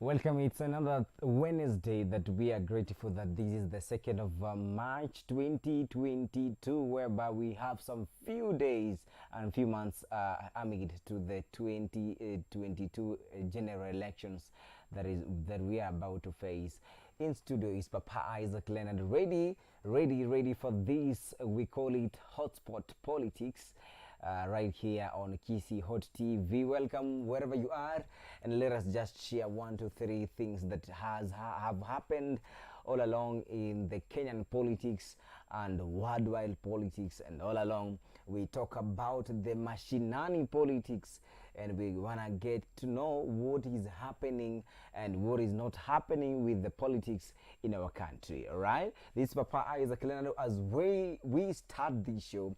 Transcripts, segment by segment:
Welcome. It's another Wednesday that we are grateful that this is the 2nd of March 2022, whereby we have some few days and few months amid to the 2022 general elections that we are about to face. In studio is Papa Isaac Leonard, ready, ready, ready for this. We call it Hotspot Politics, right here on Kisii Hot TV. Welcome wherever you are, and let us just share one, two, three things that have happened all along in the Kenyan politics and worldwide politics, and all along we talk about the mashinani politics, and we wanna get to know what is happening and what is not happening with the politics in our country. All right, this is Papa Isaac Leonard. As we start this show,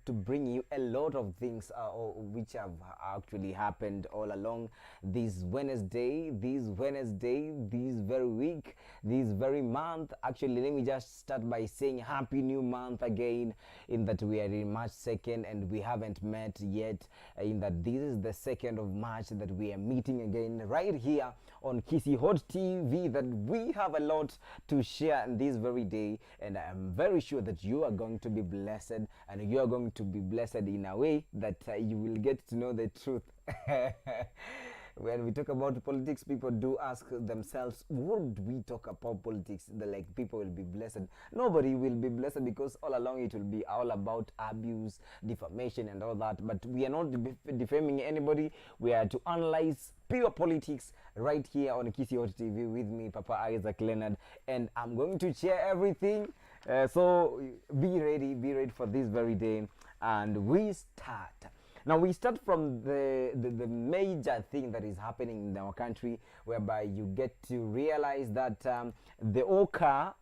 to bring you a lot of things which have actually happened all along this Wednesday, this very week, this very month. Actually, let me just start by saying happy new month again, in that we are in March 2nd and we haven't met yet, in that this is the 2nd of March that we are meeting again right here on Kisii Hot TV, that we have a lot to share in this very day, and I am very sure that you are going to be blessed, and you are going to be blessed in a way that you will get to know the truth. When we talk about politics, people do ask themselves, would we talk about politics? The like people will be blessed. Nobody will be blessed, because all along it will be all about abuse, defamation, and all that. But we are not defaming anybody. We are to analyze pure politics right here on Kisii Hot TV with me, Papa Isaac Leonard, and I'm going to share everything. So be ready for this very day, and we start. Now we start from the major thing that is happening in our country, whereby you get to realize that the OKA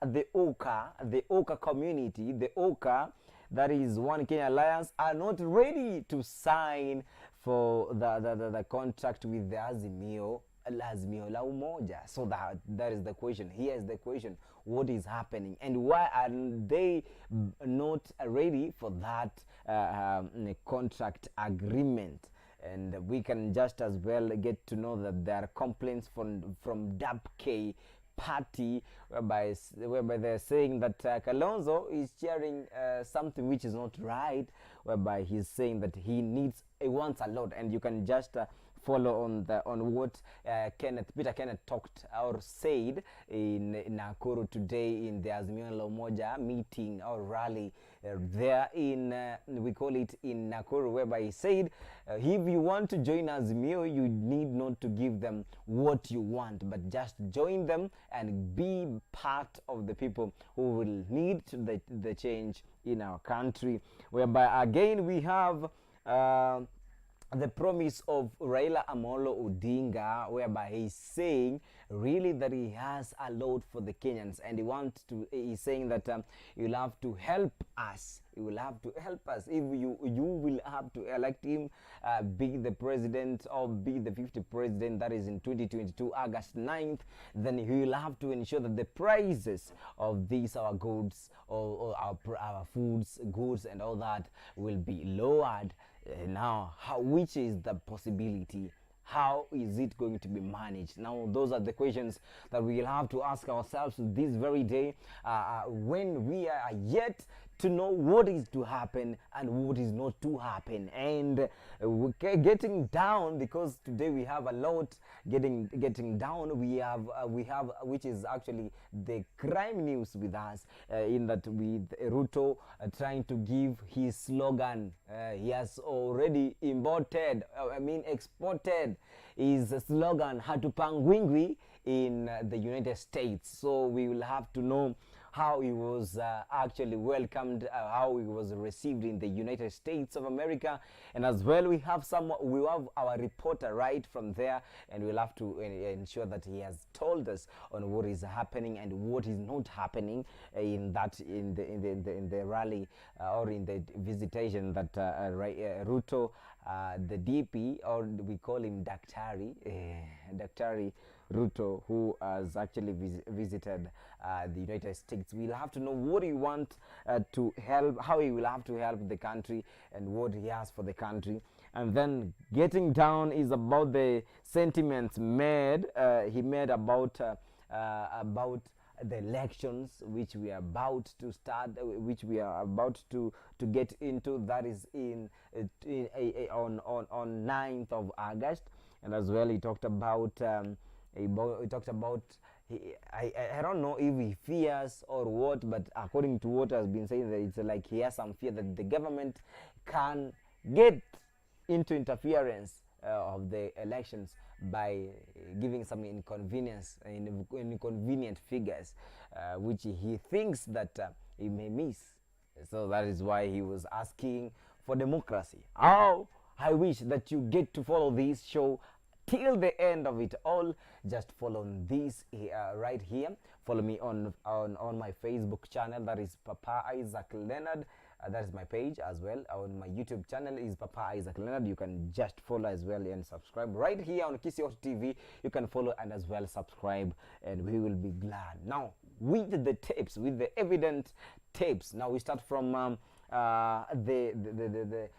community, the OKA, that is One Kenya Alliance, are not ready to sign for the contract with the Azimio la Umoja. So that is the question. Here is the question: what is happening, and why are they not ready for that contract agreement? And we can just as well get to know that there are complaints from DAP-K party, whereby they're saying that Kalonzo is sharing something which is not right, whereby he's saying that he wants a lot. And you can just follow on what Kenneth Peter Kenneth talked or said in Nakuru today in the Azimio la Umoja meeting or rally there in we call it in Nakuru, whereby he said, if you want to join Azimio, you need not to give them what you want, but just join them and be part of the people who will need the change in our country. Whereby again we have the promise of Raila Amolo Odinga, whereby he's saying really that he has a lot for the Kenyans, and he's saying that you'll have to help us. He will have to help us if you will have to elect him, be the president or be the 50th president, that is in 2022 August 9th. Then he will have to ensure that the prices of these our goods or our foods, goods and all that will be lowered. Now, which is the possibility? How is it going to be managed? Now, those are the questions that we will have to ask ourselves this very day, when we are yet to know what is to happen and what is not to happen. And we're getting down, because today we have a lot getting down. We have which is actually the crime news with us, in that with Ruto trying to give his slogan. He has already imported, I mean exported his slogan "Hatupangwingwi" in the United States. So we will have to know how he was actually welcomed, how he was received in the United States of America. And as well, we have our reporter right from there, and we'll have to ensure that he has told us on what is happening and what is not happening in that in the in the in the, in the rally or in the visitation that Ruto, the DP, or we call him Daktari, Daktari Ruto, who has actually visited the United States. We'll have to know what he want to help, how he will have to help the country, and what he has for the country. And then getting down is about the sentiments made he made about the elections which we are about to start, which we are about to get into. That is in on 9th of August. And as well, he talked about he talked about I don't know if he fears or what, but according to what has been said, that it's like he has some fear that the government can get into interference of the elections by giving some inconvenient figures, which he thinks that he may miss. So that is why he was asking for democracy. Oh, I wish that you get to follow this show till the end of it all. Just follow this right here. Follow me on my Facebook channel, that is Papa Isaac Leonard. That is my page as well. On my YouTube channel is Papa Isaac Leonard. You can just follow as well and subscribe. Right here on Kisii Hot TV, you can follow and as well subscribe, and we will be glad. Now, with the tapes, with the evident tapes, now we start from the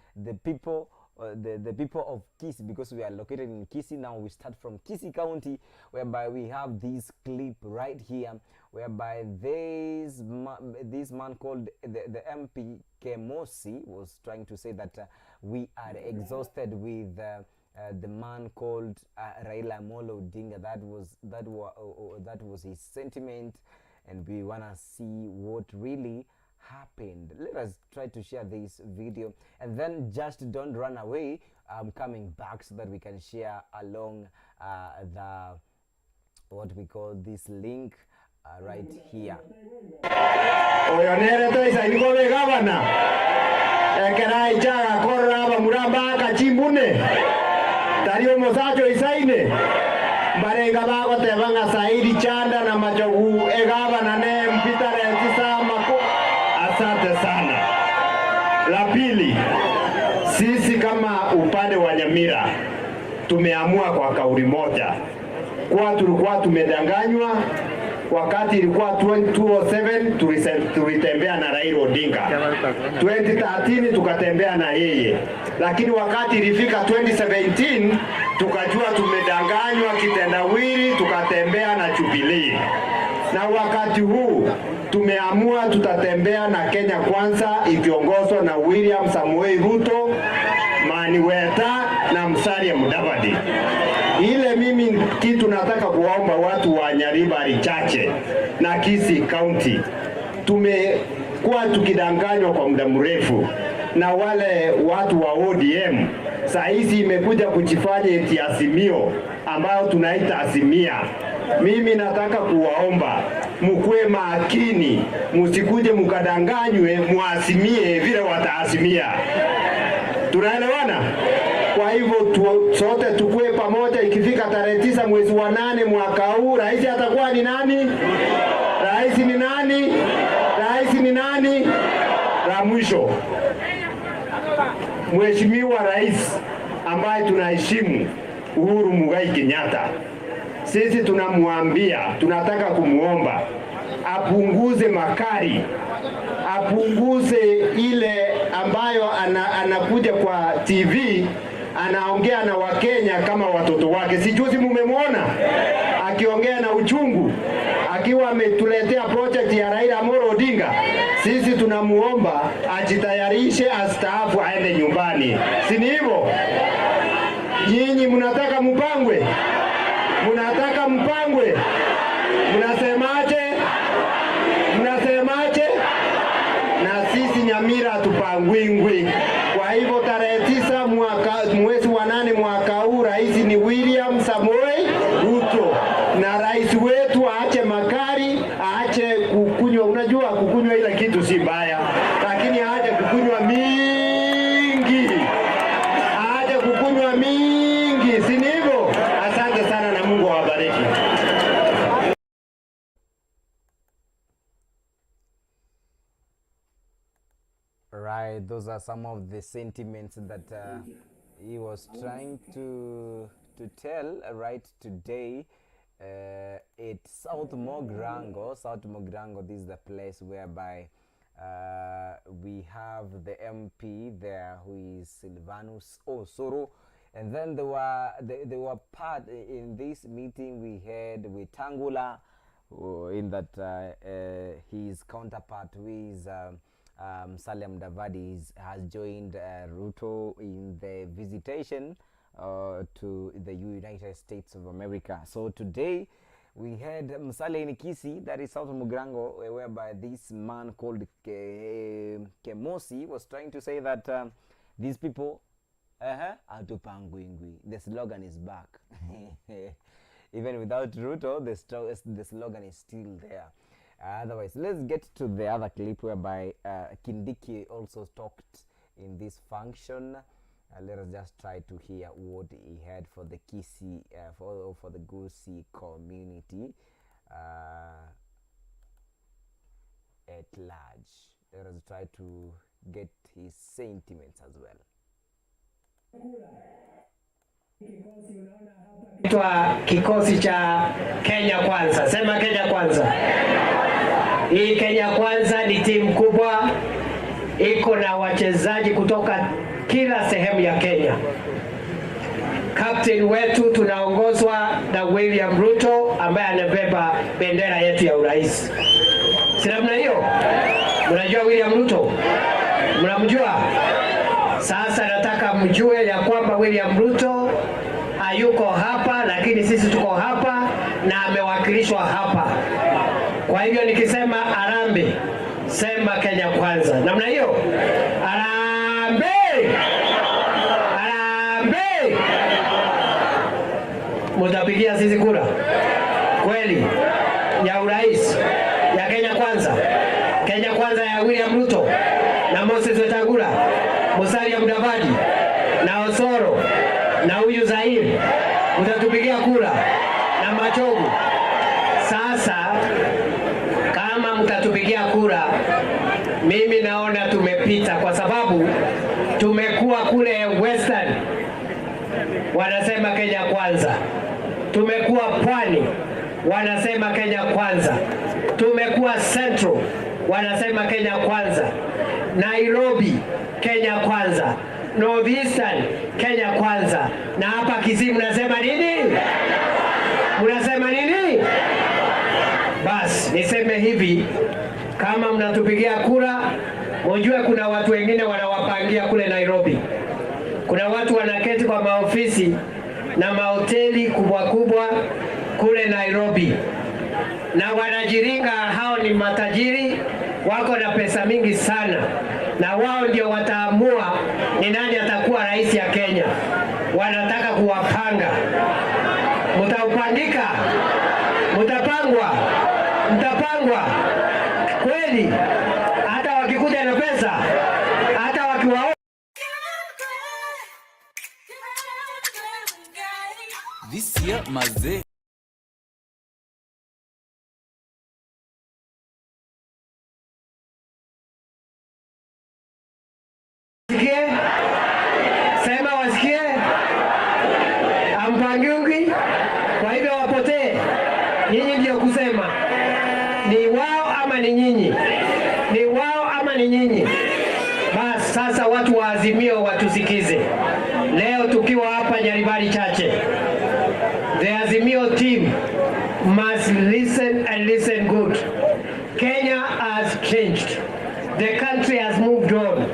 people, the people of Kisii, because we are located in Kisii. Now we start from Kisii County, whereby we have this clip right here, whereby this man called the MP Kemosi was trying to say that we are exhausted with the man called Raila Amolo Odinga. That was his sentiment, and we wanna see what really happened. Let us try to share this video, and then just don't run away. I'm coming back so that we can share along the what we call this link right here. Oyo nerete isaini kobe gavana ekera ichaga korora abamura akachimbune tari omosacho isaine barenga bagoteba ng'a Saidi Chanda na Machogu egavana ne mpitare samako. Asante sana. La pili, sisi kama upande wa Nyamira tumeamua kwa kauli moja kuwa tulikuwa tumedanganywa wakati ilikuwa 2007 tulitembea na Raila Odinga, 2013 tukatembea na yeye, lakini wakati ilifika 2017 tukajua tumedanganywa kitendawili, tukatembea na Jubilee, na wakati huu tumeamua tutatembea na Kenya Kwanza ikiongozwa na William Samoei Ruto, Mani Weta na Musalia Mudavadi. Ile mimi kitu nataka kuwaomba watu wa Nyaribari Chache na Kisii County, tumekuwa tukidanganywa kwa muda mrefu na wale watu wa ODM. Saa hizi imekuja kujifanya eti Azimio ambayo tunaita Azimia. Mimi nataka kuwaomba mkuwe makini, msikuje mkadanganywe, muazimie vile wataazimia. Tunaelewana? Kwa hivyo sote tukue pamoja. Ikifika tarehe 9 mwezi wa 8 mwaka huu, rais atakuwa ni nani? Rais ni nani? Rais ni nani? La mwisho, Mheshimiwa Rais ambaye tunaheshimu Uhuru Muigai Kenyatta, sisi tunamwambia, tunataka kumuomba apunguze makali, apunguze ile ambayo anakuja kwa TV anaongea na Wakenya kama watoto wake. Si juzi mumemwona akiongea na uchungu akiwa ametuletea project ya Raila Amolo Odinga. Sisi tunamuomba ajitayarishe, astaafu, aende nyumbani, si ni hivyo? Nyinyi mnataka mpangwe? Mnataka mpangwe? Mnasemaje? Mnasemaje? Na sisi Nyamira hatupangwingwi. Kwa hivyo tarehe 9 mwaka mwezi wa 8 mwaka huu, rais ni William Samoei Ruto, na rais wetu aache makali, aache kukunywa. Unajua kukunywa ile kitu si mbaya, lakini aache kukunywa mingi, aache kukunywa mingi, si ni hivyo? Asante sana na Mungu awabariki. Right, those are some of the sentiments that he was trying to tell right today at South Mogrango. South Mogrango, this is the place whereby We have the MP there, who is Silvanus Osoro. And then they were part in this meeting. We had with Wetangula, in that his counterpart, who is Musalia Mudavadi, has joined Ruto in the visitation to the United States of America. So today we had Musalia in Kisii, that is South Mugirango, whereby this man called Kemosi was trying to say that these people hatupangwingwi. The slogan is back. Even without Ruto, the slogan is still there. Otherwise, let's get to the other clip whereby Kindiki also talked in this function. Let us just try to hear what he had for the Kisii, for the Gusii community at large. Let us try to get his sentiments as well. Twa kikosi cha Kenya Kwanza. Sema Kenya Kwanza. Hii Kenya Kwanza ni timu kubwa, iko na wachezaji kutoka kila sehemu ya Kenya. Captain wetu tunaongozwa na William Ruto ambaye anabeba bendera yetu ya urais. Si namna hiyo? Mnajua William Ruto? Mnamjua? Sasa nataka mjue ya kwamba William Ruto hayuko hapa, lakini sisi tuko hapa na amewakilishwa hapa. Kwa hivyo nikisema harambee, sema Kenya Kwanza. Namna hiyo? Harambee! Harambee! Mutapigia sisi kura kweli ya urais ya Kenya Kwanza, Kenya Kwanza ya William Ruto na Moses Wetangula, Musalia Mudavadi na Osoro na huyu Zair, mtatupigia kura na Machogu. Sasa kama mtatupigia kura, mimi naona tumepita, kwa sababu tumekuwa kule Western wanasema Kenya Kwanza, tumekuwa Pwani wanasema Kenya Kwanza, tumekuwa Central wanasema Kenya Kwanza, Nairobi Kenya Kwanza, Northeastern Kenya Kwanza, na hapa Kisii mnasema nini? Mnasema nini? Basi niseme hivi, kama mnatupigia kura, mujue kuna watu wengine wanawapangia kule Nairobi. Kuna watu wanaketi kwa maofisi na mahoteli kubwa kubwa kule Nairobi, na wanajiringa hao ni matajiri, wako na pesa mingi sana, na wao ndio wataamua ni nani atakuwa rais ya Kenya. Wanataka kuwapanga. Mtaupangika? Mtapangwa? Mtapangwa kweli? Hata wakikuja na pesa, hata wakiwa This year, mazee. Wasikie, sema wasikie, hampangiwi, kwa hivyo wapotee. Nyinyi ndio kusema ni wao ama ni nyinyi, ni wao ama ni nyinyi. Basi sasa watu wa Azimio watusikize leo, tukiwa hapa Nyaribari Chache, the Azimio team must listen and listen good. Kenya has changed. The country has moved on.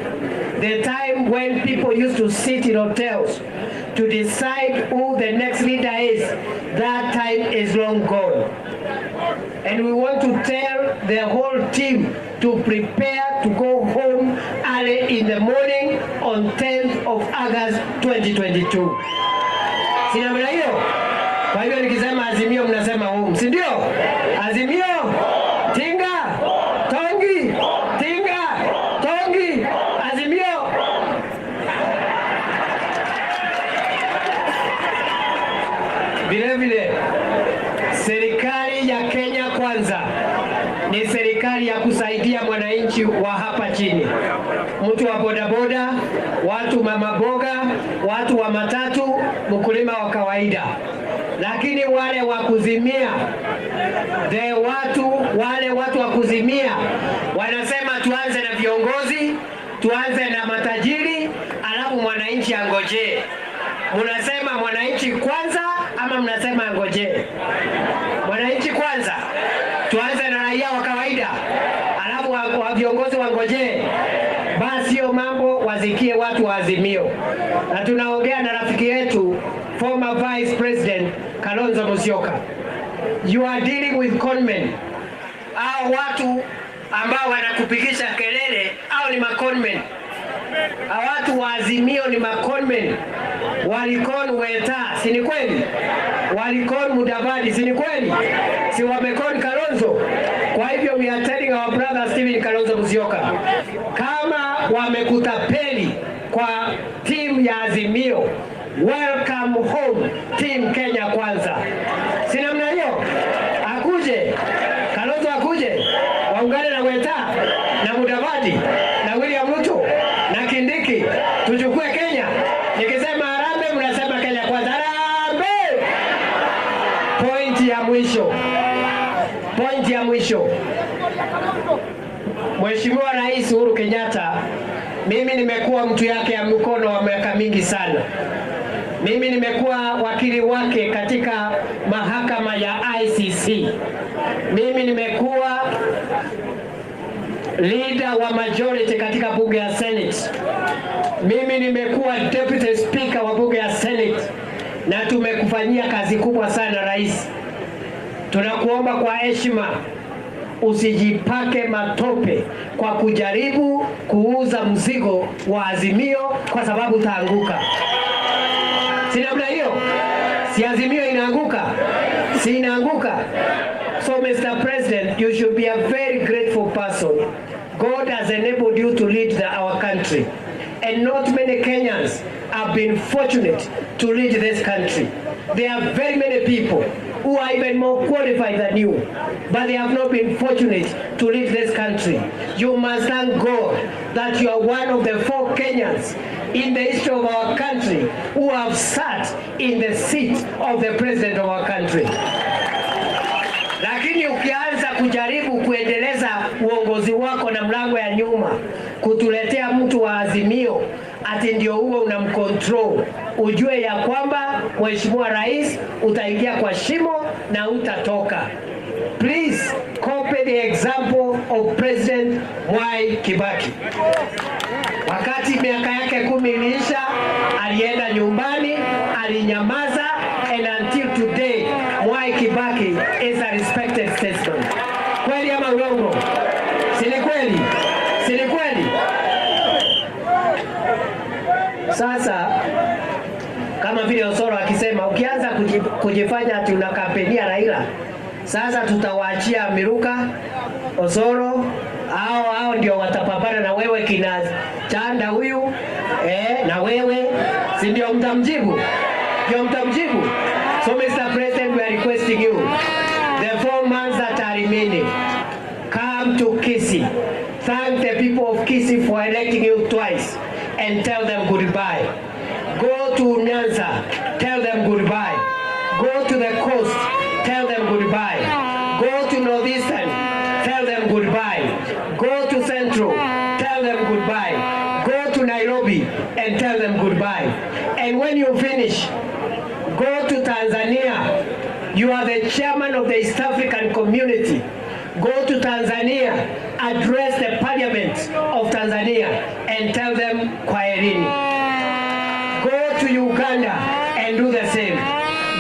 The time when people used to sit in hotels to decide who the next leader is, that time is long gone. And we want to tell the whole team to prepare to go home early in the morning on 10th of August 2022. Si namna hiyo? Kwa hivyo nikisema Azimio mnasema home, si ndio? Azimio, tinga, tongi, tinga, tongi, Azimio. Vile vile serikali ya Kenya Kwanza ni serikali ya kusaidia mwananchi wa hapa chini, mtu wa bodaboda, watu mama mboga, watu wa matatu, mkulima wa kawaida. Lakini wale wa kuzimia, the watu wale watu wa kuzimia wanasema tuanze na viongozi, tuanze na matajiri, alafu mwananchi angojee. Mnasema mwananchi kwanza ama mnasema angojee? Mwananchi kwanza, tuanze na raia wa kawaida, alafu wa viongozi wangojee. Basi hiyo mambo wazikie watu wa Azimio, na tunaongea na rafiki yetu former Vice President Kalonzo Musyoka. You are dealing with conmen. Hao watu ambao wanakupigisha kelele au ni maconmen. Hao watu wa Azimio ni maconmen. Walicon Weta, si ni kweli? Walicon Mudavadi, si ni kweli? Si wamecon Kalonzo? Kwa hivyo we are telling our brother Stephen Kalonzo Musyoka, kama wamekutapeli kwa timu ya Azimio, welcome home team Kenya Kwanza. Si namna hiyo? Akuje Kalonzo, akuje waungane na Weta na Mudavadi na William Ruto na Kindiki, tuchukue Kenya. Nikisema harambee, mnasema Kenya Kwanza. Harambee! Point ya mwisho, point ya mwisho, Mheshimiwa Rais Uhuru Kenyatta, mimi nimekuwa mtu yake ya mkono wa miaka mingi sana. Mimi nimekuwa wakili wake katika mahakama ya ICC. Mimi nimekuwa leader wa majority katika bunge ya Senate. Mimi nimekuwa deputy speaker wa bunge ya Senate na tumekufanyia kazi kubwa sana rais. Tunakuomba kwa heshima usijipake matope kwa kujaribu kuuza mzigo wa Azimio kwa sababu utaanguka. Si namna hiyo? Si Azimio inaanguka? Si inaanguka? So Mr. President, you should be a very grateful person. God has enabled you to lead our country. And not many Kenyans have been fortunate to lead this country. There are very many people who are even more qualified than you, but they have not been fortunate to lead this country. You must thank God that you are one of the four Kenyans in the history of our country who have sat in the seat of the president of our country. Lakini ukianza kujaribu kuendeleza uongozi wako na mlango ya nyuma, kutuletea mtu wa Azimio ati ndio huo unamcontrol, ujue ya kwamba Mheshimiwa Rais utaingia kwa shimo na utatoka. Please copy the example of President Mwai Kibaki. Wakati miaka yake 10 iliisha, alienda nyumbani, alinyamaza, and until today Mwai Kibaki is a respected statesman. Kweli ama uongo? Si ni kweli? Si ni kweli? Sasa kama vile Osoro akisema ukianza kujifanya ati unakampenia Raila, sasa tutawaachia Miruka, Osoro, hao ndio watapambana na wewe, kina Chanda huyu na wewe, si ndio mtamjibu? Ndio mtamjibu? So Mr. President, we are requesting you, the 4 months that are remaining, come to Kisii. Thank the people of Kisii for electing you twice and tell them goodbye. Go to Nyanza, tell them goodbye. Go to the coast, tell them goodbye. Go to Northeastern, tell them goodbye. Go to Central, tell them goodbye. Go to Nairobi and tell them goodbye. And when you finish, go to Tanzania. You are the chairman of the East African Community. Go to Tanzania, address the parliament of Tanzania and tell them kwaherini. Go to Uganda and do the same.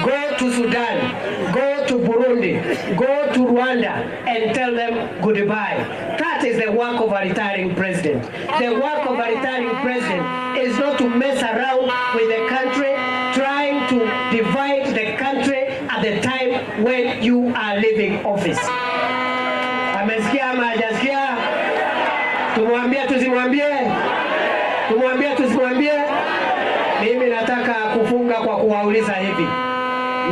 Go to Sudan, go to Burundi, go to Rwanda and tell them goodbye. That is the work of a retiring president. The work of a retiring president is not to mess around with the country, trying to divide the country at the time when you are leaving office. Amesikia ama hajasikia? Tumwambie tusimwambie? Tumwambie tusimwambie? Mimi nataka kufunga kwa kuwauliza hivi.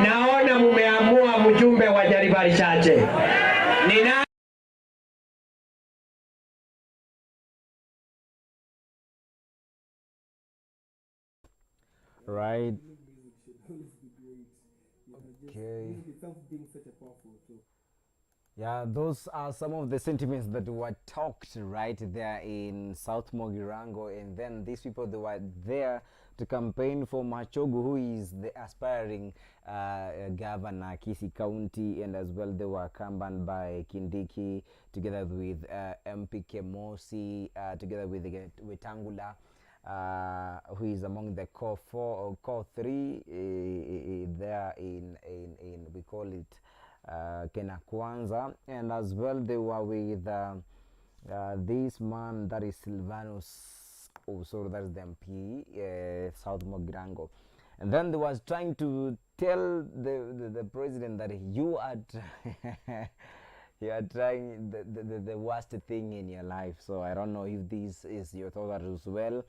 Naona mumeamua mjumbe wa Nyaribari Chache. Ni nani? Right. Music should always be great. Just Okay. music itself being such a powerful tool. Yeah, those are some of the sentiments that were talked right there in South Mugirango. And then these people, they were there to campaign for Machogu, who is the aspiring governor, Kisii County. And as well, they were accompanied by Kindiki, together with MP Kemosi, together with Wetangula, who is among the core four or core three there in we call it Kenya Kwanza. And as well, they were with this man, that is Silvanus Osoro, that is the MP, South Mugirango. And then they was trying to tell the president that you are you are trying the worst thing in your life. So I don't know if this is your thought as well.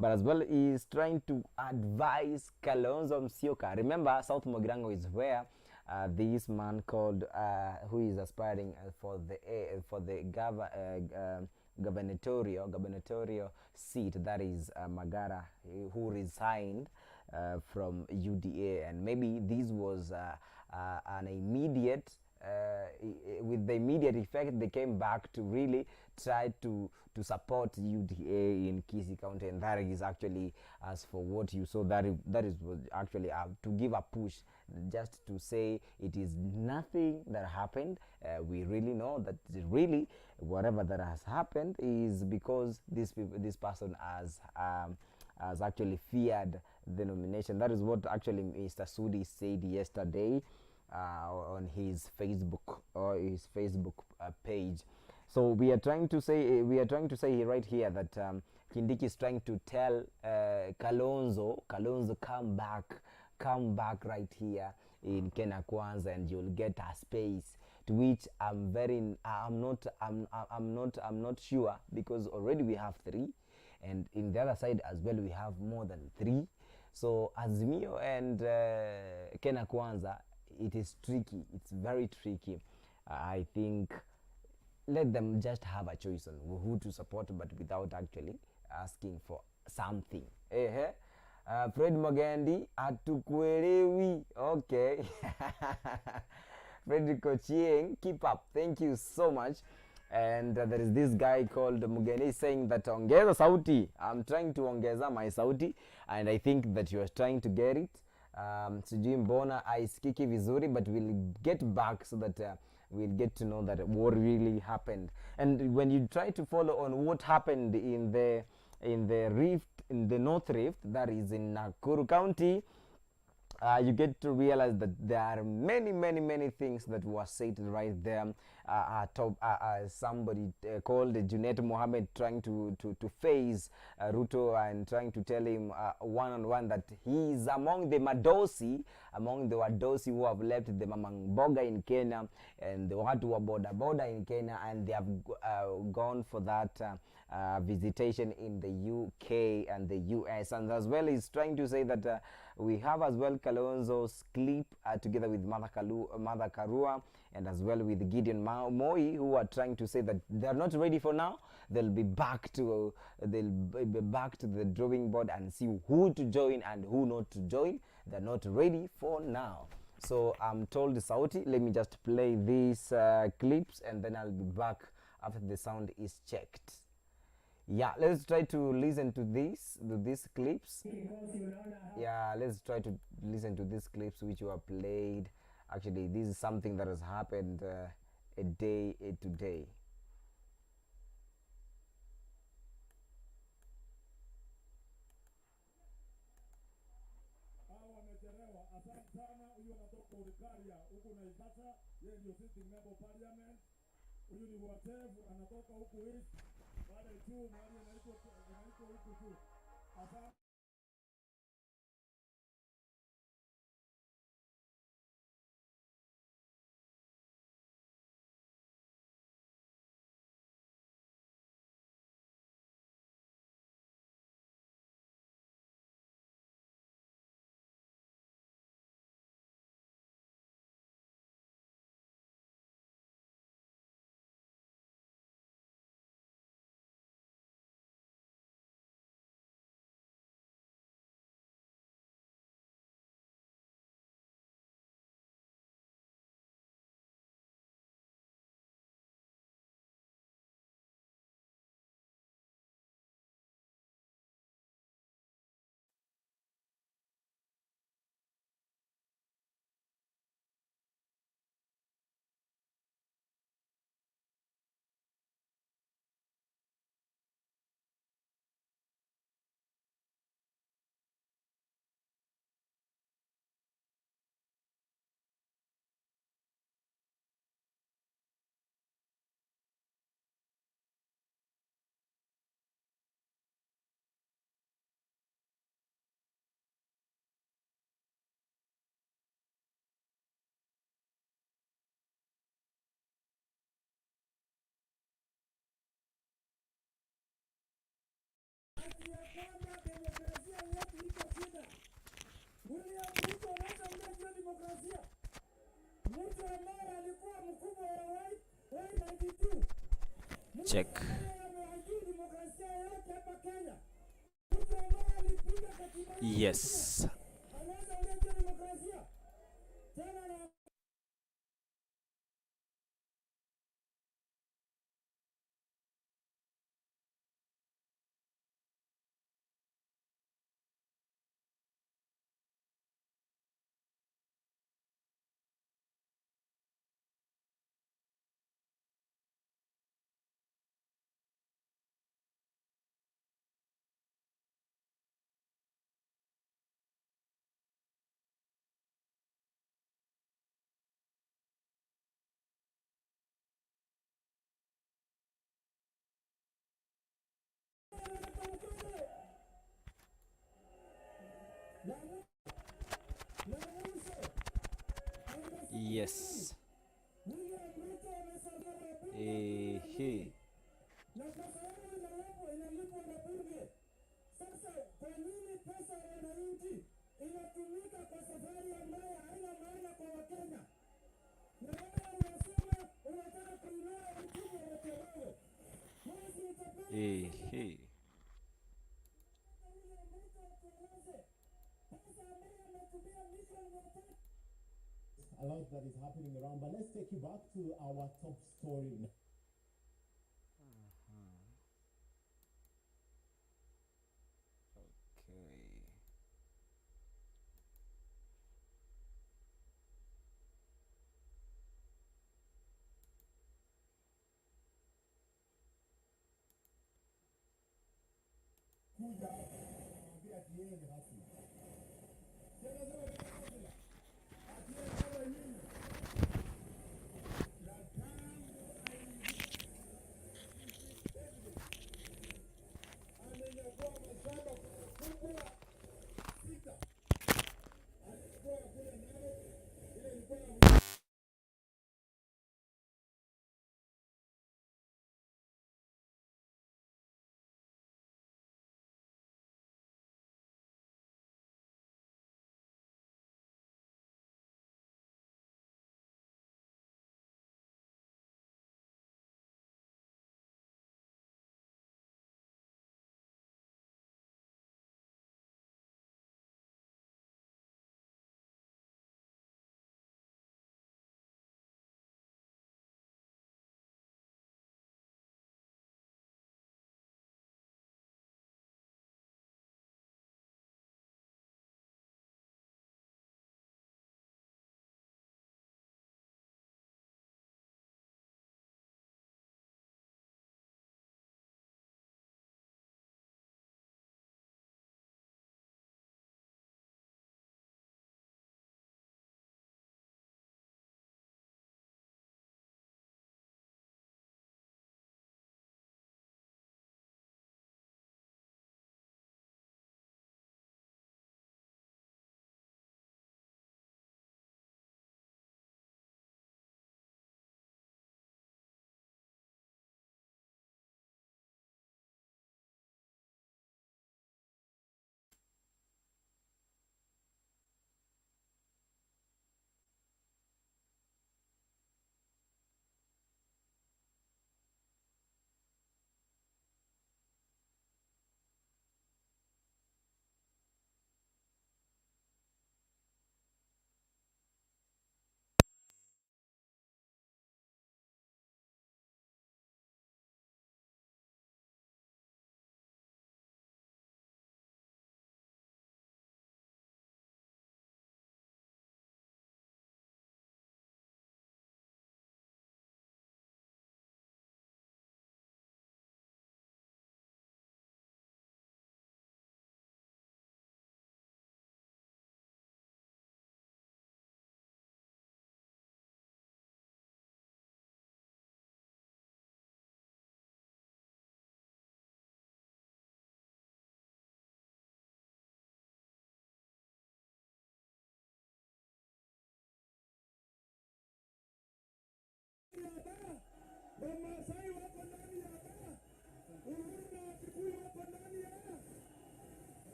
But as well, he is trying to advise Kalonzo Musyoka. Remember, South Mugirango is where this man called, who is aspiring for the gubernatorial seat, that is Magara, who resigned from UDA. And maybe this was an immediate, with the immediate effect, they came back to really try to support UDA in Kisii County. And that is actually, as for what you saw, that is actually to give a push, just to say it is nothing that happened. We really know that really whatever that has happened is because this person has actually feared the nomination. That is what actually Mr. Sudi said yesterday on his Facebook or his Facebook page. So we are trying to say right here that Kindiki is trying to tell Kalonzo, come back right here in Kenya Kwanza, and you'll get a space. To which I'm not sure, because already we have three, and in the other side as well we have more than three. So Azimio and Kenya Kwanza, it is tricky. It's very tricky. I think let them just have a choice on who to support, but without actually asking for something. Fred Mogendi, hatukuelewi. Okay. Frederick Ochieng, keep up. Thank you so much. And there is this guy called Mugeni saying that ongeza sauti. I'm trying to ongeza my sauti, and I think that you are trying to get it. Sijui mbona haisikiki vizuri, but we'll get back so that we'll get to know that what really happened. And when you try to follow on what happened in the Rift, in the North Rift, that is in Nakuru County, you get to realize that there are many, many, many things that were said right there. Somebody called Junet Mohammed trying to face Ruto and trying to tell him one-on-one that he is among the Madosi, among the Wadosi who have left the Mamangboga in Kenya and the watu wa boda boda in Kenya, and they have gone for that visitation in the UK and the US. And as well, he's trying to say that we have as well Kalonzo's clip together with Martha Karua and as well with Gideon Moi, who are trying to say that they are not ready for now. They'll be back to the drawing board and see who to join and who not to join. They're not ready for now. So I'm told Sauti. Let me just play these clips and then I'll be back after the sound is checked. Yeah, let's try to listen to these clips. Yeah, let's try to listen to these clips which were played. Actually, this is something that has happened a day today. Check. Yes. Yes. Ehe. Ehe. A lot that is happening around, but let's take you back to our top story. Okay.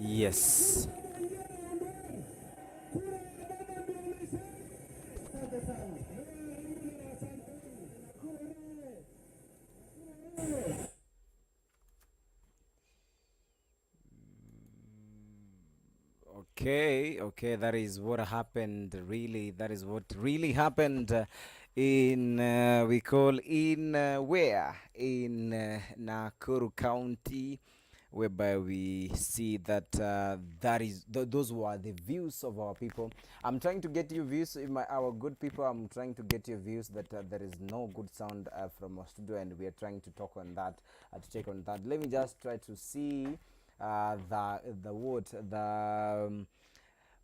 Yes. Okay, that is what happened. Really, that is what really happened in we call in where in Nakuru County, whereby we see that that is those were the views of our people. I'm trying to get you views, my our good people. I'm trying to get your views that there is no good sound from our studio, and we are trying to talk on that, to check on that. Let me just try to see the what the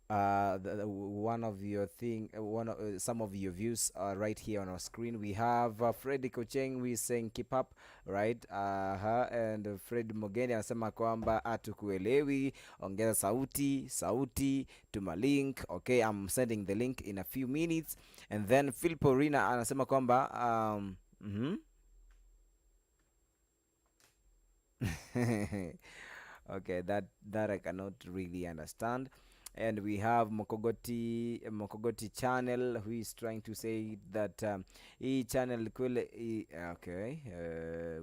one of your thing, one of, some of your views right here on our screen. We have Freddy Kocheng, we is saying keep up, right? And Fred Mogeni anasema kwamba hatukuelewi, ongeza sauti, sauti, tuma link. Okay, I'm sending the link in a few minutes. And then Phil Porina anasema kwamba Okay, that I cannot really understand. And we have Mokogoti channel, who is trying to say that hii channel kweli okay.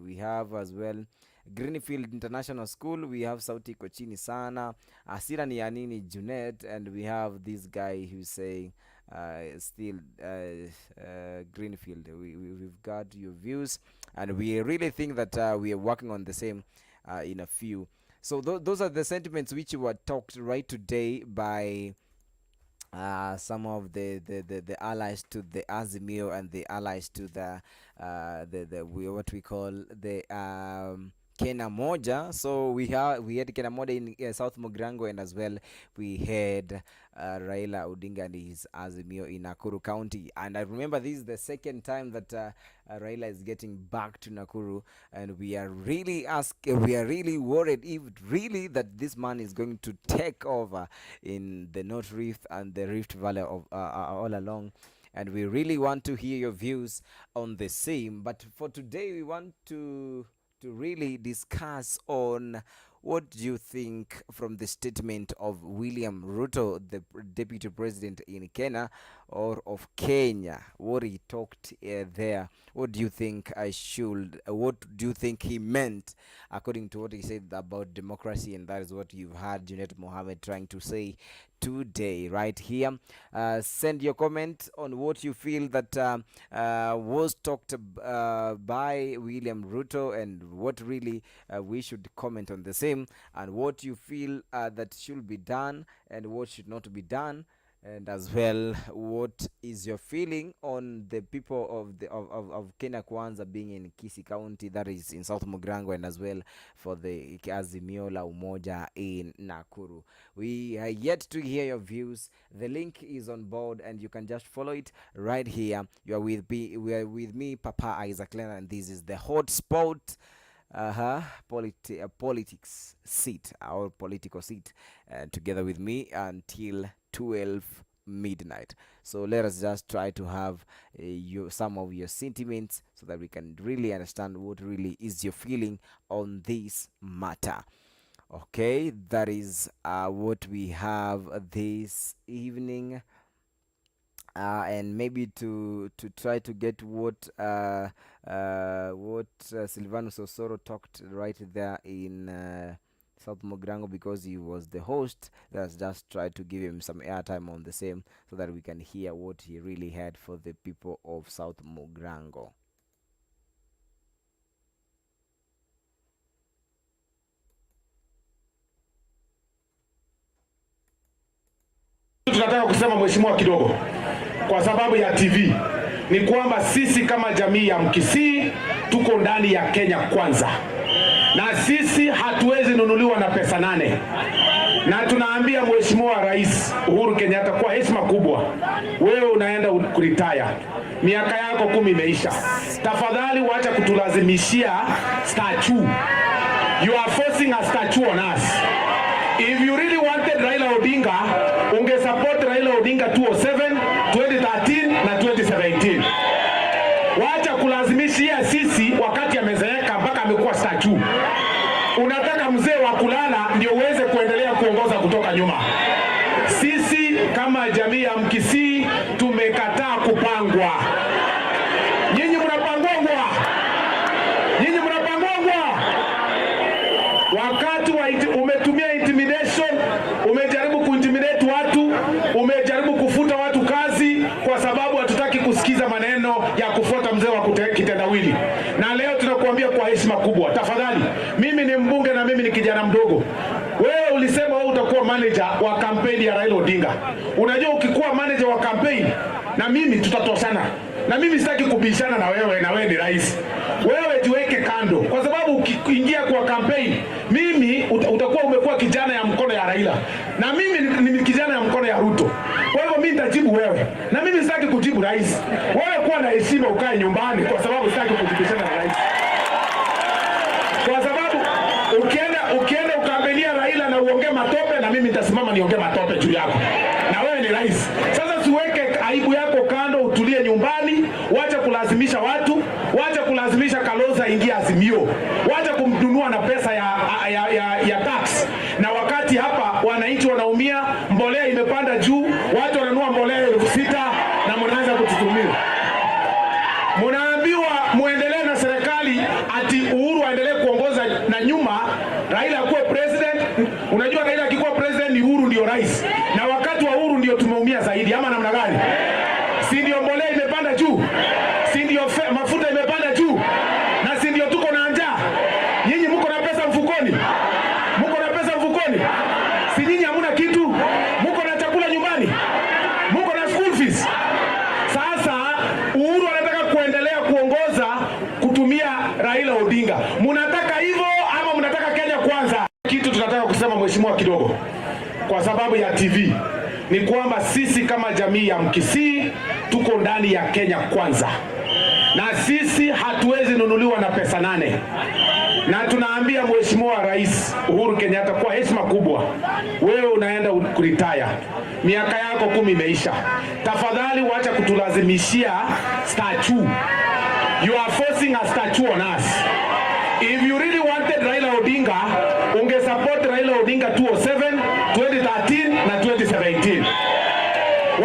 We have as well Greenfield International School. We have sauti iko chini sana, hasira ni ya nini, Junet. And we have this guy who's saying still Greenfield. We've got your views, and we really think that we are working on the same in a few. So those are the sentiments which were talked right today by some of the allies to the Azimio and the allies to the what we call the Kenya Moja. So we had Kenya Moja in South Mugirango, and as well we had Raila Odinga and his Azimio in Nakuru County. And I remember this is the second time that Raila is getting back to Nakuru, and we are really worried if really that this man is going to take over in the North Rift and the Rift Valley of all along. And we really want to hear your views on the same. But for today, we want to really discuss on what do you think from the statement of William Ruto, the deputy president in Kenya, or of Kenya, what he talked there. What do you think I should, what do you think he meant according to what he said about democracy? And that is what you've heard Junet Mohammed trying to say today right here. Send your comment on what you feel that was talked by William Ruto, and what really we should comment on the same, and what you feel that should be done and what should not be done, and as well what is your feeling on the people of the of Kenya Kwanza being in Kisii County, that is in South Mugirango, and as well for the Azimio la Umoja in Nakuru. We are yet to hear your views. The link is on board, and you can just follow it right here. You are with me, we are with me, Papa Isaac Leonard, and this is the hot spot. Politics seat, our political seat, together with me until 12 midnight. So let us just try to have some of your sentiments so that we can really understand what really is your feeling on this matter. Okay, that is what we have this evening. And maybe to try to get what Silvanus Osoro talked right there in South Mugirango, because he was the host. Let's just try to give him some airtime on the same so that we can hear what he really had for the people of South Mugirango. Tunataka kusema mheshimiwa kidogo kwa sababu ya TV ni kwamba sisi kama jamii ya Mkisii tuko ndani ya Kenya Kwanza, na sisi hatuwezi nunuliwa na pesa nane, na tunaambia Mheshimiwa Rais Uhuru Kenyatta kwa heshima kubwa, wewe unaenda kuretire, miaka yako 10 imeisha, tafadhali wacha kutulazimishia statue. You are forcing a statue on us. If you really wanted Raila Odinga, unge support Raila Odinga 2007, 2013 na 2017. Wacha kulazimishia sisi wakati amezeeka mpaka amekuwa statue. Unataka mzee wa kulala ndio uweze kuendelea. kuongoza kutoka nyuma. Sisi kama jamii ya Mkisii tumekataa kupangwa. Nyinyi mnapangwangwa, nyinyi mnapangwangwa. Wakati wa umetumia intimidation, umejaribu kuintimidate watu, umejaribu kufuta watu kazi, kwa sababu hatutaki kusikiza maneno ya kufuata mzee wa kitendawili. Na leo tunakuambia kwa heshima kubwa, tafadhali, mimi ni mbunge na mimi ni kijana mdogo. Wewe ulisema wewe utakuwa manager wa kampeni ya Raila Odinga. Unajua ukikuwa manager wa kampeni na mimi tutatoshana, na mimi sitaki kubishana na wewe, na wewe ni rais. Wewe jiweke kando, kwa sababu ukiingia kwa kampeni mimi utakuwa umekuwa kijana ya mkono ya Raila na mimi ni kijana ya mkono ya Ruto. Kwa hivyo mimi nitajibu wewe, na mimi sitaki kujibu rais. Wewe kuwa na heshima, ukae nyumbani, kwa sababu sitaki kujibishana na rais, kwa sababu ukienda ukampenia Raila na uongee matope, na mimi nitasimama niongee matope juu yako, na wewe ni rais. Sasa siweke aibu yako kando, utulie nyumbani, wacha kulazimisha watu, wacha kulazimisha Kalonzo ingia Azimio, wacha kumnunua na pesa ya tax. Na wakati hapa wananchi wanaumia, mbolea imepanda juu, watu wananunua mbolea 6,000 na mnaanza kututumia. Mnaambiwa muendelee na serikali ati Uhuru aendelee kuongoza na nyuma Raila akuwe president. Unajua Raila akikuwa president ni Uhuru ndio rais, na wakati wa Uhuru ndio tumeumia zaidi, ama namna gani? Si ndio mbolea imepanda juu? Si ndio mafuta imepanda juu? Na si ndio tuko na njaa? Nyinyi mko na pesa mfukoni? Mko na pesa mfukoni? Si nyinyi hamuna kitu? Mko na chakula nyumbani? Mko na school fees? Sasa Uhuru anataka kuendelea kuongoza kutumia Raila Odinga. Mnataka hivyo ama mnataka Kenya Kwanza? Kitu tunataka kusema, mheshimiwa, kidogo kwa sababu ya TV ni kwamba sisi kama jamii ya Mkisii tuko ndani ya Kenya Kwanza, na sisi hatuwezi nunuliwa na pesa nane, na tunaambia Mheshimiwa Rais Uhuru Kenyatta kwa heshima kubwa, wewe unaenda kuretire, miaka yako 10 imeisha. Tafadhali wacha kutulazimishia statue. You are forcing a statue on us. If you really wanted Raila Odinga, ungesupport Raila Odinga 2007, 2013 na 2017.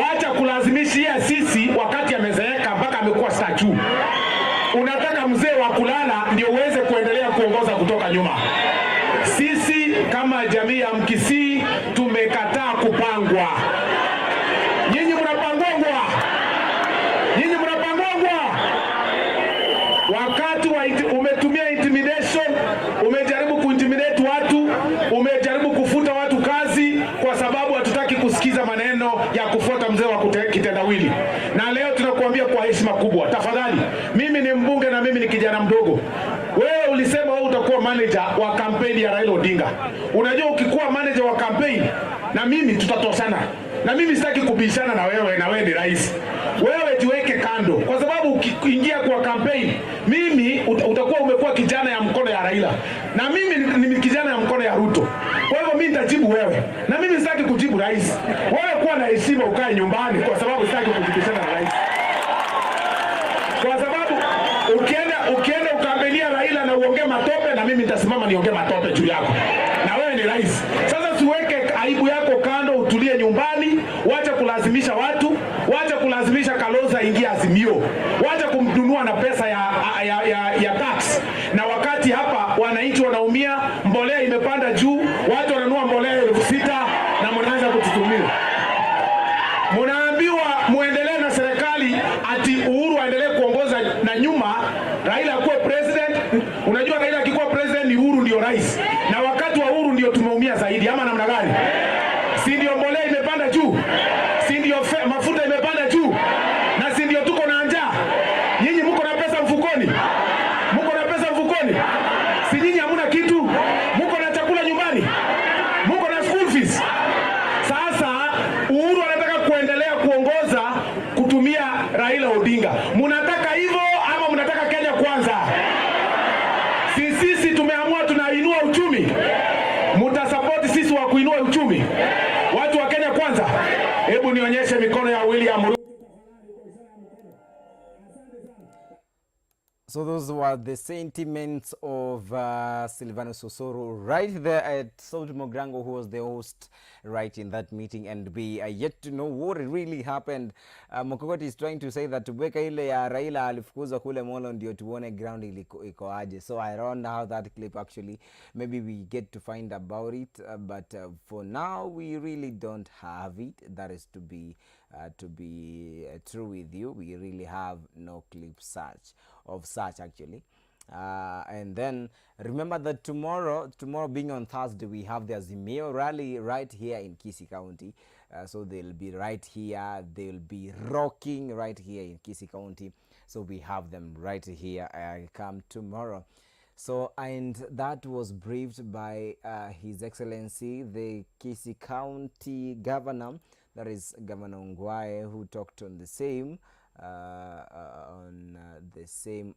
Wacha kulazimishia sisi wakati amezeeka mpaka amekuwa statue. Unataka mzee wa kulala ndio uweze kuendelea kuongoza kutoka nyuma. Sisi kama jamii ya Mkisii tumekataa kupangwa. Nyinyi mnapangwangwa, nyinyi mnapangwangwa. Wakati wa umetumia intimidation, umejaribu kuintimidate watu, umejaribu kufuta watu kazi, kwa sababu hatutaki kusikiza maneno ya kufuata mzee wa kitendawili. Na leo tunakuambia kwa heshima kubwa, tafadhali, mimi ni mbunge na mimi ni kijana mdogo. Wewe ulisema wewe utakuwa manager wa kampeni ya Raila Odinga. Unajua ukikuwa manager wa kampeni na mimi tutatoshana, na mimi sitaki kubishana na wewe, na wewe ni rais. Wewe jiweke kando, kwa sababu ukiingia kwa kampeni mimi utakuwa umekuwa kijana ya mkono ya Raila na mimi ni kijana ya mkono ya Ruto. Kwa hivyo mimi nitajibu wewe, na mimi sitaki kujibu rais. Wewe kuwa na heshima, ukae nyumbani, kwa sababu sitaki kujibishana na rais, kwa sababu ukienda ukampenia Raila na uongee matope, na mimi nitasimama niongee matope juu yako, na wewe ni rais. Sasa siweke aibu yako kando, utulie nyumbani, wacha kulazimisha watu, wacha kulazimisha Kalonzo ingia Azimio, wacha kumnunua na pesa ya tax. Na wakati hapa wananchi wanaumia, mbolea imepanda juu, watu wananunua mbolea 6,000 na mnaanza kututumia. Mnaambiwa muendelee na serikali ati Uhuru aendelee kuongoza na nyuma Raila akuwe president. Unajua Raila akikuwa president ni Uhuru ndio rais, na wakati wa Uhuru ndio tumeumia zaidi, ama namna gani? Si ndio mbolea imepanda juu? Si ndio mafuta imepanda juu? Na si ndio tuko na njaa? Nyinyi mko na pesa mfukoni? Mko na pesa mfukoni? Si nyinyi hamuna kitu? Mko na chakula nyumbani? Mko na school fees? Sasa Uhuru anataka kuendelea kuongoza kutumia Raila Odinga. Mnataka hivyo ama mnataka Kenya Kwanza? Si sisi tumeamua tunainua uchumi. Mutasupport sisi wa kuinua uchumi? Watu wa Kenya Kwanza? Hebu nionyeshe mikono. So those were the sentiments of Silvanus Osoro right there at Salt Mogrango, who was the host right in that meeting, and we are yet to know what really happened. Mokogoti is trying to say that tuweka ile ya Raila alifukuzwa kule Molo ndio tuone ground iliko iko aje. So I don't know how that clip actually, maybe we get to find about it, but for now we really don't have it. That is to be true with you. We really have no clip such of such actually. And then remember that tomorrow being on Thursday, we have the Azimio rally right here in Kisii County. So they'll be right here. They'll be rocking right here in Kisii County. So we have them right here come tomorrow. So, and that was briefed by His Excellency, the Kisii County Governor, that is Governor Ongwae, who talked on the same,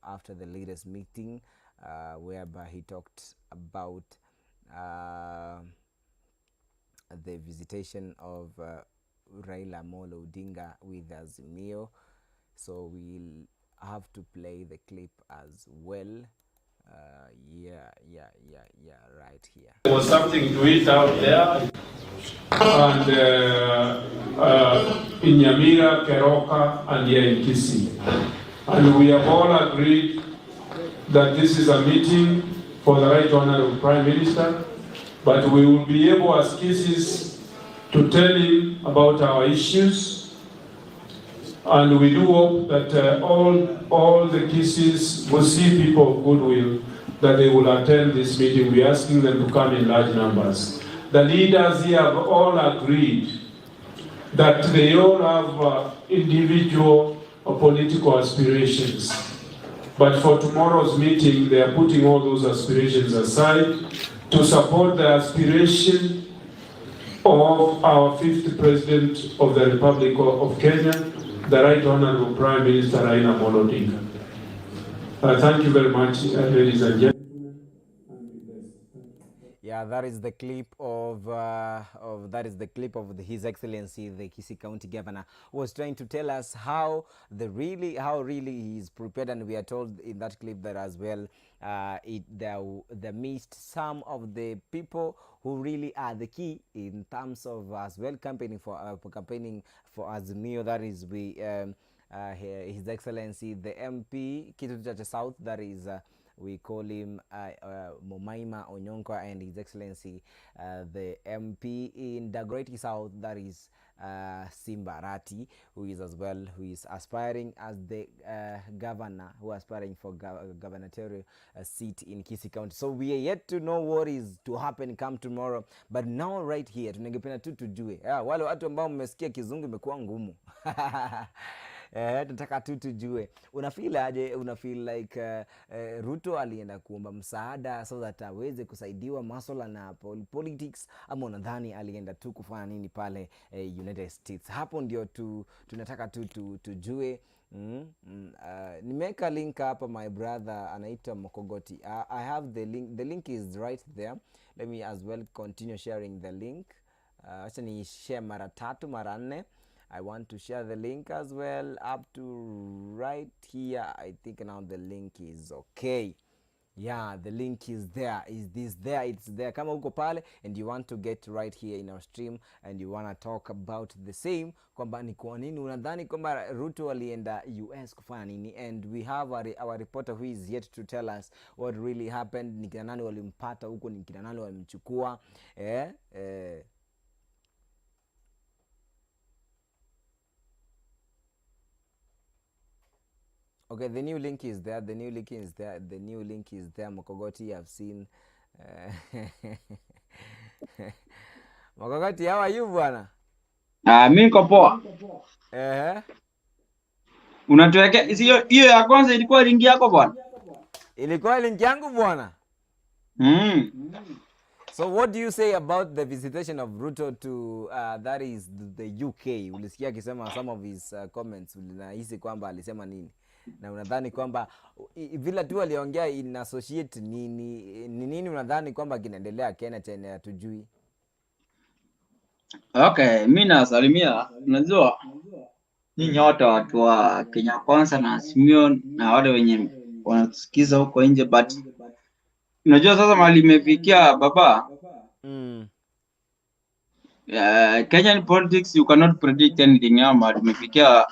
after the leaders meeting, whereby he talked about the visitation of Raila Amolo Odinga with Azimio. So we'll have to play the clip as well. Yeah, right here. There was something to eat out there, and in Nyamira, Keroka, and here in Kisii. And we have all agreed that this is a meeting for the Right Honorable Prime Minister, but we will be able as Kisiis to tell him about our issues. And we do hope that all the Kisiis will see people of goodwill, that they will attend this meeting. We are asking them to come in large numbers. The leaders here have all agreed that they all have individual or political aspirations. But for tomorrow's meeting, they are putting all those aspirations aside to support the aspiration of our fifth President of the Republic of Kenya, the Right Honorable Prime Minister Raila Amolo Odinga. Thank you very much, ladies and gentlemen. Yeah, that is the clip of His Excellency the Kisii County Governor, who was trying to tell us how really he is prepared, and we are told in that clip that as well it they missed some of the people who really are the key in terms of as well campaigning for Azimio. That is we His Excellency the MP Kitutu Chache South. That is. We call him Momoima Onyonka, and His Excellency the MP in Dagoretti South, that is Simba Arati, who is as well, who is aspiring as the governor, who aspiring for gubernatorial seat in Kisii County. So we are yet to know what is to happen come tomorrow, but now right here tunangependa tu tujue, yeah, wale watu ambao mmesikia kizungu imekuwa ngumu. Eh, tunataka tu tujue una feel aje, una feel like Ruto alienda kuomba msaada so that aweze kusaidiwa maswala na politics, ama unadhani alienda tu kufanya nini pale United States? Hapo ndio tu, tunataka tu tujue. Nimeweka link hapa, my brother anaitwa Mokogoti. I have the link, the link is right there. Let me as well continue sharing the link. Acha ni share mara tatu mara nne. I want to share the link as well up to right here. I think now the link is okay. Yeah, the link is there. Is this there? It's there. Kama uko pale and you want to get right here in our stream and you want to talk about the same, kwamba ni kwa nini unadhani kwamba Ruto alienda US kufanya nini, and we have our reporter who is yet to tell us what really happened. Ni kina nani walimpata huko, ni kina nani walimchukua, eh. Okay, the new link is there. The new link is there. The new link is there. Mokogoti, I've seen. Mokogoti, how are you, bwana? Ah, mi niko poa. Unatuwekea hiyo hiyo ya kwanza ilikuwa link yako, bwana? Ilikuwa link yangu, bwana. So what do you say about the visitation of Ruto to that is the UK? Ulisikia akisema some of his comments, unahisi kwamba alisema nini? Na unadhani kwamba vile tu aliongea in associate ni nini unadhani kwamba kinaendelea Kenya chenye hatujui? Okay, mi nasalimia, unajua nyinyi wote watu wa Kenya Kwanza na Azimio na wale wenye wanatusikiza huko nje, but unajua sasa mahali imefikia baba. Kenyan politics, you cannot predict anything. Ya mahali imefikia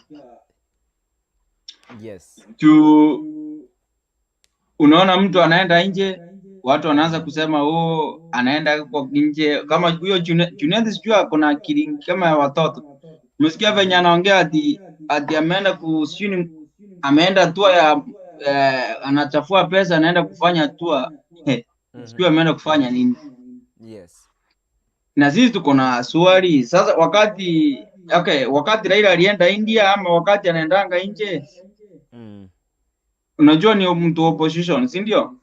tu, unaona mtu anaenda nje, watu wanaanza kusema, "Oh, anaenda huko nje." Kama huyo Junet, sijui ako na akili kama ya watoto. Umesikia venye anaongea ati ameenda ku sijui ameenda tour ya anachafua pesa, anaenda kufanya tour, sijui ameenda kufanya nini. Na sisi tuko na swali sasa, wakati, okay, wakati Raila alienda India ama wakati anaendanga nje, unajua ni mtu wa opposition, si ndio?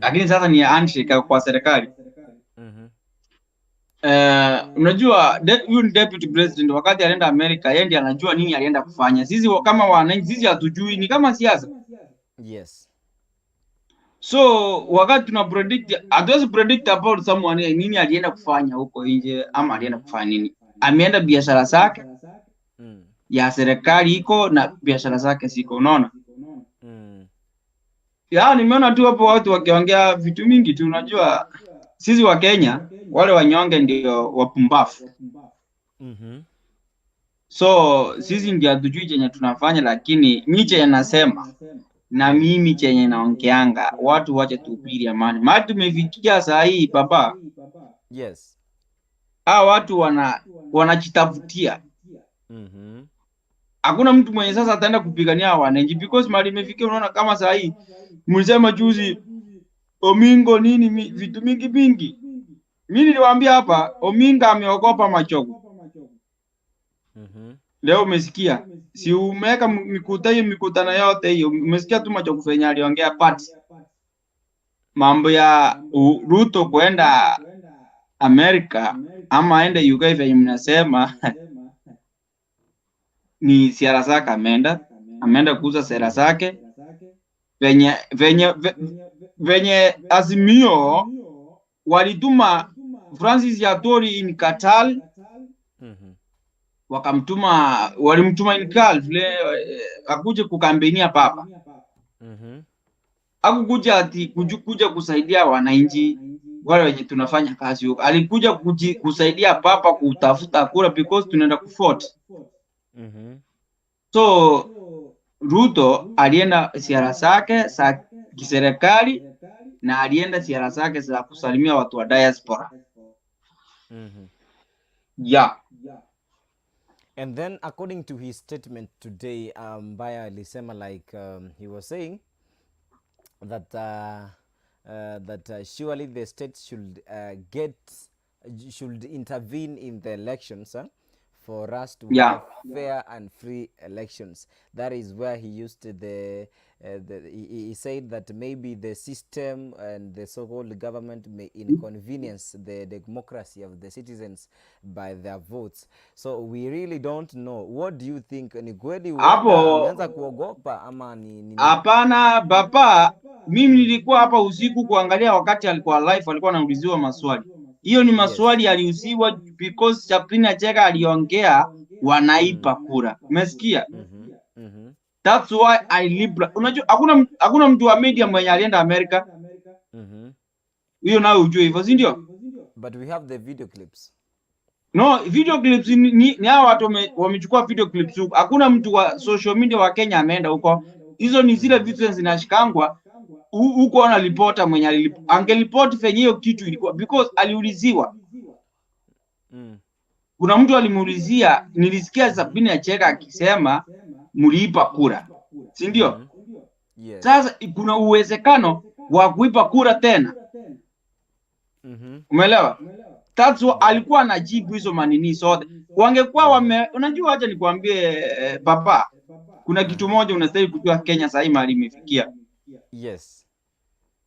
Lakini sasa ni handshake kwa serikali. Unajua huyu ni deputy president, wakati alienda Amerika, yeye ndiye anajua nini alienda kufanya. Sisi kama wananchi, sisi hatujui, ni kama siasa. So wakati tuna predict, hatuwezi predict about someone nini alienda kufanya huko nje ama alienda kufanya nini. Ameenda biashara zake ya serikali iko na biashara zake ziko, unaona? Ya, nimeona tu hapo watu wakiongea vitu mingi tu. Unajua sisi wa Kenya, wale wanyonge ndio wapumbafu. So sisi ndio hatujui chenye tunafanya, lakini mi chenye nasema na mimi chenye naongeanga, watu wache tuhubiri amani. Mahali tumefikia saa hii, baba, hawa watu wanajitafutia. Hakuna mtu mwenye sasa ataenda kupigania hawa wananchi because mahali imefikia, unaona kama saa hii mlisema juzi Omingo nini vitu mingi mingi. Mi niliwaambia hapa Ominga ameogopa Machogu. Leo umesikia, si umeweka hiyo mikutano yote hiyo, umesikia tu Machogu venye aliongea, but mambo ya Ruto kwenda Amerika ama aende UK venye mnasema ni siara zake ameenda kuuza sera zake venye Azimio walituma Francis Atwoli in Qatar, wakamtuma, walimtuma in Qatar vile akuje kukampenia papa, hakukuja ati kuja kusaidia wananchi wale wenye tunafanya kazi huko, alikuja kusaidia papa kutafuta kura because tunaenda kuvote. So Ruto alienda ziara zake za kiserikali na alienda ziara zake za kusalimia watu wa diaspora. Yeah. And then according to his statement today, ambaye alisema like he was saying that surely the state should get should intervene in the elections, huh, for us to have fair and free elections. That is where he used the he said that maybe the system and the so-called government may inconvenience the democracy of the citizens by their votes. So we really don't know. What do you think? Ni kweli huenda Hapo ameanza kuogopa ama ni Hapana baba, mimi nilikuwa hapa usiku kuangalia wakati alikuwa live, alikuwa anauliziwa maswali. Hiyo ni maswali aliuziwa because Sabrina Chega aliongea wanaiba kura. Umesikia? Mhm. That's why I libra. Unajua hakuna mtu wa media mwenye alienda Amerika. Hiyo nayo ujue hivyo, si ndio? But we have the video clips. No, video clips ni hawa watu wamechukua video clips huko. Hakuna mtu wa social media wa Kenya ameenda huko. Hizo ni zile vitu zinashikangwa huko, ana ripota mwenye angeripoti venye hiyo kitu ilikuwa because aliuliziwa. Kuna mtu alimuulizia, nilisikia Sabina Chega akisema mliiba kura, si ndio? Yes. Sasa kuna uwezekano wa kuiba kura tena, umeelewa? That's what alikuwa anajibu hizo manini zote. Wangekuwa wame, unajua, acha nikwambie, baba, kuna kitu moja unastahili kujua Kenya sasa hii mahali imefikia.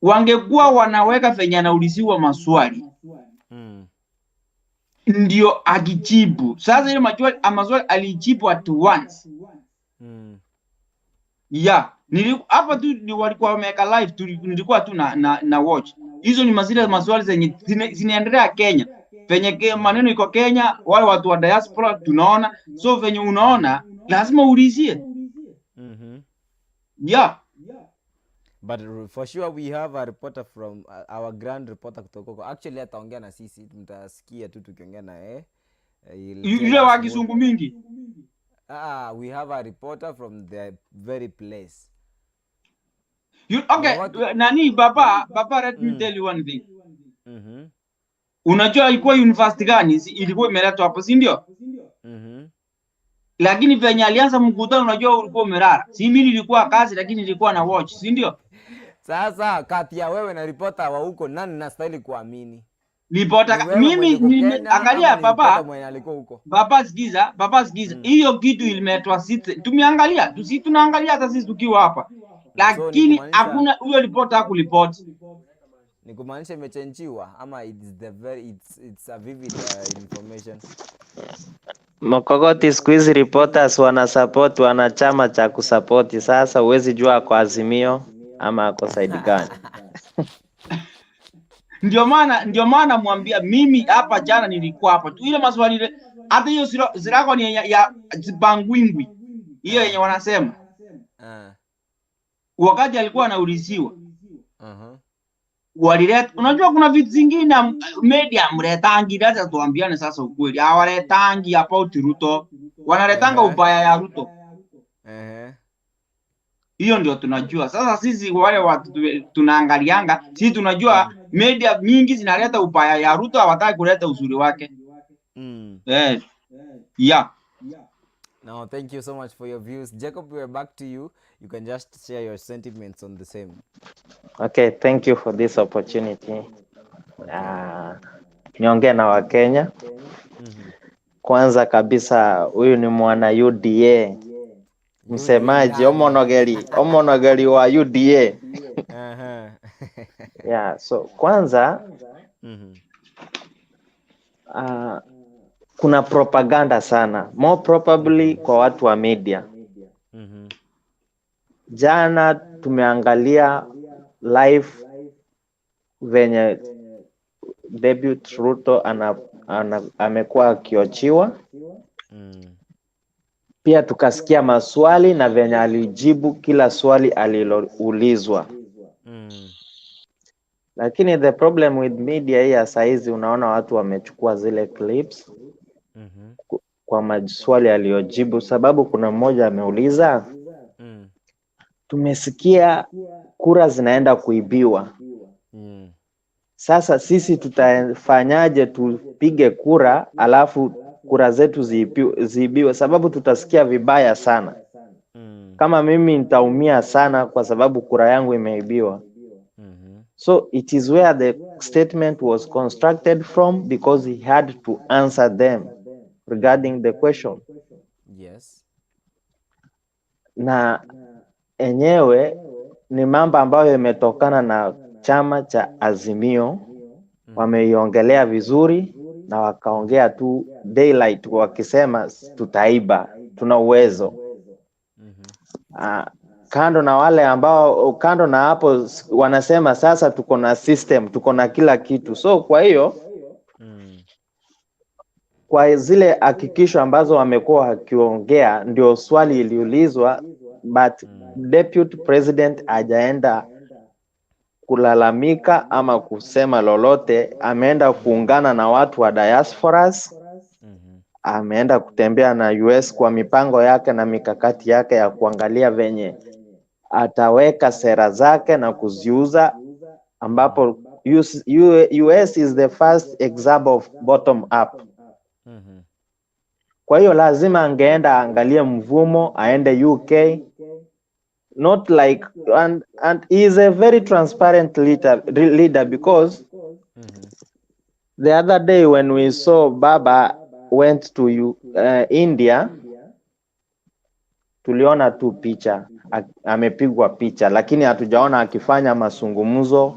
Wangekuwa wanaweka venye anauliziwa maswali ndio akijibu. Sasa ile maswali alijibu at once. Yeah, hapa tu ni walikuwa wameweka live tu, nilikuwa tu na watch. Hizo ni mazile maswali zenye zinaendelea Kenya. Venye maneno iko Kenya, wale watu wa diaspora tunaona. So venye unaona lazima uulizie. Yeah. But for sure we have a reporter from our grand reporter kutoka huko. Actually ataongea na sisi, mtasikia tu tukiongea na yeye. He'll tell Yule us wa what kizungu mingi. Ah, we have a reporter from the very place. You, Na okay, watu nani baba, baba, let me tell you one thing. Unajua ilikuwa university gani? Ilikuwa imeletwa hapo, si ndio? Mhm. Lakini venye alianza mkutano, unajua ulikuwa umelala. Si mimi nilikuwa kazi, lakini nilikuwa na watch, si ndio? Sasa kati ya wewe na reporter wa huko, nani nastahili kuamini? Reporter Ni wewe mwenye mimi uko nime, Kenya angalia ama ni reporter baba, mwenye alikuwa huko? Baba sikiza, baba sikiza. Hiyo kitu ilimetwa sisi. Tumeangalia, tusi tunaangalia hata sisi tukiwa hapa. So ni Lakini kumaanisha hakuna huyo reporter hakuripoti. Ni kumaanisha imechenjiwa ama it's the very it's a vivid information. Mokogoti siku hizi reporters wanasupport, wana chama cha kusapoti. Sasa huwezi jua ako Azimio ama ako side gani. Ndio maana mwambia mimi hapa jana nilikuwa hapa tu ile maswali ile hata hiyo zirako ni ya zibangwingwi hiyo yenye wanasema wakati alikuwa anauliziwa walileta, unajua kuna vitu zingine media mletangi, lazima tuambiane sasa ukweli, hawaletangi about Ruto, wanaletanga ubaya ya Ruto. Hiyo ndio tunajua sasa. Sisi wale watu tunaangalianga, sisi tunajua media mingi zinaleta ubaya ya Ruto, hawataki kuleta uzuri wake. Eh, yeah. No, thank you so much for your views. Jacob, we're back to you. You can just share your sentiments on the same. Okay, thank you for this opportunity. Niongee na Wakenya. Kwanza kabisa huyu ni mwana UDA, UDA msemaji ndani. Omonogeli, Omonogeli wa UDA. Yeah, so kwanza kuna propaganda sana, more probably kwa watu wa media. Jana tumeangalia live venye debut Ruto amekuwa akiochiwa. Pia tukasikia maswali na venye alijibu kila swali aliloulizwa. Lakini the problem with media hii ya saizi, unaona watu wamechukua zile clips kwa maswali aliyojibu, sababu kuna mmoja ameuliza, tumesikia kura zinaenda kuibiwa, sasa sisi tutafanyaje tupige kura alafu kura zetu ziibiwe? Sababu tutasikia vibaya sana. Kama mimi nitaumia sana kwa sababu kura yangu imeibiwa. So it is where the statement was constructed from because he had to answer them regarding the question. Na enyewe ni mambo ambayo imetokana na chama cha Azimio, wameiongelea vizuri na wakaongea tu daylight wakisema tutaiba, tuna uwezo. Kando na wale ambao kando na hapo wanasema sasa tuko na system, tuko na kila kitu. So kwa hiyo kwa zile hakikisho ambazo wamekuwa wakiongea, ndio swali iliulizwa, but deputy president hajaenda kulalamika ama kusema lolote. Ameenda kuungana na watu wa diasporas, ameenda kutembea na US kwa mipango yake na mikakati yake ya kuangalia venye ataweka sera zake na kuziuza, ambapo US is the first example of bottom up. Kwa hiyo lazima angeenda aangalie mvumo, aende UK, not like and he is a very transparent leader because the other day when we saw Baba went to India, tuliona tu picha amepigwa picha, lakini hatujaona akifanya mazungumzo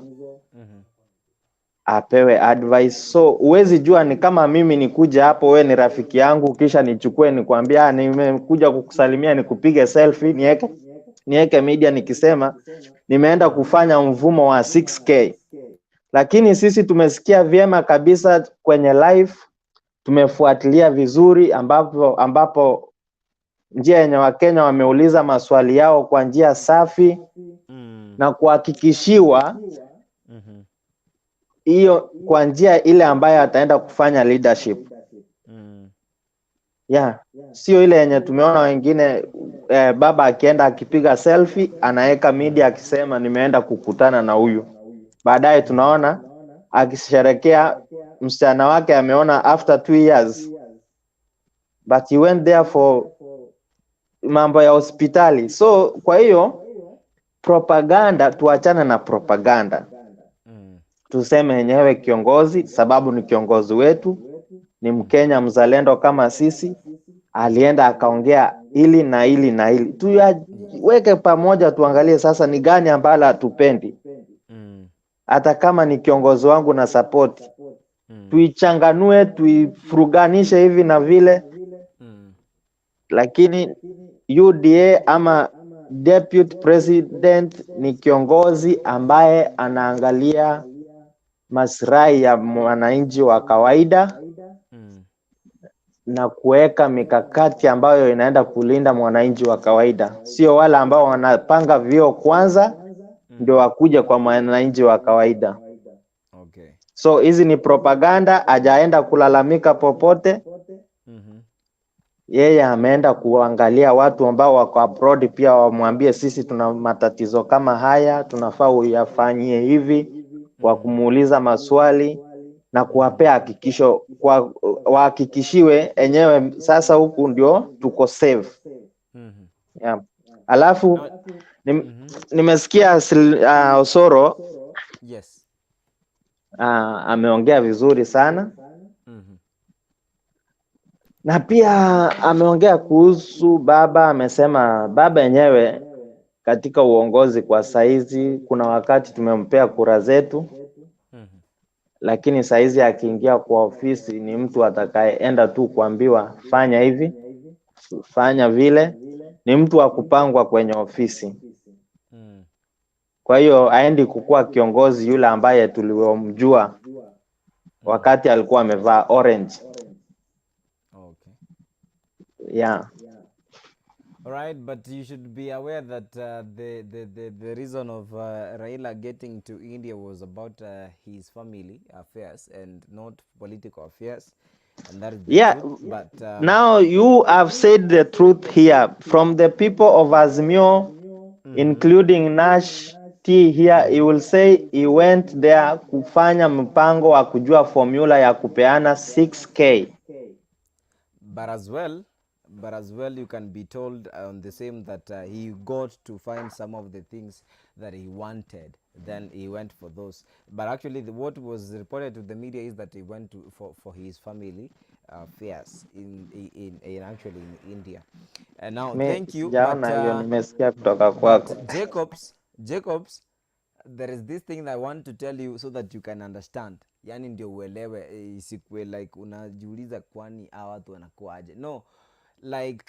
apewe advice. So huwezi jua, ni kama mimi nikuja hapo, wewe ni rafiki yangu, kisha nichukue nikwambia, "Ah, nimekuja kukusalimia, nikupige selfie, niweke media nikisema nimeenda kufanya mvumo wa 6K." Lakini sisi tumesikia vyema kabisa kwenye live, tumefuatilia vizuri ambapo njia yenye Wakenya wameuliza maswali yao kwa njia safi. na kuhakikishiwa hiyo kwa njia ile ambayo ataenda kufanya leadership. Yeah, sio ile yenye tumeona wengine baba akienda akipiga selfie anaweka media akisema nimeenda kukutana na huyu, baadaye tunaona akisherekea msichana wake ameona after 2 years, but he went there for mambo ya hospitali. So kwa hiyo propaganda, tuachane na propaganda, tuseme yenyewe kiongozi, sababu ni kiongozi wetu, ni Mkenya mzalendo kama sisi, alienda akaongea hili na hili na hili, tuyaweke pamoja, tuangalie sasa ni gani ambalo hatupendi. Hata kama ni kiongozi wangu na support, tuichanganue, tuifuruganishe hivi na vile, lakini UDA ama deputy president ni kiongozi ambaye anaangalia maslahi ya mwananchi wa kawaida na kuweka mikakati ambayo inaenda kulinda mwananchi wa kawaida, sio wale ambao wanapanga vio kwanza ndio wakuja kwa mwananchi wa kawaida. Okay. So hizi ni propaganda, hajaenda kulalamika popote. Yeye ameenda kuangalia watu ambao wako abroad pia wamwambie sisi tuna matatizo kama haya, tunafaa uyafanyie hivi, kwa kumuuliza maswali na kuwapea hakikisho, kwa wahakikishiwe enyewe sasa huku ndio tuko safe. Yeah. Alafu nimesikia Osoro Yes. Ameongea vizuri sana na pia ameongea kuhusu baba. Amesema baba yenyewe katika uongozi kwa saizi, kuna wakati tumempea kura zetu, lakini saizi akiingia kwa ofisi ni mtu atakayeenda tu kuambiwa fanya hivi fanya vile, ni mtu wa kupangwa kwenye ofisi. Kwa hiyo aendi kukuwa kiongozi yule ambaye tuliomjua wakati alikuwa amevaa orange. Okay. Yeah. All right, but you should be aware that the reason of Raila getting to India was about his family affairs and not political affairs, and that is the Yeah. truth. But Now you have said the truth here from the people of Azimio, including Nash T here, he will say he went there kufanya mpango wa kujua formula ya kupeana 6K. But as well, you can be told on the same that he got to find some of the things that he wanted. Then he went for those. But actually, what was reported to the media is that he went to for his family affairs in actually in India. And now, Mi thank you. But sijaona hiyo, nimesikia kutoka kwako. but Jacobs, there is this thing that I want to tell you so that you can understand. Yani ndio uelewe, isikuwe like unajiuliza kwani hawa watu wanakuaje. No, like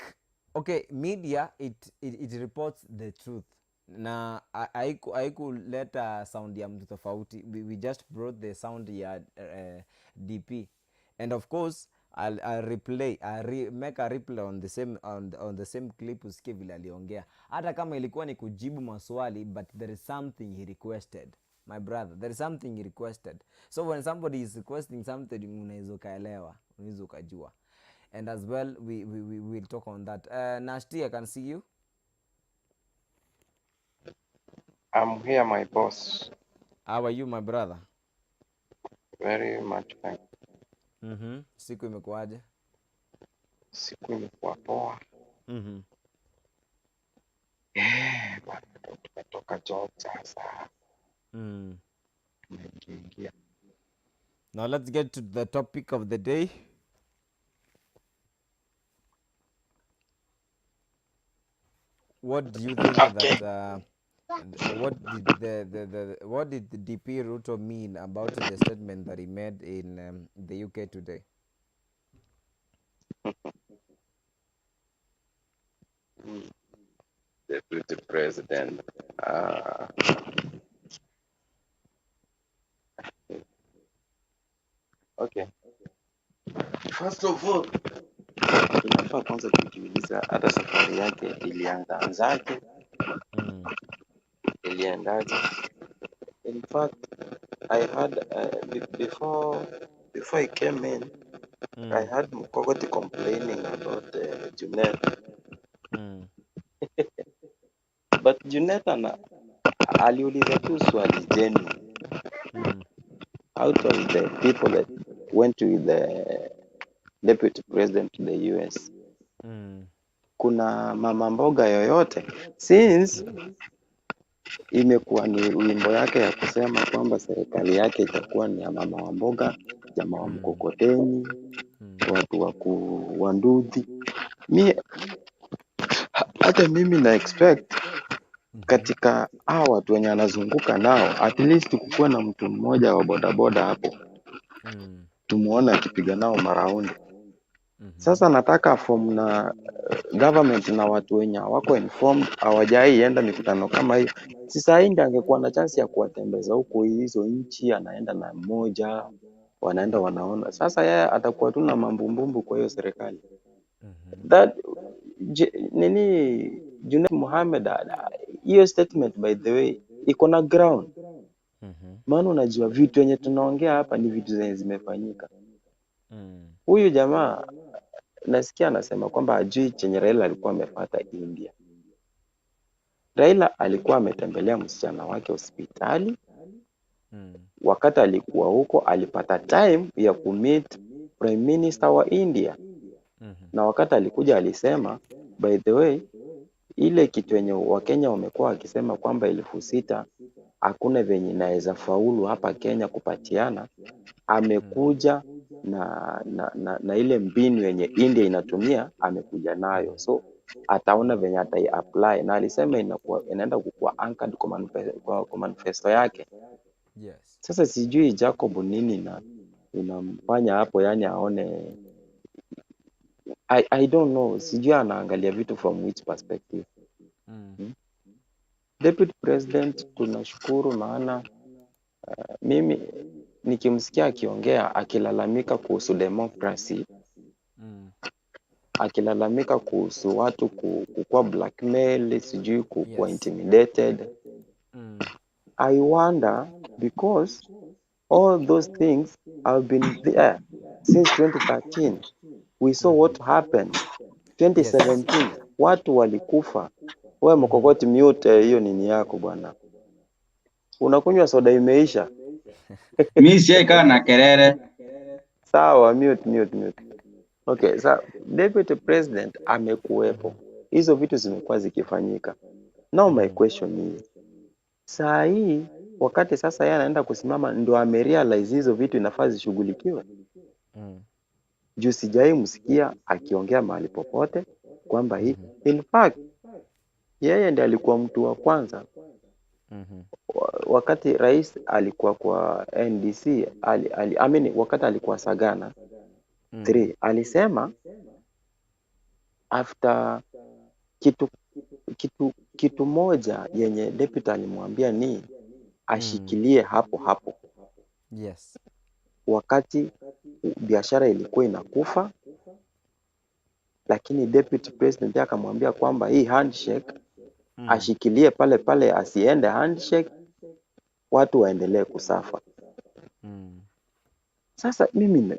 okay, media it reports the truth na haikuleta sound ya mtu tofauti. We just brought the sound ya DP, and of course I'll replay I'll re, make a replay on the same clip usikie vile aliongea, hata kama ilikuwa ni kujibu maswali, but there is something he requested. My brother, there is something he requested. So when somebody is requesting something, unaweza ukaelewa, unaweza ukajua. And as well we will talk on that. Nashti, I can see you. I'm here, my boss. How are you, my brother? Very much fine. Siku imekuwaje? Siku imekuwa poa. Eh, bwana, ndo tumetoka job sasa. Tumeingia. Now let's get to the topic of the day. What do you think that what did the DP Ruto mean about the statement that he made in the UK today? Deputy President. Okay. First of all, tunafaa kwanza kujiuliza hata safari yake ilianza anzaje? iliendaje. In fact, I had before I came in, I had Mkogoti complaining about Junet. But Junet ana aliuliza tu swali genuine. Out of the people that went to the deputy president to the US, kuna mama mboga yoyote? Since imekuwa ni wimbo yake ya kusema kwamba serikali yake itakuwa ni ya mama wa mboga, jamaa wa mkokoteni, watu wa wa nduthi. Mi hata mimi na expect katika hawa watu wenye anazunguka nao, at least kukuwa na mtu mmoja wa bodaboda hapo, tumuone akipiga nao maraundi. Sasa nataka form na government na watu wenye hawako informed, hawajai enda mikutano kama hiyo. Si saa hii ndiye angekuwa na chance ya kuwatembeza huko hizo nchi, anaenda na mmoja, wanaenda wanaona. Sasa yeye atakuwa tu na mambumbumbu kwa hiyo serikali. That nini Junet Mohamed, hiyo statement by the way iko na ground, maana unajua vitu yenye tunaongea hapa ni vitu zenye zimefanyika. Huyu jamaa nasikia anasema kwamba ajui chenye Raila alikuwa amepata India. Raila alikuwa ametembelea msichana wake hospitali. Wakati alikuwa huko alipata time ya kumeet prime minister wa India, na wakati alikuja alisema, by the way, ile kitu yenye Wakenya wamekuwa wakisema kwamba 6,000 hakuna venye inaweza faulu hapa Kenya kupatiana, amekuja na ile mbinu yenye India inatumia amekuja nayo, so ataona venye atai apply, na alisema inakuwa inaenda kukuwa anchored kwa manifesto yake. Sasa sijui Jacob nini na inamfanya hapo, yani aone I don't know, sijui anaangalia vitu from which perspective. Deputy President tunashukuru, maana mimi nikimsikia akiongea akilalamika kuhusu democracy, akilalamika kuhusu watu kukuwa blackmail, sijui kukuwa intimidated, I wonder because all those things have been there since 2013. We saw what happened 2017, watu walikufa. We Mkokoti, mute hiyo nini yako bwana, unakunywa soda imeisha. Mi sijaikaa na kelele. Sawa, mute, mute, mute. Okay, sa deputy president amekuwepo, hizo vitu zimekuwa zikifanyika. Now my question is, saa hii wakati sasa yeye anaenda kusimama ndo amerealize hizo vitu inafaa zishughulikiwe? Juu sijai msikia akiongea mahali popote kwamba hii, in fact yeye ndiye alikuwa mtu wa kwanza wakati rais alikuwa kwa NDC I mean, wakati alikuwa Sagana 3 alisema after kitu moja yenye deputy alimwambia ni ashikilie hapo hapo wakati biashara ilikuwa inakufa, lakini deputy president akamwambia kwamba hii handshake ashikilie pale pale, asiende handshake, watu waendelee kusuffer. Sasa mimi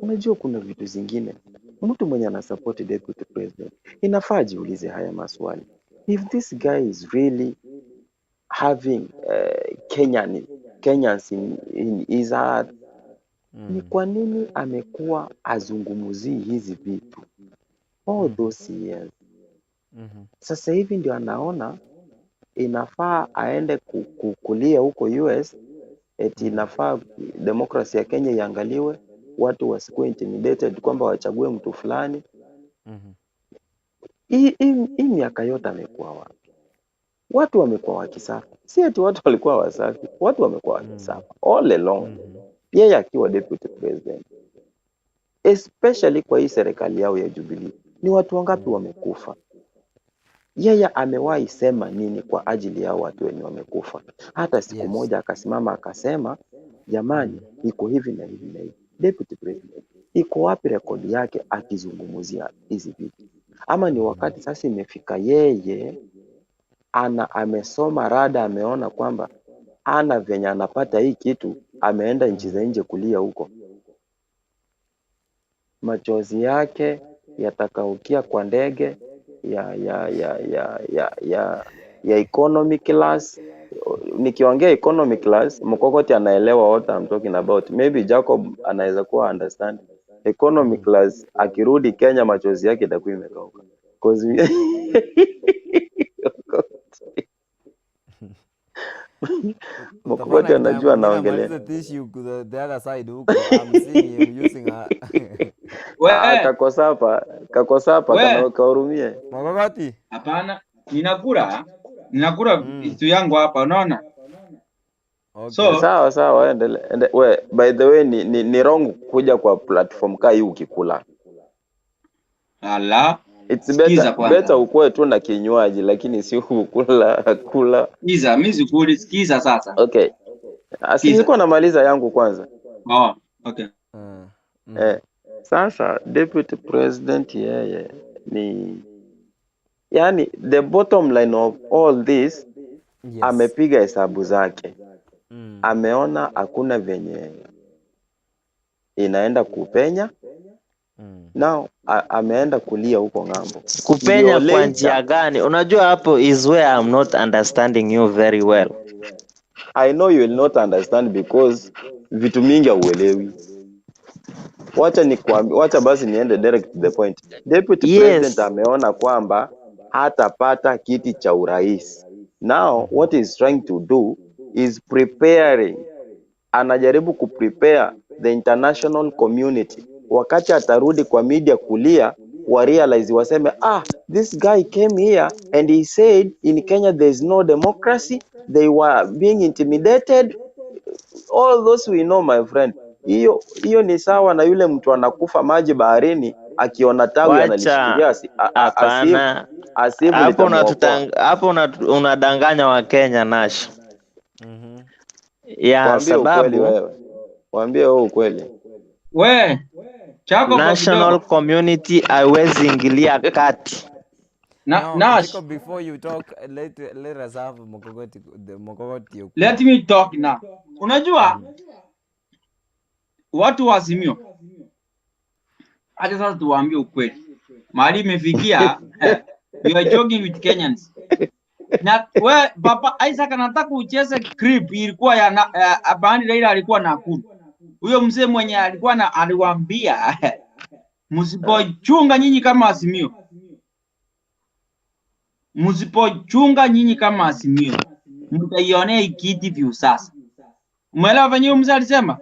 unajua kuna vitu zingine mtu mwenye anasupport deputy president inafaa ajiulize haya maswali. If this guy is really having Kenyans in his heart, ni kwa nini amekuwa azungumzii hizi vitu all those years? Sasa hivi ndio anaona inafaa aende kulia huko US eti inafaa demokrasi ya Kenya iangaliwe, watu wasikuwe intimidated kwamba wachague mtu fulani. Hii miaka yote amekuwa wapi? Watu wamekuwa wakisuffer, si eti watu walikuwa wasafi, watu wamekuwa wakisuffer all along, yeye akiwa deputy president, especially kwa hii serikali yao ya Jubilee. Ni watu wangapi wamekufa? Yeye amewahi sema nini kwa ajili ya watu wenye wamekufa? Hata siku moja akasimama akasema, jamani, iko hivi na hivi na hivi. Deputy president, iko wapi rekodi yake akizungumzia hizi vitu? Ama ni wakati sasa imefika yeye Ana amesoma rada, ameona kwamba ana venye anapata hii kitu, ameenda nchi za nje kulia huko, machozi yake yatakaukia kwa ndege ya economy class. Nikiongea economy class, Mkokoti anaelewa what I'm talking about. Maybe Jacob anaweza kuwa understand economy class. Akirudi Kenya, machozi yake itakuwa imekauka 'Cause Mkokoti Utapata time anajua mwingine anaongelea. amalize tissue ku the other side huko. I'm seeing him using a Ah, We, kakosapa kakosapa we, kana kahurumie. Mkokoti. hapana, ninakula vitu yangu hapa, unaona? Okay. So Sawa sawa, endele, ende, we, by the way ni wrong kuja kwa platform kaa hii ukikula. ala, It's sikiza better kwanza, better ukuwe tu na kinywaji lakini si kukula kula. sikiza, mimi sikuli, sikiza sasa, Okay. Asi sikiza. nilikuwa namaliza yangu kwanza. Oh, okay. Eh, sasa deputy president yeye ni yani the bottom line of all this. Yes. Amepiga hesabu zake. Ameona hakuna venye inaenda kupenya. Now ameenda kulia huko ng'ambo. Kupenya Ndio kwa njia later gani? Unajua hapo is where I'm not understanding you very well. I know you will not understand because vitu mingi hauelewi. Wacha nikwambie, wacha basi niende direct to the point. Deputy President Yes. ameona kwamba hatapata kiti cha urais. Now what he's trying to do is preparing, anajaribu kuprepare the international community. Wakati atarudi kwa media kulia, wa realize waseme, ah, this guy came here and he said in Kenya there is no democracy, they were being intimidated, all those we know my friend. Hiyo hiyo ni sawa na yule mtu anakufa maji baharini, akiona tawi Wacha, analishikilia hapana. asivu Hapo litamuokoa. hapo unadanganya Wakenya Nash. Ya Waambie ukweli sababu wewe, waambie wewe ukweli. We, Jacob national kidogo. community haiwezi ingilia kati. Na, No, Nash, Jacob, before you talk, let us have Mokogoti, the Mokogoti let ukweli. me talk now. Unajua watu wa Azimio, acha sasa tuwaambie ukweli. Mahali imefikia, we are joking with Kenyans. Na we Papa Isaac anataka ucheze clip ilikuwa ya Abani Raila alikuwa Nakuru. Huyo mzee mwenye alikuwa na aliwaambia msipochunga nyinyi kama Azimio, msipochunga nyinyi kama Azimio, mtaionea hii kiti vyu sasa. Umeelewa venye huyo mzee alisema?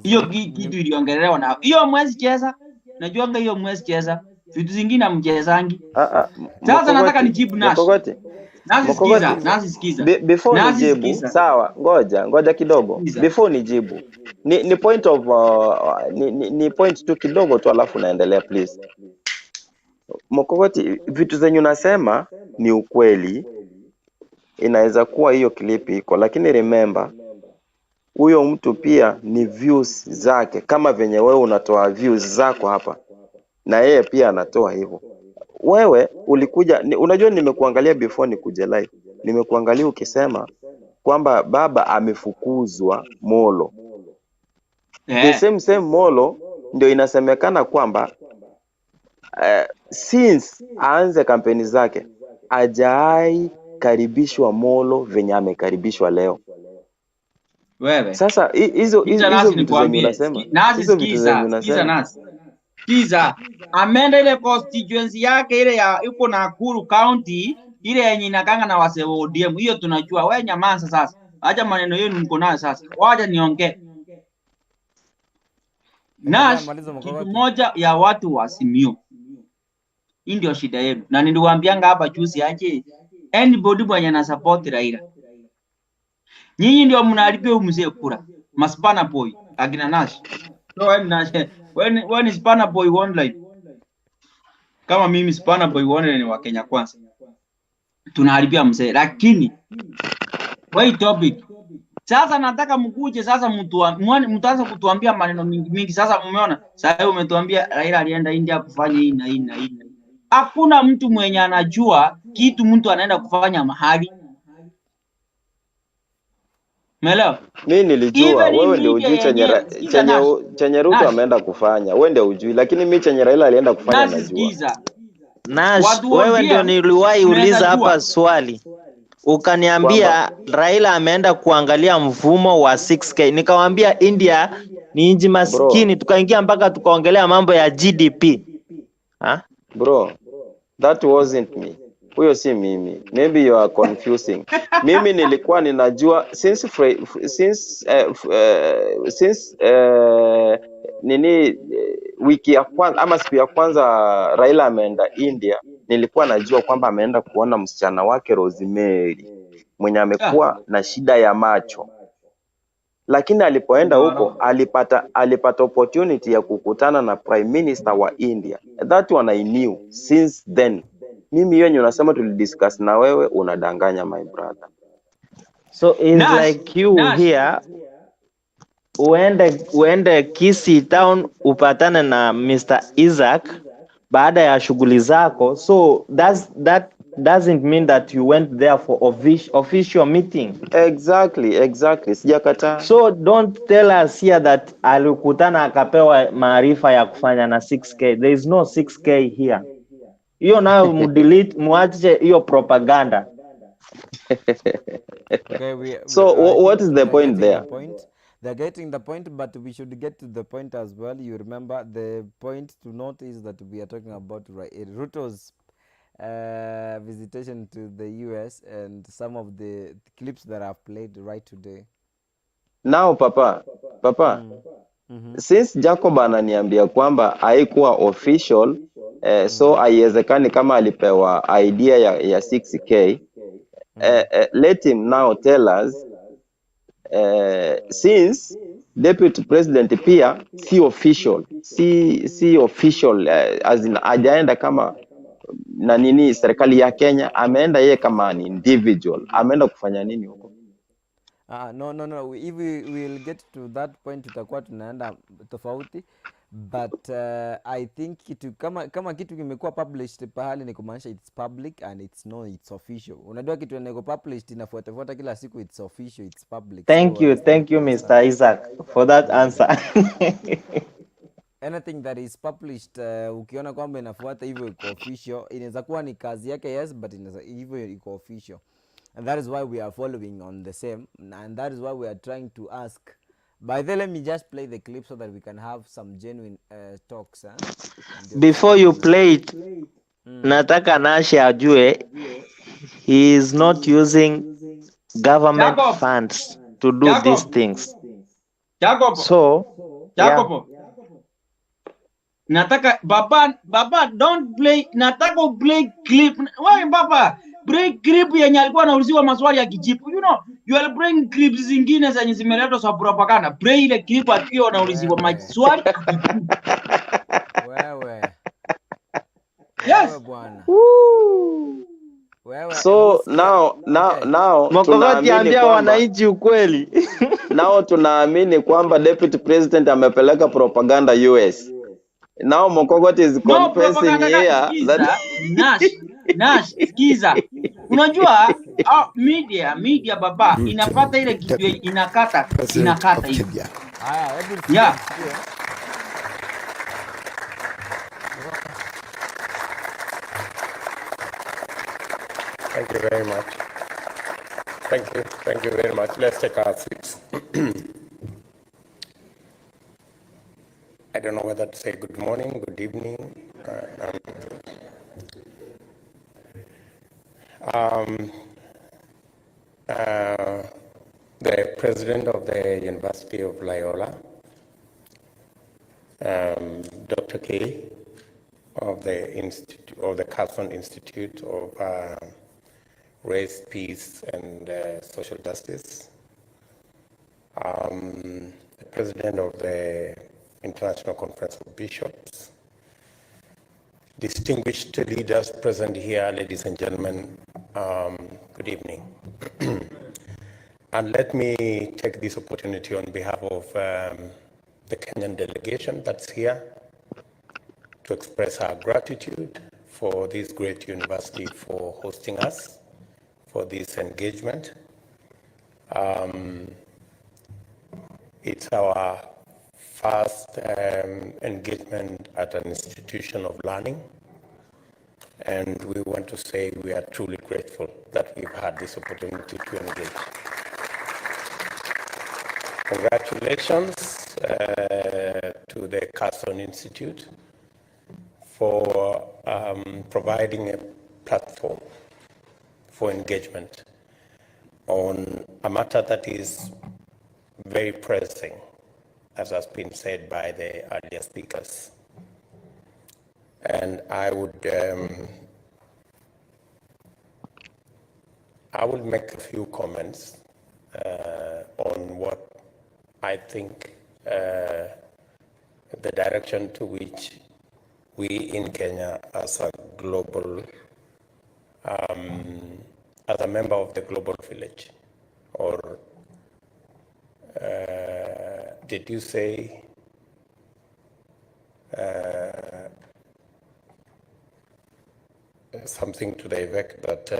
Hiyo kitu iliongelewa na hiyo mwezi cheza, najuanga hiyo mwezi cheza, vitu zingine hamchezangi. Ah, ah, Sasa nataka Mkokoti, nijibu Nash. Mkokoti, Nasi sikiza, Mkokoti, nasi sikiza. Before Nasi nijibu, sikiza. sawa, ngoja ngoja kidogo. Sikiza. Before nijibu, ni point of ni point tu kidogo tu, alafu naendelea please. Mkokoti, vitu zenye unasema ni ukweli, inaweza kuwa hiyo clip iko, lakini remember huyo mtu pia ni views zake, kama venye wewe unatoa views zako hapa, na yeye pia anatoa hivyo. Wewe ulikuja unajua nimekuangalia before nikuje live, nimekuangalia ukisema kwamba baba amefukuzwa Molo. The same same Molo ndio inasemekana kwamba since aanze kampeni zake hajaai karibishwa Molo venye amekaribishwa leo. Wewe. Sasa hizo Sikiza hizo nasi vitu zenye nikwambie. unasema, Nasi hizo vitu zenye sikiza, sikiza unasema nasi. Sikiza. Ameenda ile constituency yake ile ya yuko Nakuru County ile yenye inakanga na wase wa ODM. Hiyo tunajua. Wewe nyamaza sasa. Acha maneno yenu mko nayo sasa. Wacha niongee. Nash, Maliza kitu Mkokoti. moja ya watu wa Simiyu. Hii ndio shida yenu. Na niliwaambianga hapa juzi aje anybody mwenye ana support Raila. Nyinyi ndio mnaharibia huyu mzee kura. Maspana boy akina Nash. So wewe ni Nash, wewe ni spana boy online. Kama mimi spana boy online ni wa Kenya kwanza. Tunaharibia mzee lakini wait topic. Sasa nataka mkuje sasa mtaanza kutuambia maneno mingi mingi. Sasa umeona sasa hivi umetuambia Raila alienda India kufanya hii na hii na hii. Hakuna mtu mwenye anajua kitu mtu anaenda kufanya mahali. Umeelewa? Mi nilijua Even hii wewe ndio media ujui chenye, yenyewe, sikiza chenye, Nash, chenye Ruto Nash, ameenda kufanya, wewe ndio ujui, lakini mi chenye Raila alienda kufanya Nash, najua. sikiza. Nash, Watu wa wewe ndio ODM niliwahi tunaweza uliza jua. hapa swali ukaniambia Kwamba Raila ameenda kuangalia mfumo wa 6K. Nikawambia India ni nchi bro, maskini, tukaingia mpaka tukaongelea mambo ya GDP. Ha? bro, that wasn't me. Huyo si mimi. Maybe you are confusing. Mimi nilikuwa ninajua since nini wiki ya kwanza ama siku ya kwanza Raila ameenda India, nilikuwa najua kwamba ameenda kuona msichana wake Rosemary mwenye Ah, amekuwa na shida ya macho, lakini alipoenda huko alipata opportunity ya kukutana na prime minister wa India. That one I knew since then. Mimi hiyo yenye unasema tulidiscuss na wewe, unadanganya my brother. So it's Nash, like you Nash, here uende Kisii town upatane na Mr. Isaac baada ya shughuli zako. So that doesn't mean that you went there for official meeting. Exactly. Sijakataa. So don't tell us here that alikutana akapewa maarifa ya kufanya na 6K. There is no 6K here. Hiyo nayo mdelete, muache hiyo propaganda. Okay, we, So I what think is the they're point getting there? the point. They're getting the point, but we should get to the point as well. You remember the point to note is that we are talking about Ruto's visitation to the US and some of the clips that I've played right today. Now papa, since Jacob ananiambia kwamba haikuwa official so haiwezekani kama alipewa idea ya 6K let him now tell us since deputy president pia si official, si official as in hajaenda kama na nini serikali ya Kenya, ameenda yeye kama ni individual, ameenda kufanya nini huko? Ah, no. If we will get to that point tutakuwa tunaenda tofauti, but I think kitu kama kitu kimekuwa published pahali ni kumaanisha it's public and it's no, it's official. Unajua kitu yenye published inafuatafuata kila siku, it's official, it's public. Thank So you, I thank you Mr. Isaac for that answer. Anything that is published, ukiona kwamba inafuata hivyo iko official. Inaweza kuwa ni kazi yake, yes, but inaweza hivyo iko official, and that is why we are following on the same, and that is why we are trying to ask. By the, let me just play the clip so that we can have some genuine talks, eh? Ndio Before you tusikie. Play it, nataka Nash ajue he is not using government Jacob, funds to do these Jacob, things. Jacob, So, yeah. Jacob. Nataka baba, baba, don't play, nataka play clip. Wewe baba, play clip yenye alikuwa anauliziwa maswali akijibu. You know, you are bring clips zingine zenye zimeletwa za propaganda. Play ile clip akiwa anauliziwa Wewe. Maswali akijibu. Wewe. Yes. Wewe bwana. Wewe, So hebu sikia. now Okay. now Mokogoti, tunaamini ambia kwamba wananchi ukweli. Nao tunaamini kwamba deputy president amepeleka propaganda US. Now Mokogoti is No confessing propaganda here that sikiza, Nash, Nash, sikiza. Unajua media baba Ruto, inapata ile kitu yenye Deputy inakata President inakata of hivi. Kenya. Haya, hebu sikia tusikie. Thank you very much. Thank you. Thank you very much. Let's take our seats. I don't know whether to say good morning, good evening. The president of the University of Loyola, Dr. K of the Institute of the Carlson Institute of Race, Peace, and Social Justice, the president of the International Conference of Bishops, distinguished leaders present here, ladies and gentlemen, good evening. And let me take this opportunity on behalf of the Kenyan delegation that's here to express our gratitude for this great university for hosting us for this engagement. It's our first engagement at an institution of learning, and we want to say we are truly grateful that we've had this opportunity to engage. Congratulations to the Kasson Institute for providing a platform for engagement on a matter that is very pressing, as has been said by the earlier speakers. And I would make a few comments on what I think the direction to which we in Kenya as a global, as a member of the global village, or did you say something to the effect that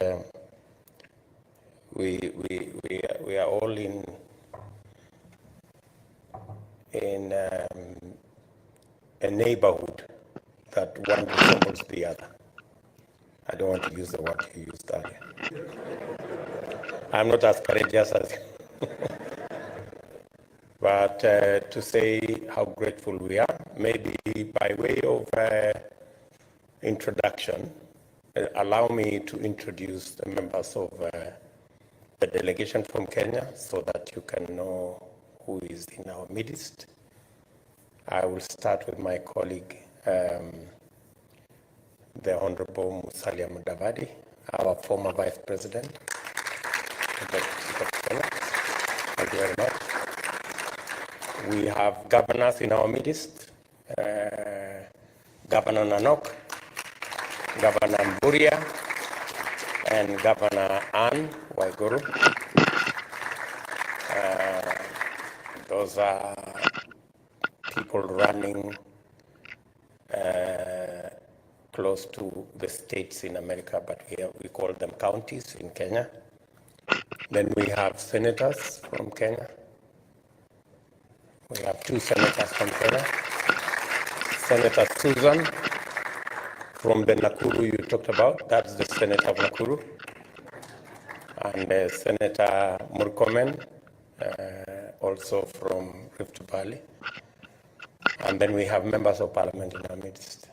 we are all in a neighborhood that one resembles the other? I don't want to use the word you used earlier. I'm not as courageous as you. But to say how grateful we are, maybe by way of introduction, allow me to introduce the members of the delegation from Kenya so that you can know who is in our midst. I will start with my colleague, the Honorable Musalia Mudavadi, our former Vice President of the Republic of Kenya. Thank you very much. We have governors in our midst, Governor Nanok, Governor Mvurya, and Governor Anne Waiguru. Those are people running close to the states in America, but we call them counties in Kenya. Then we have senators from Kenya. We have two senators from Kenya. Senator Susan from the Nakuru you talked about, that's the senator of Nakuru. And Senator Murkomen, also from Rift Valley. And then we have members of parliament in our midst.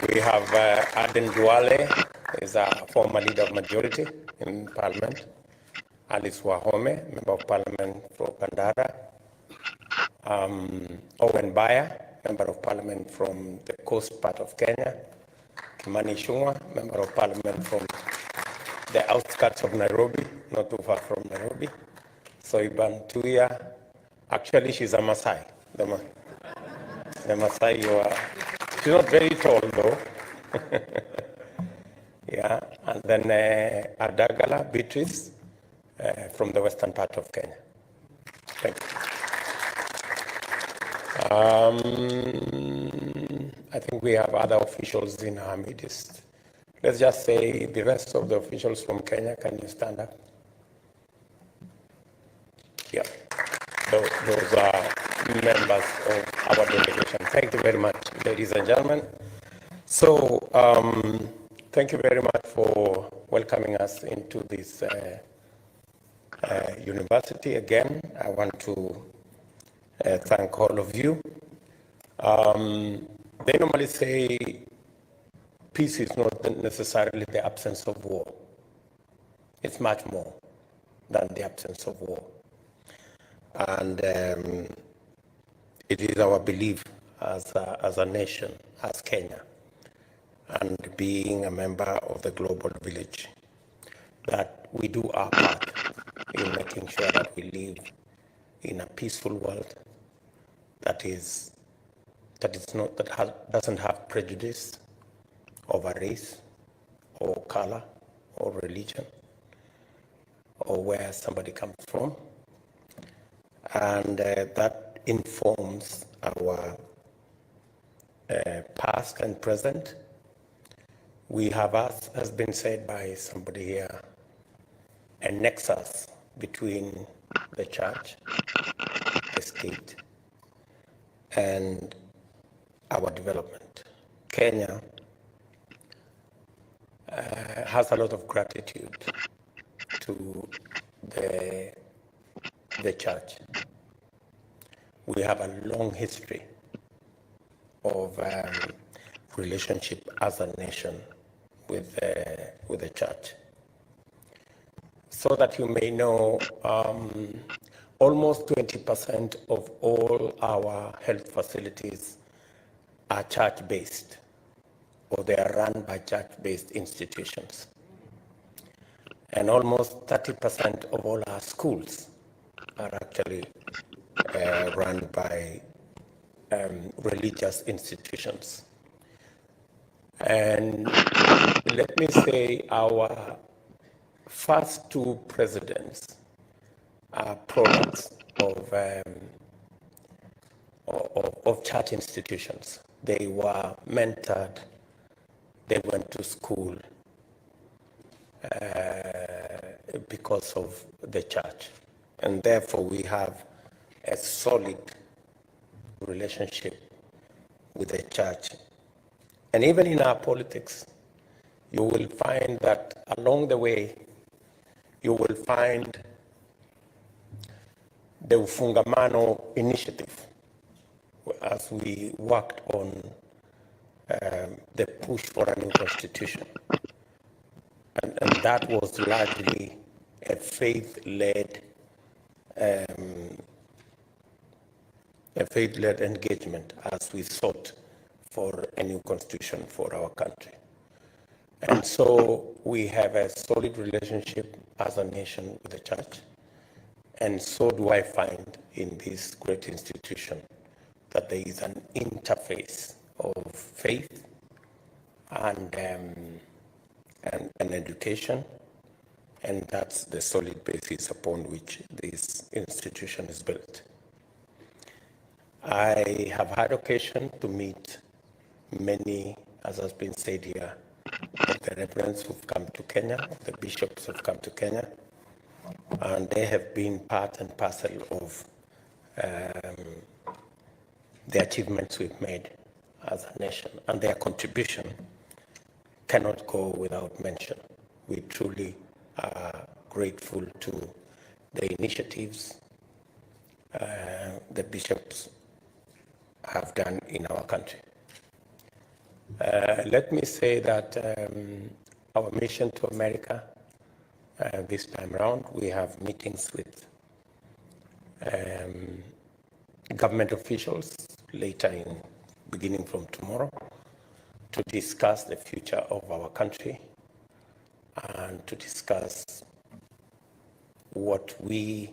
We have Aden Duale, is a former leader of majority in parliament. Alice Wahome, member of parliament for Kandara. Owen Baya, member of parliament from the coast part of Kenya. Kimani Ichung'wah, member of parliament from the outskirts of Nairobi, not too far from Nairobi. Soipan Tuya, actually she's a Maasai. The Maasai you are, she's not very tall though. Yeah, and then Adagala Beatrice from the western part of Kenya. Thank you. I think we have other officials in our midst. Let's just say the rest of the officials from Kenya, can you stand up? Yeah, those are members of our delegation. Thank you very much, ladies and gentlemen. So, thank you very much for welcoming us into this university again. I want to thank all of you. They normally say peace is not necessarily the absence of war. It's much more than the absence of war. And it is our belief as a nation, as Kenya, and being a member of the global village, that we do our part in making sure that we live in a peaceful world that is not that has, doesn't have prejudice over race or color or religion or where somebody comes from, and that informs our past and present. We have, as has been said by somebody here, a nexus between the church, the state, and our development. Kenya has a lot of gratitude to the church. We have a long history of relationship as a nation with the church. So that you may know, almost 20% of all our health facilities are church-based, or they are run by church-based institutions. And almost 30% of all our schools are actually run by religious institutions. And let me say our first two presidents are products of church institutions. They were mentored, they went to school because of the church. And therefore we have a solid relationship with the church. And even in our politics, you will find that along the way, you will find the Ufungamano initiative as we worked on the push for a new constitution. And that was largely a faith-led engagement as we sought for a new constitution for our country. And so we have a solid relationship as a nation with the church. And so do I find in this great institution that there is an interface of faith and education. And that's the solid basis upon which this institution is built. I have had occasion to meet many, as has been said here, of the reverends who've come to Kenya, of the bishops who've come to Kenya, and they have been part and parcel of the achievements we've made as a nation, and their contribution cannot go without mention. We truly are grateful to the initiatives the bishops have done in our country. Let me say that our mission to America this time round, we have meetings with government officials later in, beginning from tomorrow, to discuss the future of our country and to discuss what we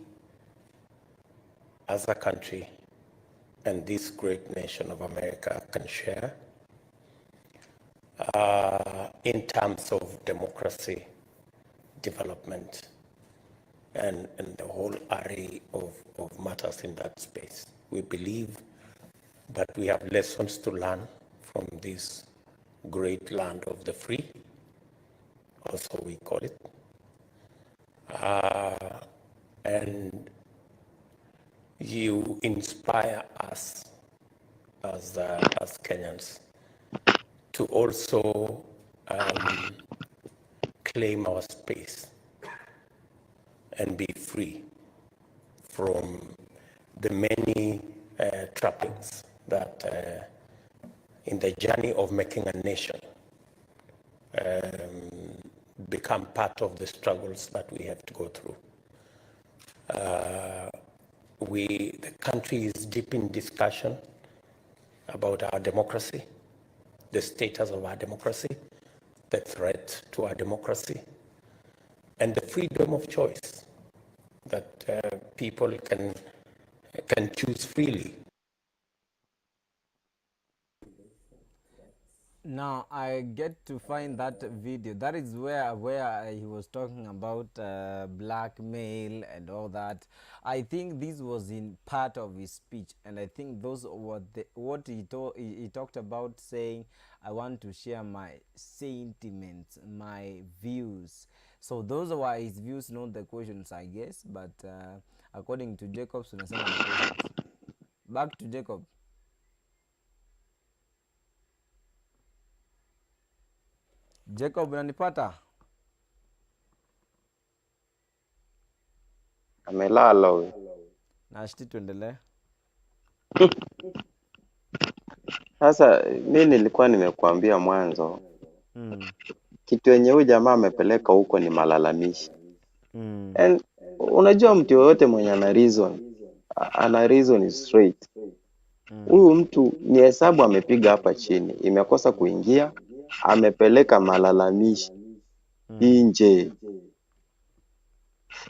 as a country and this great nation of America can share in terms of democracy, development, and the whole array of matters in that space. We believe that we have lessons to learn from this great land of the free, also we call it. And you inspire us as Kenyans to also claim our space and be free from the many trappings that in the journey of making a nation become part of the struggles that we have to go through. The country is deep in discussion about our democracy, the status of our democracy, the threat to our democracy, and the freedom of choice that people can choose freely. Now I get to find that video. That is where he was talking about blackmail and all that. I think this was in part of his speech, and I think those were what he told. He talked about saying, "I want to share my sentiments, my views." So those were his views, not the questions, I guess. But according to Jacobs, unasema ni questions. Back to Jacob. Jacob, unanipata? Amelala huyu. Nashti, tuendelee. Sasa mi nilikuwa nimekuambia mwanzo kitu yenye huyu jamaa amepeleka huko ni malalamishi. And unajua mtu yoyote mwenye ana reason, ana reason is straight. Huyu mtu ni hesabu amepiga hapa chini, imekosa kuingia, amepeleka malalamishi nje.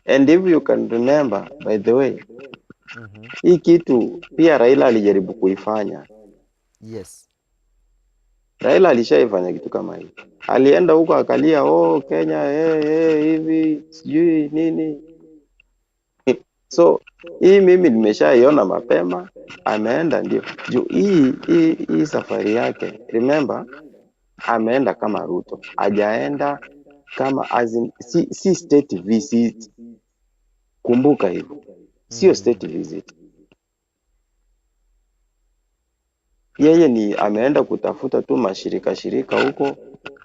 And if you can remember, by the way, hii kitu pia Raila alijaribu kuifanya. Yes. Raila alishaifanya kitu kama hii. Alienda huko akalia, oh Kenya, hey, hey, hivi sijui nini. So hii mimi nimeshaiona mapema, ameenda ndio juu hii safari yake. Remember, ameenda kama Ruto, hajaenda kama as in, si state visit. Kumbuka hivyo, sio state visit. Yeye ni ameenda kutafuta tu mashirika shirika huko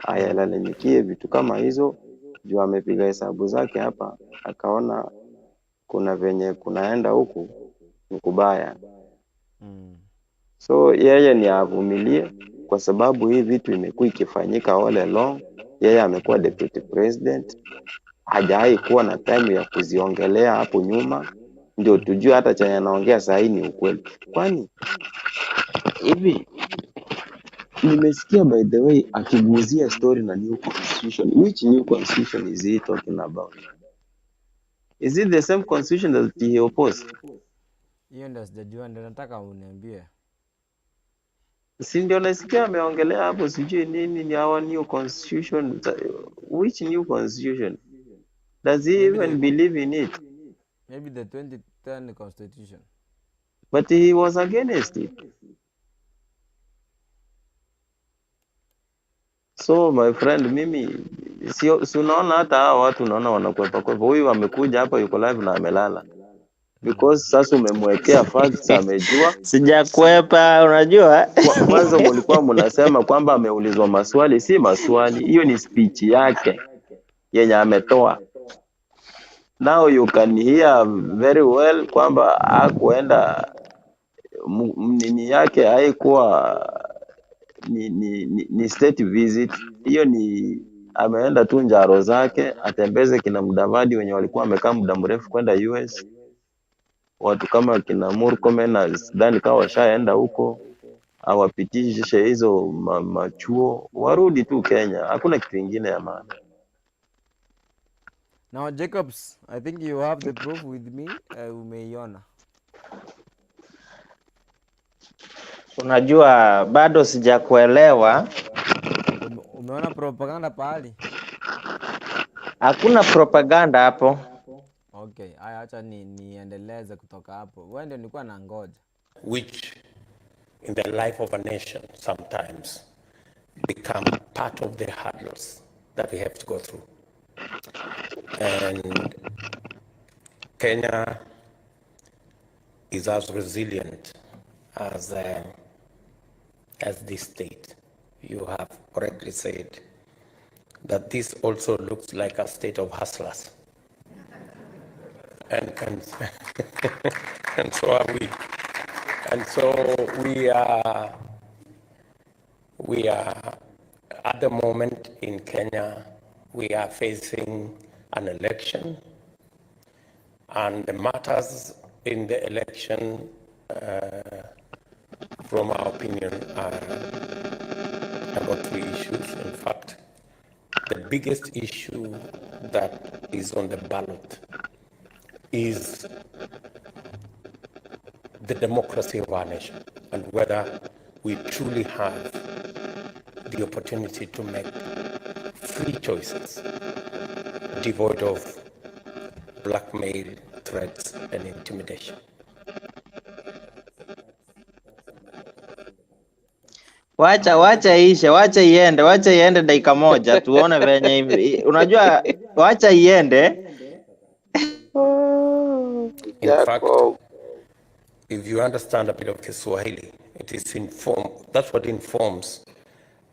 ayalalamikie vitu kama hizo, juu amepiga hesabu zake hapa, akaona kuna venye kunaenda huku ni kubaya. So yeye ni avumilie, kwa sababu hii vitu imekuwa ikifanyika all along. Yeye amekuwa deputy president, hajawahi kuwa na time ya kuziongelea hapo nyuma, ndio tujue hata chenye anaongea saa hii ni ukweli. Kwani hivi nimesikia by the way akiguzia story na new constitution. Which new constitution is he talking about? Is it the same constitution that he opposed? Hiyo ndio sijajua, ndio nataka uniambie. Si ndio nasikia ameongelea hapo sijui nini ni our new constitution. Which new constitution? Does he Maybe even the believe in it? Maybe the 2010 constitution. But he was against it. So my friend, mimi sio, si unaona hata hawa watu unaona wanakwepa kwepa. Huyu amekuja hapa yuko live na amelala. Because sasa umemwekea facts, amejua. Sijakwepa, unajua. Kwanza mlikuwa mnasema kwamba ameulizwa maswali, si maswali, hiyo ni speech yake yenye ametoa. Now you can hear very well kwamba hakuenda nini yake haikuwa ni state visit. Hiyo ni ameenda tu njaro zake atembeze kina Mudavadi wenye walikuwa wamekaa muda mrefu kwenda US. Watu kama kina Murkomen na sidhani kama washaenda huko, awapitishe hizo machuo warudi tu Kenya, hakuna kitu ingine ya maana. Now Jacobs, I think you have the proof with me. Umeiona. Unajua bado sijakuelewa. Umeona propaganda pahali? Hakuna propaganda hapo. Okay, haya acha niendeleze kutoka hapo. Wewe ndio nilikuwa nangoja. Which in the life of a nation sometimes become part of the hurdles that we have to go through. And Kenya is as resilient as this state. You have correctly said that this also looks like a state of hustlers. And so are we. And so we are at the moment in Kenya, we are facing an election, and the matters in the election, from our opinion, are about three issues. In fact, the biggest issue that is on the ballot is the democracy of our nation and whether we truly have the opportunity to make free choices devoid of blackmail, threats, and intimidation. Wacha ishe, wacha iende dakika moja tuone venye hivi. Unajua, wacha iende. In fact, if you understand a bit of Kiswahili, it is inform. That's what informs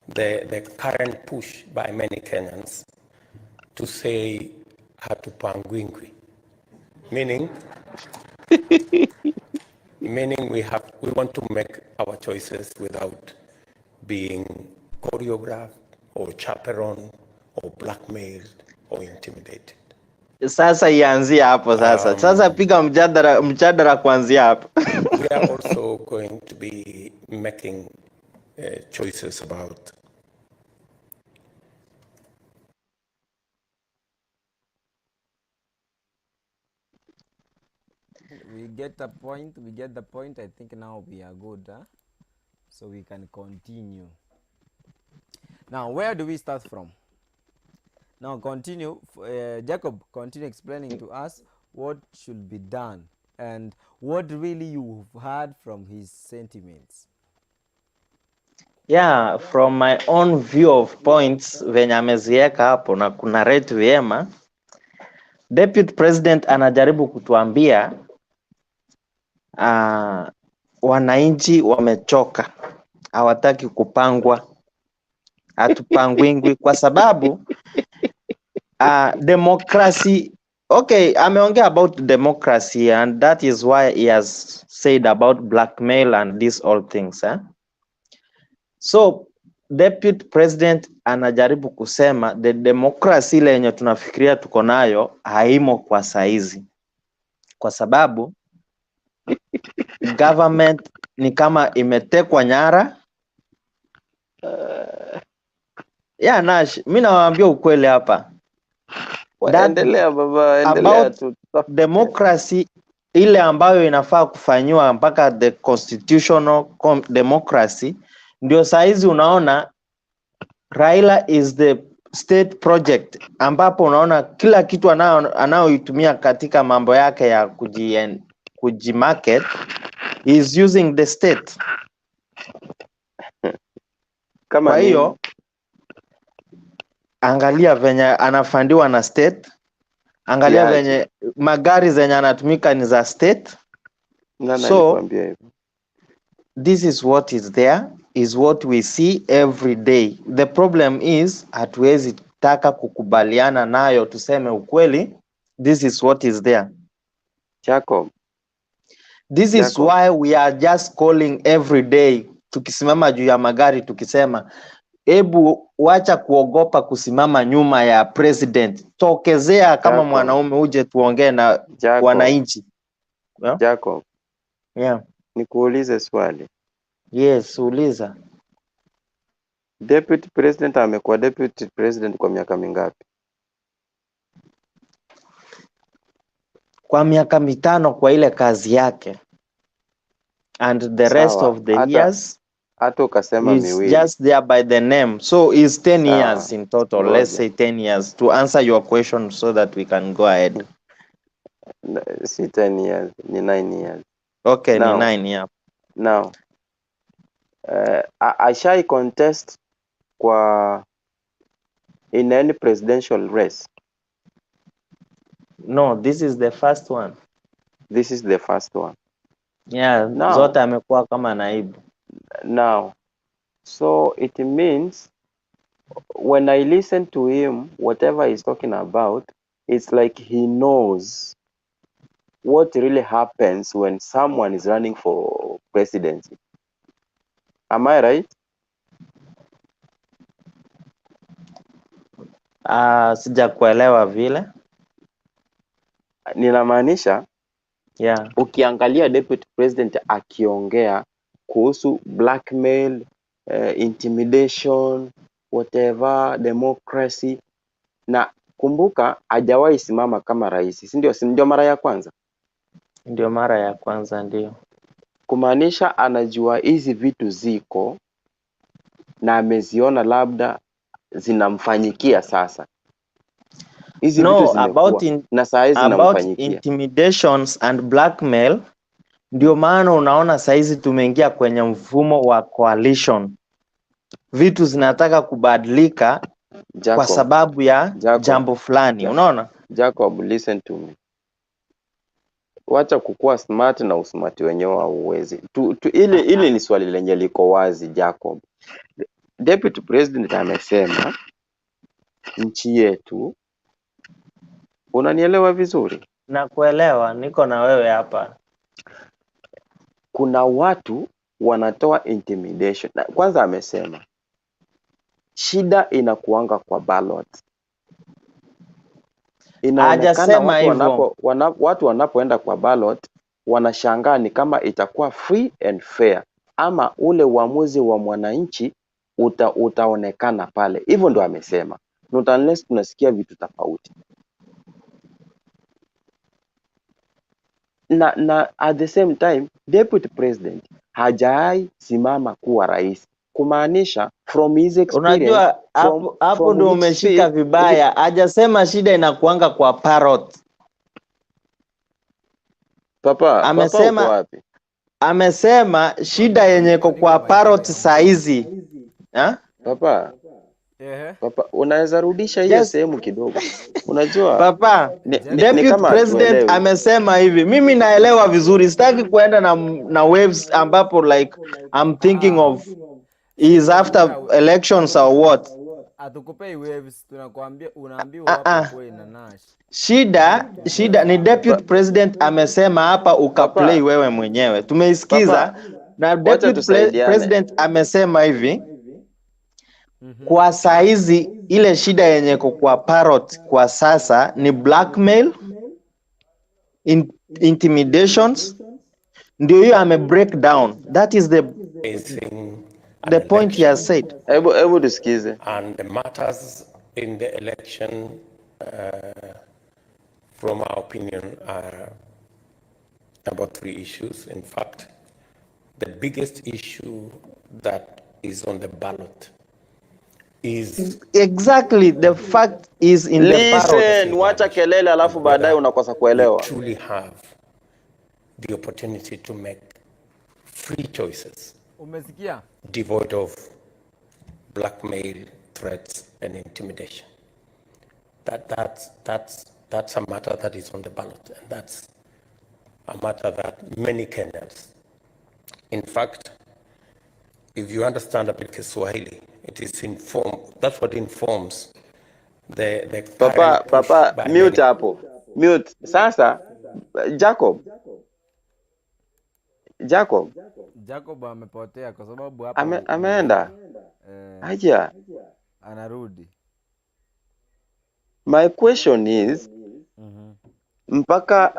the current push by many Kenyans to say hatupangwingwi, meaning we want to make our choices without being choreographed or chaperoned or blackmailed or intimidated. Sasa ianzie hapo sasa. Sasa piga mjadala kuanzia hapo. We are also going to be making choices about We get the point. We get the point. I think now we are good, huh? So we can continue. Now, where do we start from? Now, continue, Jacob, continue explaining to us what should be done and what really you've heard from his sentiments. Yeah, from my own view of points venye ameziweka hapo na kuna rate vyema, Deputy President anajaribu kutuambia wananchi wamechoka, hawataki kupangwa, hatupangwingwi kwa sababu democracy. Okay, ameongea about democracy and that is why he has said about blackmail and these all things, eh? So Deputy President anajaribu kusema the democracy ile yenye tunafikiria tuko nayo haimo kwa saizi, kwa sababu government ni kama imetekwa nyara. Yeah, Nash, mi nawaambia ukweli hapa. That Endelea baba, endelea about tu. democracy ile ambayo inafaa kufanyiwa mpaka the constitutional democracy, ndio saizi unaona Raila is the state project, ambapo unaona kila kitu anayoitumia katika mambo yake ya kujimarket is using the state. Kama Kwa nini? hiyo angalia venye anafandiwa na state, angalia Yaje. venye magari zenye anatumika ni za state. Nani So alikwambia hivyo? this is what is there, is what we see every day. The problem is hatuwezi taka kukubaliana nayo, tuseme ukweli, this is what is there. Jacob, This is Jacob. why we are just calling every day, tukisimama juu ya magari tukisema, ebu wacha kuogopa kusimama nyuma ya president, tokezea kama Jacob, mwanaume uje tuongee na Jacob, wananchi. Yeah? Jacob, Yeah. nikuulize swali. Yes, uliza. Deputy President amekuwa deputy president kwa miaka mingapi? Kwa miaka 5 kwa ile kazi yake, and the rest Sawa, of the hata years hata ukasema is miwili. just there by the name. So it's 10 Sawa, years in total. Let's ngoja. say 10 years to answer your question so that we can go ahead. Si 10 years, ni 9 years. Okay, ni Now, 9, yeah. now ashai contest kwa in any presidential race? No, this is the first one. This is the first one. Yeah, Now, zote amekuwa kama naibu. now, so it means when I listen to him, whatever he's talking about, it's like he knows what really happens when someone is running for presidency. Am I right? Sijakuelewa vile. Ninamaanisha Yeah. ukiangalia deputy president akiongea kuhusu blackmail, intimidation, whatever, democracy, na kumbuka hajawahi simama kama rais, si ndio? Si ndio mara ya kwanza? Ndio mara ya kwanza, ndio. Kumaanisha anajua hizi vitu ziko na ameziona labda zinamfanyikia sasa. Hizi vitu No, zimekuwa na saa hizi about zinamfanyikia. intimidations and blackmail. Ndio maana unaona saizi tumeingia kwenye mfumo wa coalition, vitu zinataka kubadilika kwa Jacob, sababu ya Jacob, jambo fulani, unaona? Jacob, listen to me. Wacha kukuwa smart na usmart wenyewe hauwezi. Ili ni swali lenye liko wazi Jacob. Deputy President amesema nchi yetu, unanielewa vizuri? Nakuelewa, niko na wewe hapa. Kuna watu wanatoa intimidation. Na kwanza amesema shida inakuanga kwa ballot. Inaonekana Hajasema watu hivyo. watu wanapoenda kwa ballot wanashangaa ni kama itakuwa free and fair ama ule uamuzi wa mwananchi utaonekana pale. Hivyo ndo amesema. Not unless tunasikia vitu tofauti. Na at the same time deputy president hajai simama kuwa rais, kumaanisha from his experience, Unajua from hapo from ndio which umeshika field, vibaya. Hajasema shida inakuanga kwa parrot. Papa, papa uko Amesema wapi? amesema shida yenye iko kwa parrot saizi. Ha? Papa, papa unaweza rudisha hiyo Just sehemu kidogo. Unajua papa, ni deputy kama president hatuelewi. amesema hivi. Mimi naelewa vizuri, sitaki kuenda na waves ambapo like I'm thinking of is after elections or what. Hatukupei waves, tunakwambia unaambiwa Ah, hapo ah. kweli na Nash. Shida ni deputy president amesema hapa, ukaplay wewe mwenyewe. Tumeisikiza Papa, na wacha deputy tusaidiane. president amesema hivi kwa saizi ile shida yenye iko kwa parrot kwa sasa ni blackmail, intimidations. Ndio hiyo ame break down. That is Facing an the point he has election said. Hebu tusikize. and the matters in the election, from our opinion, are about three issues. In fact, the biggest issue that is on the ballot is Exactly, the fact is in the parrot. Listen, wacha kelele alafu baadaye unakosa we kuelewa. truly have the opportunity to make free choices Umesikia? devoid of blackmail, threats, and intimidation. That's a matter that is on the ballot, and that's a matter that many Kenyans, in fact, if you understand a bit Kiswahili, it is inform. That's what informs the Papa, current push papa, by mute many. hapo. Mute. Sasa Jacob, Jacob Jacob amepotea kwa sababu hapa ameenda. Haja. anarudi. My question is mpaka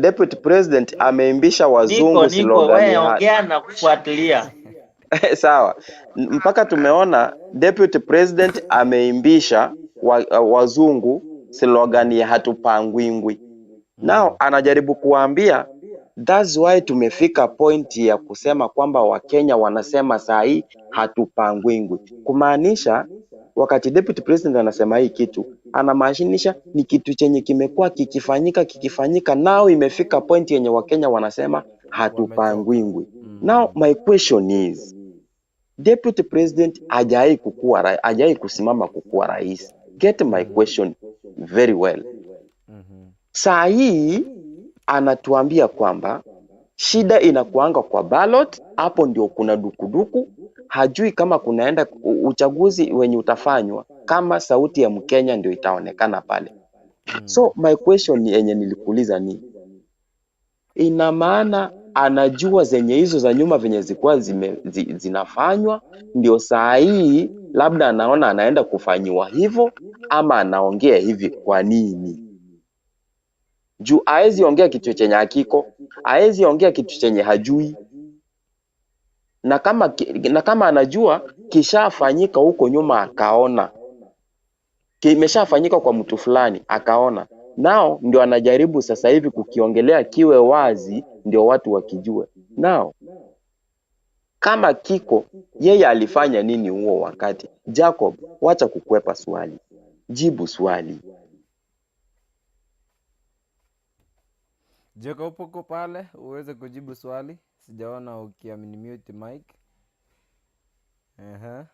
deputy president ameimbisha wazungu Niko slogan wewe ya ongea na kufuatilia. sawa, mpaka tumeona deputy president ameimbisha wazungu slogan ya hatupangwingwi. Now anajaribu kuwaambia that's why tumefika point ya kusema kwamba Wakenya wanasema saa hii hatupangwingwi, kumaanisha wakati deputy president anasema hii kitu anamaanisha ni kitu chenye kimekuwa kikifanyika, nao imefika point yenye Wakenya wanasema hatupangwingwi. Now my question is, deputy president hajai kusimama kukuwa rais. Get my question very well. Saa hii anatuambia kwamba shida inakuanga kwa ballot, hapo ndio kuna dukuduku. Hajui kama kunaenda uchaguzi wenye utafanywa, kama sauti ya Mkenya ndio itaonekana pale. So my question yenye nilikuuliza ni, ina maana anajua zenye hizo za nyuma venye zilikuwa zinafanywa, ndio saa hii labda anaona anaenda kufanyiwa hivyo, ama anaongea hivi kwa nini? Juu haezi ongea kitu chenye hakiko, haezi ongea kitu chenye hajui, na kama anajua kishafanyika huko nyuma akaona kimeshafanyika kwa mtu fulani akaona, nao ndio anajaribu sasa hivi kukiongelea kiwe wazi, ndio watu wakijue. Nao Kama kiko, yeye alifanya nini huo wakati? Jacob, wacha kukwepa swali, jibu swali. Jacob, uko pale uweze kujibu swali? Sijaona ukiunmute mic. Ehe.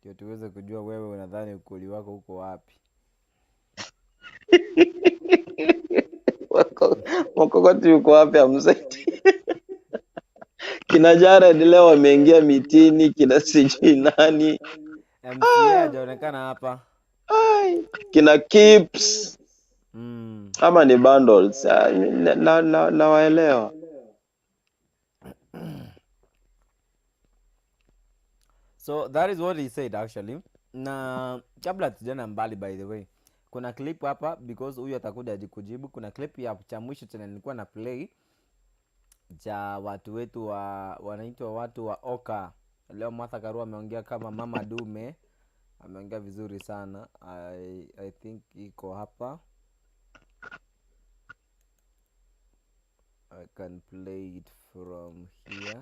Ndio tuweze kujua wewe unadhani ukweli wako uko wapi. Mkokoti yuko wapi amsaidi? Kina Jared leo wameingia mitini, kina sijui nani, MCA hajaonekana hapa. kina Kips ama ni bundles. Ah, nawaelewa. So that is what he said actually. Na kabla tujaenda mbali, by the way, kuna clip hapa because huyu atakuja aje kujibu. Kuna clip ya cha mwisho chenye nilikuwa na play cha watu wetu wa wanaitwa watu wa Oka. Leo Martha Karua ameongea kama mama dume, ameongea vizuri sana. I think iko hapa. I can play it from here.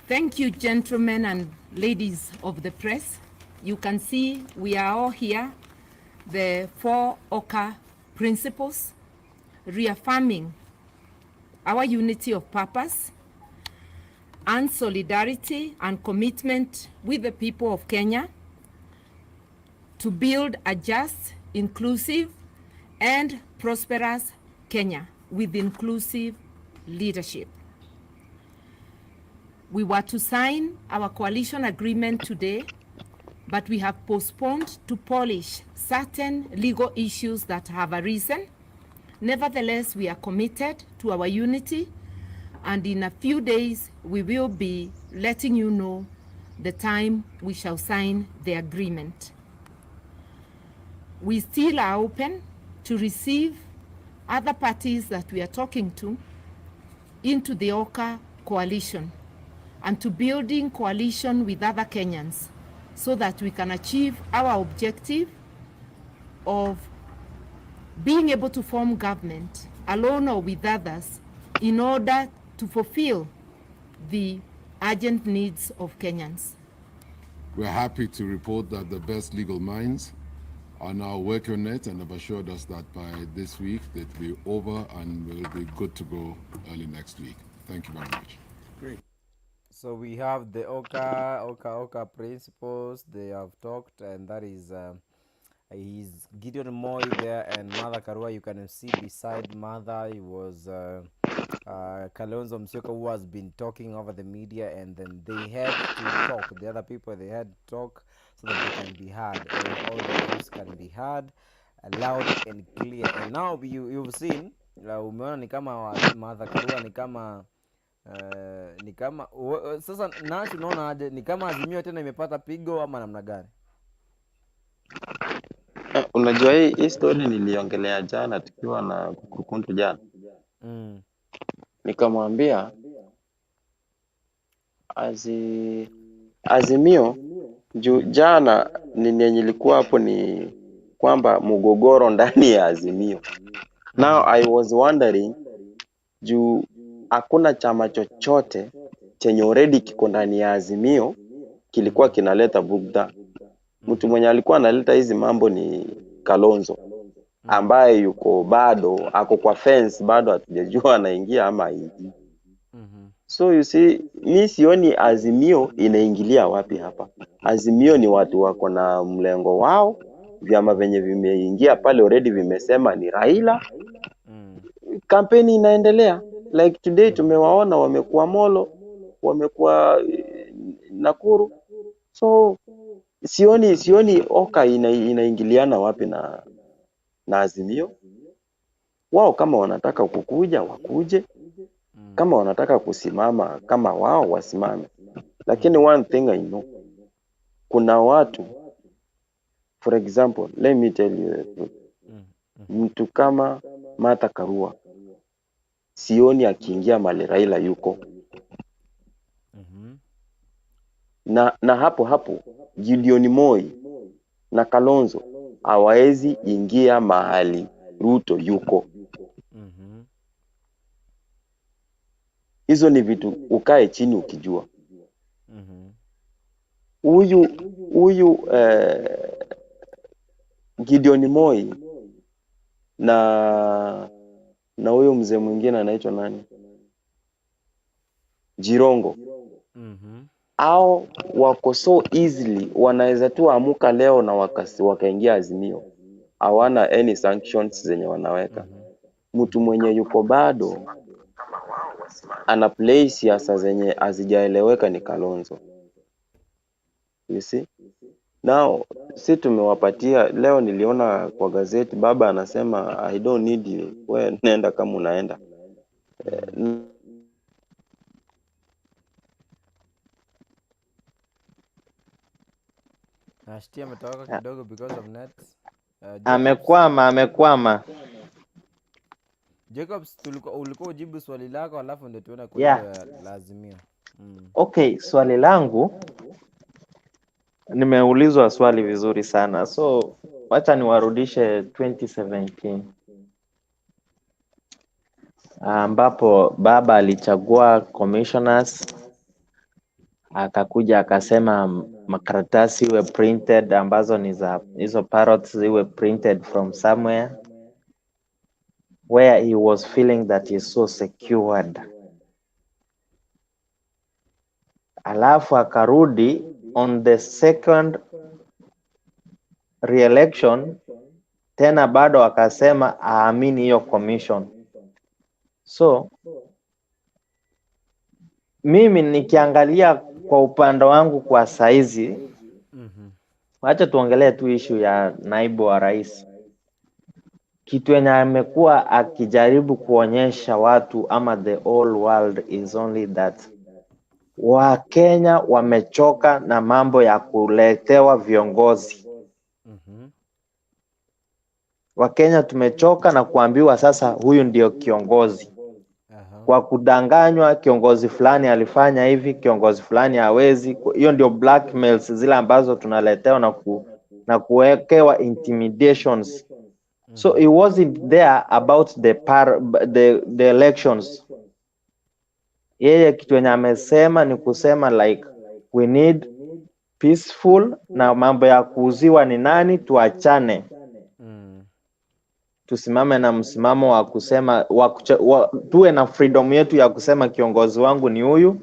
Thank you, gentlemen and ladies of the press. You can see we are all here, the four OCA principles, reaffirming our unity of purpose and solidarity and commitment with the people of Kenya to build a just, inclusive, and prosperous Kenya with inclusive leadership. We were to sign our coalition agreement today, but we have postponed to polish certain legal issues that have arisen. Nevertheless, we are committed to our unity, and in a few days, we will be letting you know the time we shall sign the agreement. We still are open to receive other parties that we are talking to into the OCA coalition and to building coalition with other Kenyans so that we can achieve our objective of being able to form government alone or with others in order to fulfill the urgent needs of Kenyans. We're happy to report that the best legal minds are now working on it and have assured us that by this week it'll be over and we'll be good to go early next week. Thank you very much. Great. So we have the OCA principles. They have talked, and that is he's Gideon Moi there and Martha Karua. You can see beside Martha, he was Kalonzo Musyoka, who has been talking over the media, and then they had to talk. The other people, they had to talk so that they can be heard, and all the views can be heard loud and clear. And now you've seen, umeona ni kama Martha Karua ni kama sasa Nash, unaona aje, ni kama Azimio tena imepata pigo ama namna gani? Unajua hii story niliongelea jana tukiwa na Kukuntu jana. Nikamwambia Azimio juu jana nini yenye ilikuwa hapo ni kwamba mgogoro ndani ya Azimio. Now I was wondering juu hakuna chama chochote chenye already kiko ndani ya Azimio kilikuwa kinaleta bugdha. Mtu mwenye alikuwa analeta hizi mambo ni Kalonzo, ambaye yuko bado ako kwa fence, bado hatujajua anaingia ama haingii. So you see, mi sioni Azimio inaingilia wapi hapa. Azimio ni watu wako na mlengo wao, vyama venye vimeingia pale already vimesema ni Raila. Kampeni inaendelea. Like today tumewaona wamekuwa Molo, wamekuwa Nakuru. So sioni OCA inaingiliana wapi na Azimio. Wao kama wanataka kukuja wakuje, kama wanataka kusimama kama wao wasimame. Lakini one thing I know, kuna watu, for example, let me tell you the truth. Mtu kama Martha Karua sioni akiingia mali Raila yuko. Na hapo hapo Gideon Moi na Kalonzo hawawezi ingia mahali Ruto yuko. Hizo ni vitu ukae chini ukijua. Huyu Gideon Moi na huyu mzee mwingine anaitwa nani? Jirongo. Hao wako so easily, wanaweza tu amuka leo na wakaingia Azimio. Hawana any sanctions zenye wanaweka. Mtu mwenye yuko bado ana play siasa zenye hazijaeleweka ni Kalonzo. You see? Now, si tumewapatia leo, niliona kwa gazeti baba anasema I don't need you. We nenda kama unaenda. Nashtia ametoka kidogo because of net. Jacobs. Amekwama. Jacobs, ulikuwa ujibu swali lako alafu ndio tuone kwa Yeah. la Azimio. Okay, swali langu nimeulizwa swali vizuri sana. So wacha niwarudishe 2017 ambapo baba alichagua commissioners, akakuja akasema makaratasi iwe printed ambazo ni za hizo parrots ziwe printed from somewhere where he was feeling that he's so secured. Alafu akarudi on the second re-election tena bado akasema aamini hiyo commission. So mimi nikiangalia kwa upande wangu kwa saizi, wacha tuongelee tu issue ya naibu wa rais. Kitu yenye amekuwa akijaribu kuonyesha watu ama the whole world is only that Wakenya wamechoka na mambo ya kuletewa viongozi. Wakenya tumechoka na kuambiwa sasa huyu ndio kiongozi. Kwa kudanganywa kiongozi fulani alifanya hivi, kiongozi fulani hawezi. Hiyo ndio blackmails zile ambazo tunaletewa na kuwekewa intimidations. So it wasn't there about the elections. Yeye kitu yenye amesema ni kusema like we need peaceful, na mambo ya kuuziwa ni nani tuachane. Tusimame na msimamo wa kusema tuwe na freedom yetu ya kusema kiongozi wangu ni huyu,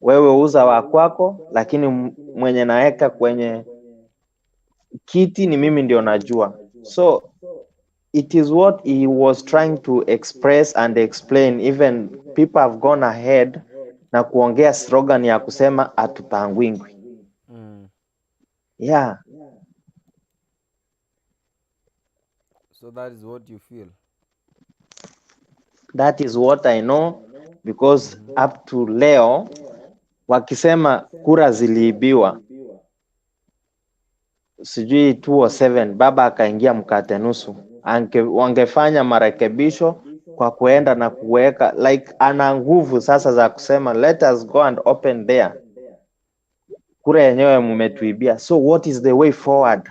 wewe uza wa kwako, lakini mwenye naeka kwenye kiti ni mimi ndio najua. So it is what he was trying to express and explain. Even people have gone ahead na kuongea slogan ya kusema hatupangwingwi. Yeah. So that is what you feel. That is what I know because up to leo wakisema kura ziliibiwa sijui 207 baba akaingia mkate nusu, wangefanya marekebisho kwa kuenda na kuweka like ana nguvu sasa za kusema let us go and open there, kura yenyewe mmetuibia, so what is the way forward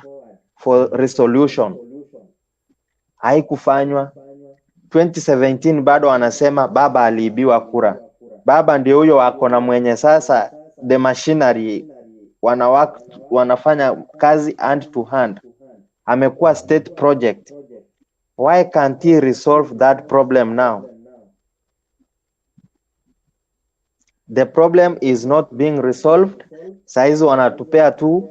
for resolution? Haikufanywa. 2017 bado wanasema baba aliibiwa kura. Baba ndio huyo ako na mwenye sasa the machinery wanafanya kazi hand to hand. Amekuwa state project. Why can't he resolve that problem now? The problem is not being resolved. Saizi wanatupea tu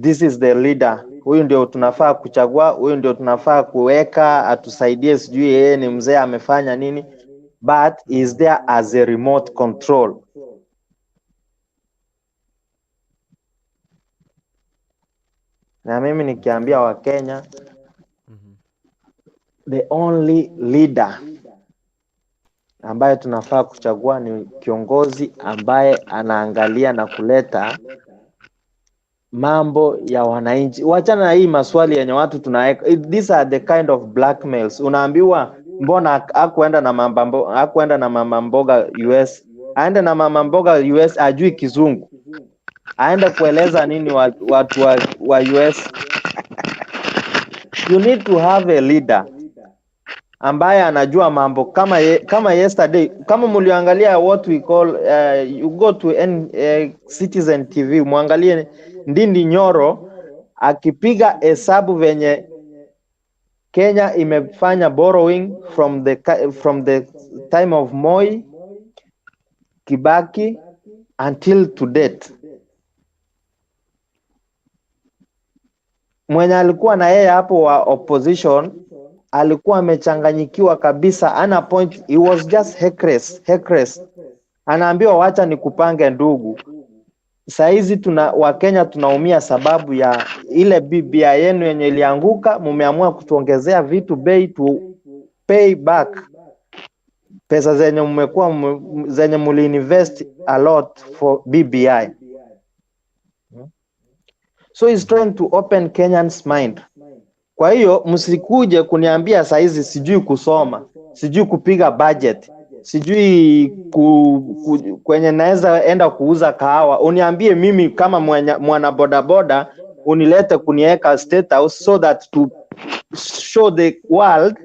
this is the leader. Huyu ndio tunafaa kuchagua, huyu ndio tunafaa kuweka atusaidie, sijui yeye ni mzee amefanya nini, but is there as a remote control. Na mimi nikiambia Wakenya, the only leader ambaye tunafaa kuchagua ni kiongozi ambaye anaangalia na kuleta mambo ya wananchi. Wachana na hii maswali yenye watu tunaweka. These are the kind of blackmails. Unaambiwa mbona hakuenda na mama mboga US? Aende na mama mboga US, ajui kizungu. Aende kueleza nini watu wa US? You need to have a leader ambaye anajua mambo kama yesterday, kama mliangalia what we call you go to Citizen TV, muangalie Ndindi Nyoro akipiga hesabu venye Kenya imefanya borrowing from the time of Moi, Kibaki until to date. Mwenye alikuwa na yeye hapo wa opposition alikuwa amechanganyikiwa kabisa, ana point, he was just heckless, heckless. Anaambiwa, "Wacha nikupange, ndugu. Saizi tuna Wakenya tunaumia sababu ya ile BBI yenu yenye ilianguka, mumeamua kutuongezea vitu bei to pay back pesa zenye mmekuwa zenye muliinvest a lot for BBI." So he's trying to open Kenyans' mind. Kwa hiyo msikuje kuniambia saizi sijui kusoma, sijui kupiga budget, sijui kwenye naweza enda kuuza kahawa. Uniambie mimi kama mwana bodaboda, unilete kuniweka State House so that to show the world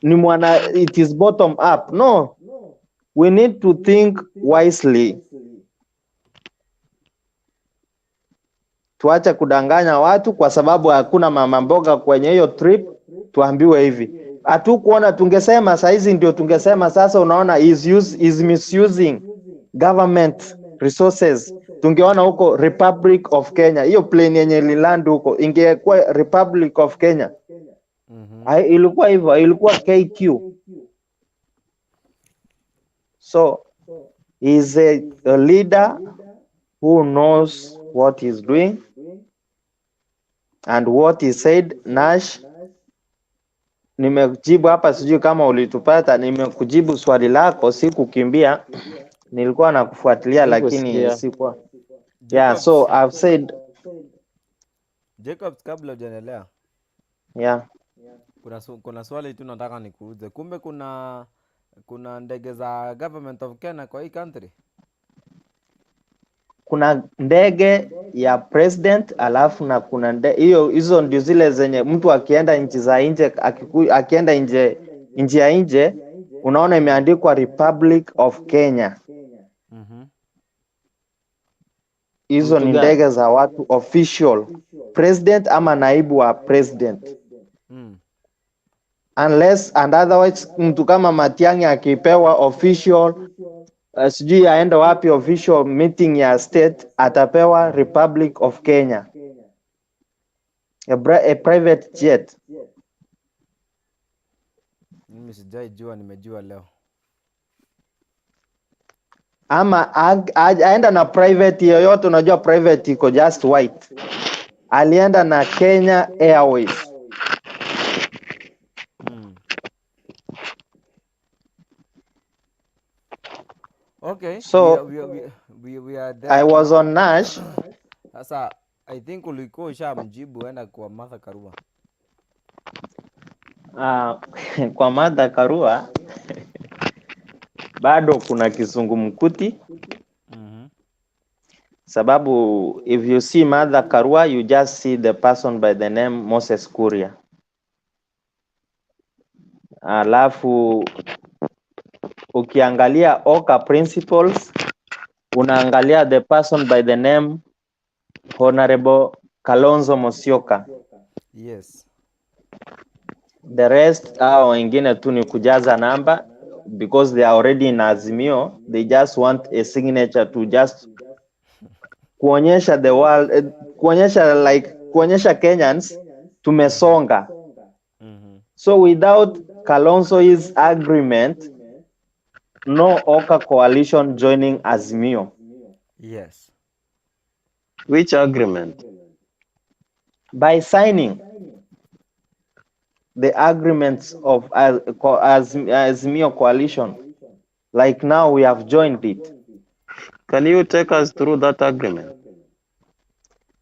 ni mwana, it is bottom up. No, we need to think wisely. Tuache kudanganya watu kwa sababu hakuna mama mboga kwenye hiyo trip. Tuambiwe hivi, hatukuona, tungesema saizi ndio tungesema sasa, unaona, is misusing government resources. Tungeona huko Republic of Kenya, hiyo plane yenye ililand huko ingekuwa Republic of Kenya. Ilikuwa hivyo, ilikuwa KQ. So he's a leader who knows what he's doing and what he said. Nash, nimekujibu hapa, sijui kama ulitupata. Nimekujibu swali lako, si kukimbia, nilikuwa nakufuatilia lakini Sikusikia. Sikuwa, yeah, so I've said. Jacobs, kabla hujaendelea, Yeah. kuna swali tu nataka nikuulize. Kumbe kuna ndege za government of Kenya kwa hii country? Kuna ndege ya president, alafu na kuna hiyo, hizo ndio zile zenye mtu akienda nchi za nje, akienda nje, nchi ya nje, unaona imeandikwa Republic of Kenya. Hizo Mtu ni gani? ndege za watu official, president ama naibu wa president, unless and otherwise mtu kama Matiang'i akipewa official, sijui aende wapi, official meeting ya state, atapewa Republic of Kenya, a private jet. Mimi sijaijua, nimejua leo. Ama aenda na private yoyote. Unajua private iko just white. Alienda na Kenya Airways. Okay. So We are there. I was on Nash. Sasa I think ulikuwa ushamjibu, enda kwa Martha Karua. Kwa Martha Karua bado kuna kizungumkuti, sababu if you see Martha Karua, you just see the person by the name Moses Kuria. Alafu ukiangalia OKA principles, unaangalia the person by the name Honorable Kalonzo Musyoka. The rest, hao wengine tu ni kujaza namba because they are already in Azimio. They just want a signature to just kuonyesha the world, kuonyesha, like, kuonyesha Kenyans tumesonga. So without Kalonzo's agreement, no OKA coalition joining Azimio. Which agreement? By signing the agreements of Azimio coalition, like now we have joined it. Can you take us through that agreement?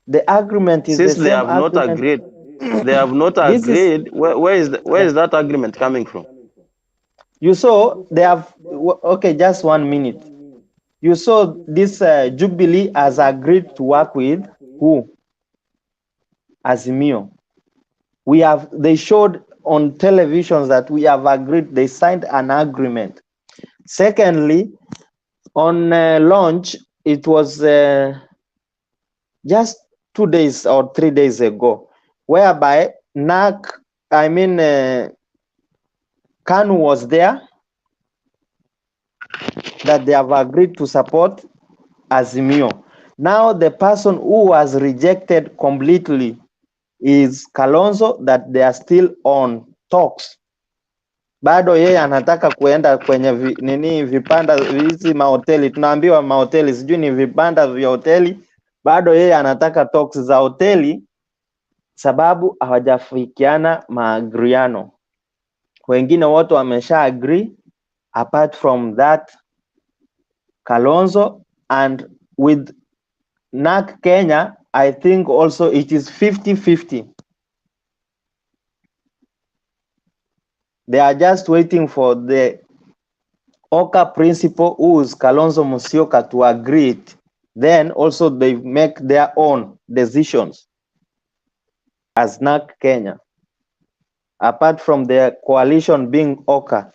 The agreement is Since the they same have not agreement. agreed, they have not This is agreed. Where is that agreement coming from? You saw they have okay, just one minute. You saw this Jubilee has agreed to work with who? Azimio. They showed on televisions that we have agreed, they signed an agreement. Secondly, on launch, it was just 2 days or 3 days ago, whereby KANU was there, that they have agreed to support Azimio. Now the person who was rejected completely is Kalonzo, that they are still on talks. Bado yeye anataka kuenda kwenye vipanda hizi mahoteli, tunaambiwa mahoteli, sijui ni vipanda vya hoteli. Bado yeye anataka talks za hoteli sababu hawajafikiana maagriano. Wengine wote wamesha agree apart from that Kalonzo, and with NARC Kenya, I think also it is 50-50. They are just waiting for the OKA principal, who is Kalonzo Musyoka, to agree it. Then also they make their own decisions as NARC Kenya, apart from their coalition being OKA.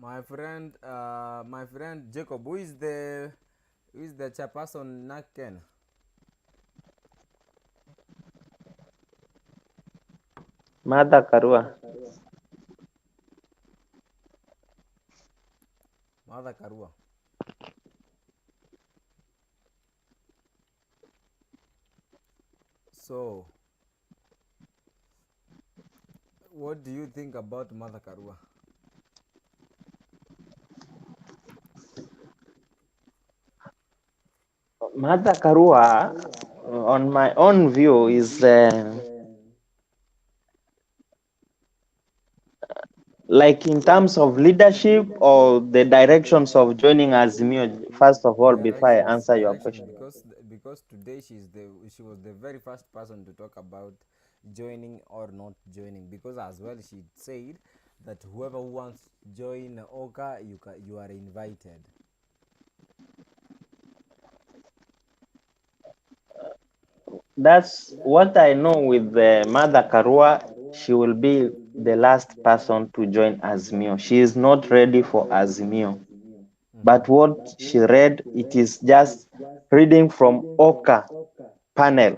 My friend Jacob, who is the chairperson NARC Kenya? Martha Karua. Martha Karua. So, what do you think about Martha Karua? Martha Karua, on my own view, is like in terms of leadership or the directions of joining Azimio, first of all, before I answer your question. Because today she was the very first person to talk about joining or not joining, because as well she said that whoever wants to join OKA, you are invited. That's what I know with Martha Karua. She will be the last person to join Azimio. She is not ready for Azimio. But what she read, it is just reading from OKA panel.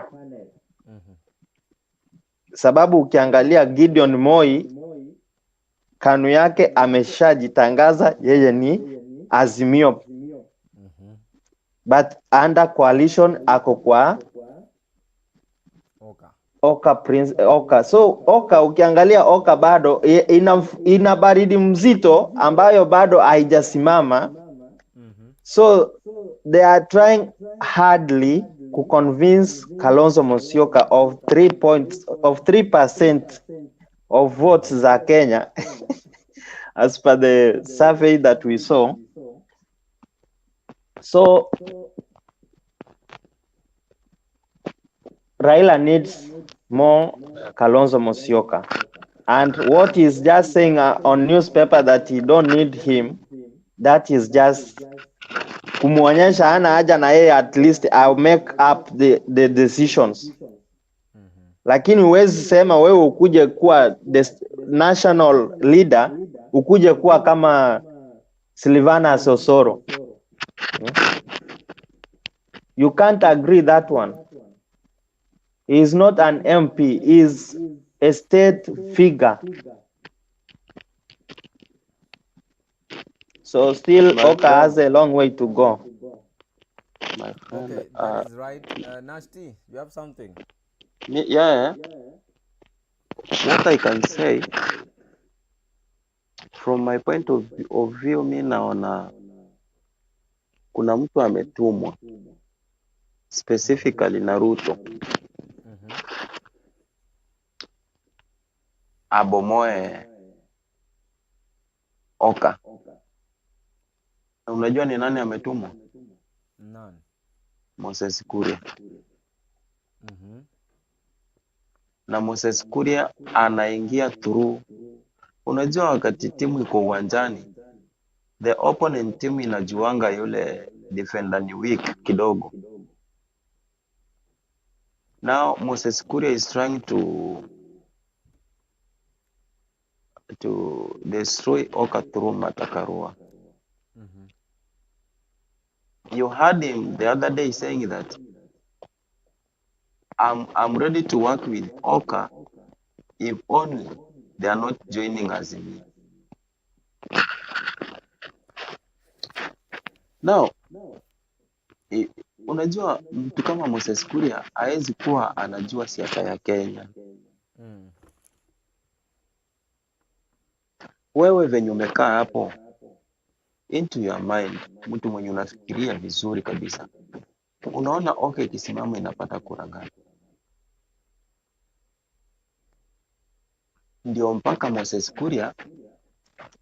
Sababu ukiangalia Gideon Moi, KANU yake ameshajitangaza yeye ni Azimio. But under coalition ako kwa OKA Prince, OKA. So OKA, ukiangalia OKA bado ina baridi mzito ambayo bado haijasimama. So they are trying hardly to convince Kalonzo Musyoka of 3% of votes za Kenya as per the survey that we saw. So Raila needs more Kalonzo Musyoka. And what he's just saying on newspaper that he don't need him, that is just kumuonyesha hana haja na yeye, at least I'll make up the decisions. Lakini huwezi sema wewe ukuje kuwa the national leader, ukuje kuwa kama Silvana Osoro. You can't agree that one. He is not an MP, he is a state figure. So still, OKA has a long way to go. My friend, okay, that is right. Nashti, you have something? Yeah. What I can say, from my point of view, mi naona kuna mtu ametumwa specifically na Ruto abomoe OKA. Unajua ni nani ametumwa? Nani? Moses Kuria. Na Moses Kuria anaingia through Unajua wakati timu iko uwanjani, the opponent team inajuanga yule defender ni weak kidogo. Now Moses Kuria is trying to destroy Oka through Martha Karua. You heard him the other day saying that I'm ready to work with Oka if only they are not joining Azimio. Now, unajua mtu kama Moses Kuria haezi kuwa anajua siasa ya Kenya. Wewe venye umekaa hapo, into your mind, mtu mwenye unafikiria vizuri kabisa, unaona Oka ikisimama inapata kura ngapi? Ndio mpaka Moses Kuria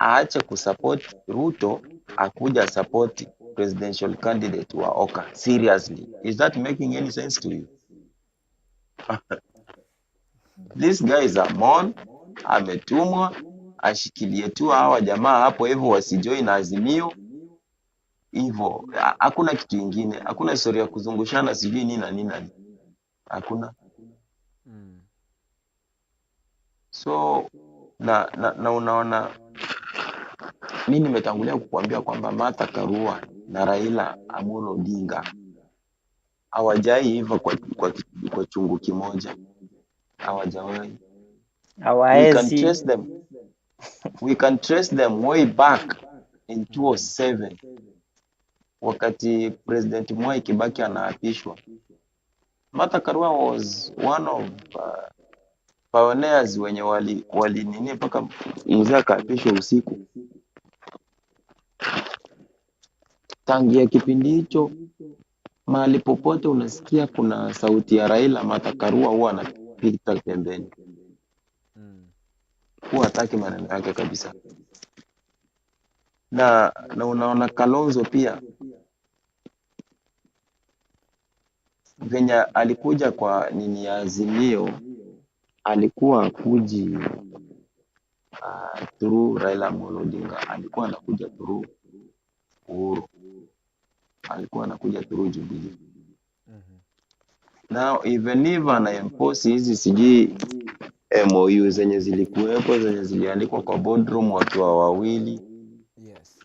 aache kusupport Ruto akuja support presidential candidate wa Oka. Seriously, is that making any sense to you? This guy is a mon, ametumwa ashikilie tu hawa jamaa hapo hivyo wasijoin Azimio hivyo. Hakuna kitu ingine, hakuna historia ya kuzungushana sijui nini na nini na nini, hakuna. So na unaona, mi nimetangulia kukuambia kwamba Martha Karua na Raila Amolo Odinga hawajai iva kwa chungu kimoja, hawajawahi. We can Hawaezi. trace them. We can trace them way back in 2007 wakati President Mwai Kibaki anaapishwa. Martha Karua was one of pioneers wenye wali nini mpaka mzee akaapishwa usiku. Tangia kipindi hicho, mahali popote unasikia kuna sauti ya Raila, Martha Karua huwa anapita pembeni, huwa hataki maneno yake kabisa. Na unaona Kalonzo pia venye alikuja kwa nini ya Azimio, alikuwa akuji through Raila Amolo Odinga, alikuwa anakuja through Uhuru, alikuwa anakuja through Jubilee. Now even if ana enforce hizi sijui MOU zenye zilikuwepo zenye ziliandikwa kwa boardroom wakiwa wawili, Yes.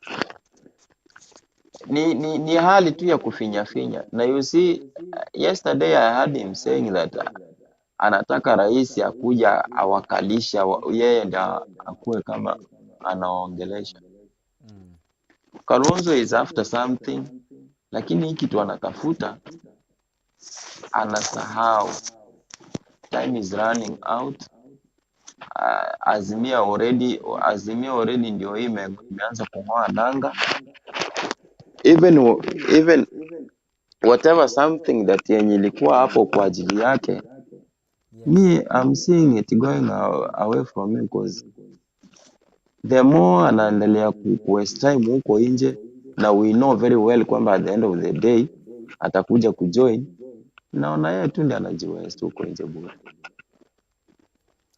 ni hali tu ya kufinya finya. Na you see, yesterday I heard him saying that anataka rais akuja awakalisha yeye ndio akuwe kama anaongelesha. Kalonzo is after something, lakini hii kitu anatafuta anasahau. Time is running out. Azimia already ndio hii imeanza kung'oa nanga. Even whatever something that yenye ilikuwa hapo kwa ajili yake, me I'm seeing it going away from him, because the more anaendelea ku waste time huko nje, na we know very well kwamba at the end of the day atakuja kujoin, naona yeye tu ndiye anajiwaste huko nje bure.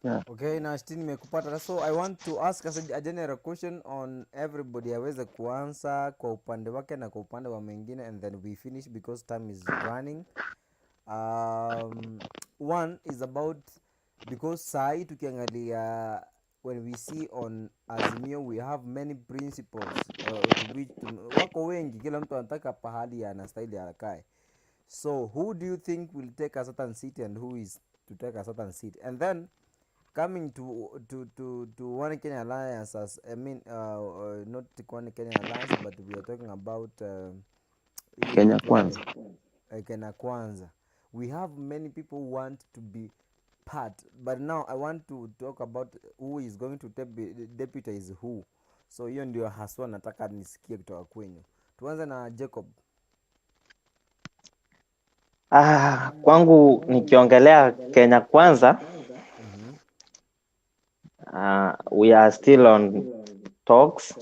Yeah. Okay, na Ashti nimekupata. So I want to ask us a general question on everybody aweze kuansa kwa upande wake na kwa upande wa mwingine, and then we finish because time is running. One is about, because sahi tukiangalia, when we see on Azimio, we have many principles, to which wako wengi, kila mtu anataka pahali anastahili akae. So who do you think will take a certain seat and who is to take a certain seat? And then coming to One Kenya Alliance, as I mean, not One Kenya Alliance, but we are talking about hii Kenya inaitwa Kwanza. Kenya Kwanza. We have many people who want to be part, but now I want to talk about who is going to deputize who. So hiyo ndio haswa nataka nisikie kutoka kwenyu. Tuanze na Jacob. Ah, kwangu nikiongelea Kenya Kwanza, we are still on talks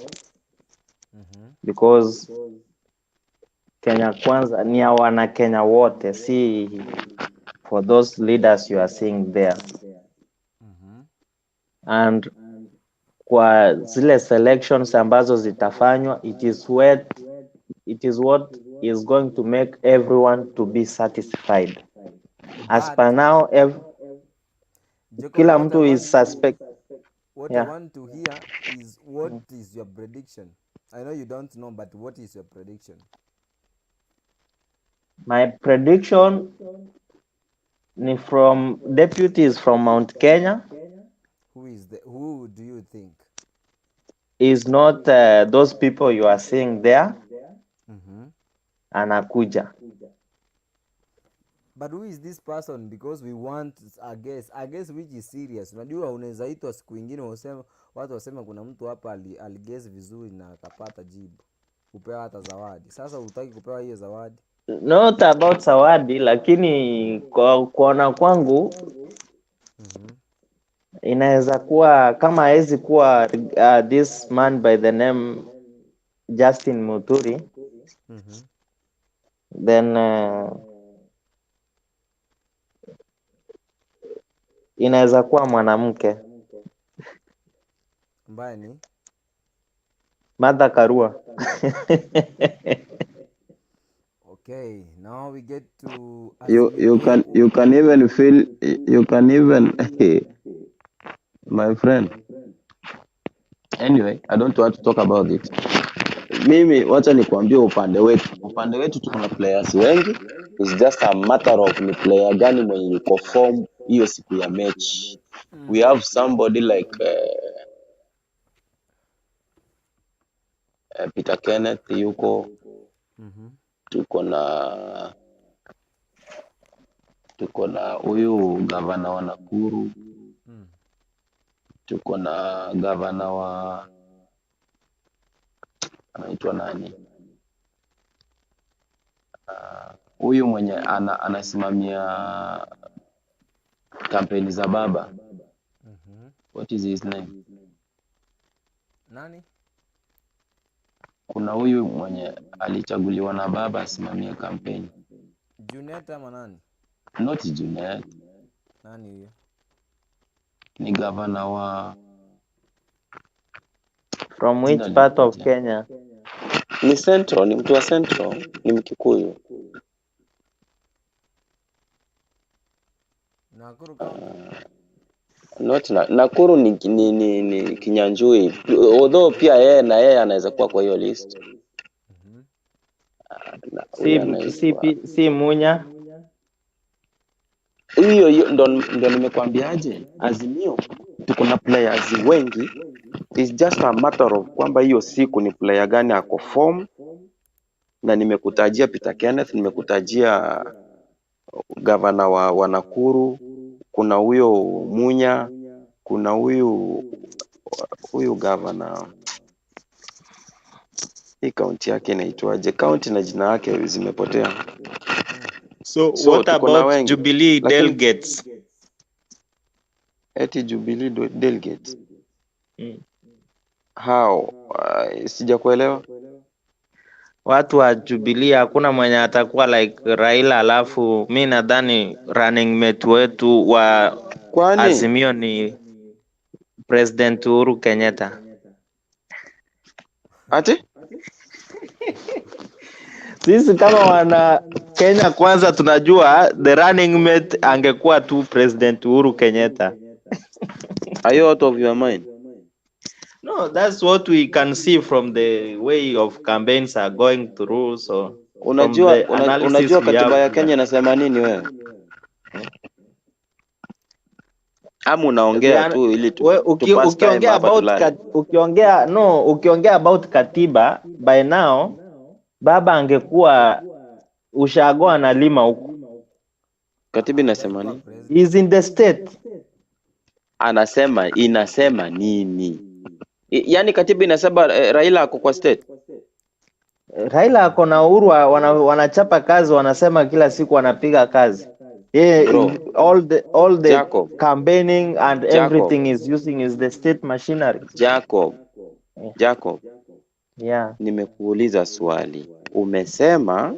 because Kenya Kwanza ni ya wana Kenya wote, si for those leaders you are seeing there. And Kwa zile selections ambazo zitafanywa, it is what is going to make everyone to be satisfied. As But per now, Jacob, kila what I mtu want is suspect. What I want to hear is, what is your prediction? I know you don't know, but what is your prediction? My prediction ni from deputies from Mount Kenya. Who do you think? Is not those people you are seeing there anakuja. But who is this person? Because we want a guess, a guess which is serious. Unajua unaweza itwa siku ingine useme, watu waseme kuna mtu hapa aliguess vizuri na akapata jibu, upewa hata zawadi. Sasa hutaki kupewa hiyo zawadi. Not about zawadi, lakini kwa kuona kwangu inaweza kuwa kama hawezi kuwa this man by the name Justin Muturi, then inaweza kuwa mwanamke. Ambaye ni? Martha Karua. Okay, now we get to You Azimio. you can even feel, you can even, my friend. Anyway, I don't want to talk about it. Mimi wacha nikuambie upande wetu. Upande wetu tuko na players wengi. It's just a matter of ni player gani mwenye yuko form hiyo siku ya mechi. We have somebody like Peter Kenneth yuko, tuko na huyu gavana wa Nakuru, tuko na gavana wa, anaitwa nani, huyu mwenye anasimamia kampeni za baba, what is his name? Nani? Kuna huyu mwenye alichaguliwa na baba asimamie kampeni. Junet ama nani? Not Junet. Nani huyo? Ni gavana wa From which jina part of linipotea. Kenya? Ni Central, ni mtu wa Central, ni Mkikuyu. Nakuru County. Not Nakuru ni Kinyanjui. Although pia yeye na yeye anaweza kuwa kwa hiyo list. Na huyu Si si anaitwa si Munya. Hiyo hiyo ndo nimekwambiaje, Azimio tuko na players wengi. It's just a matter of kwamba hiyo siku ni player gani ako form, na nimekutajia Peter Kenneth, nimekutajia gavana wa Nakuru, kuna huyo Munya, kuna huyu gavana, hii kaunti yake inaitwaje? Kaunti na jina yake zimepotea. So, So what tuko na about wengi, Jubilee lakini delegates? Eti Jubilee delegates? Mm. How? Sijakuelewa. Watu wa Jubilee hakuna mwenye atakuwa like Raila, alafu mi nadhani running mate wetu wa Kwani Azimio ni President Uhuru Kenyatta. Ati? Sisi kama wana Kenya Kwanza tunajua the running mate angekuwa tu President Uhuru Kenyatta. Are you out of your mind? No, that's what we can see from the way of campaigns are going through. So from Unajua the analysis unajua we katiba have ya Kenya inasema nini wewe? Ama unaongea tu ili tu pass time ukiongea hapa about tulale. Ukiongea, no, ukiongea about katiba, by now baba angekuwa ushago analima huku. Katiba inasema nini? He's in the state. Anasema inasema nini? Yaani katiba inasema Raila ako kwa state. Raila ako na Uhuru wanachapa kazi, wanasema kila siku wanapiga kazi. Yeah, Bro, all the Jacob, campaigning and Jacob, everything is using is the state machinery. Jacob, Jacob, nimekuuliza swali. Umesema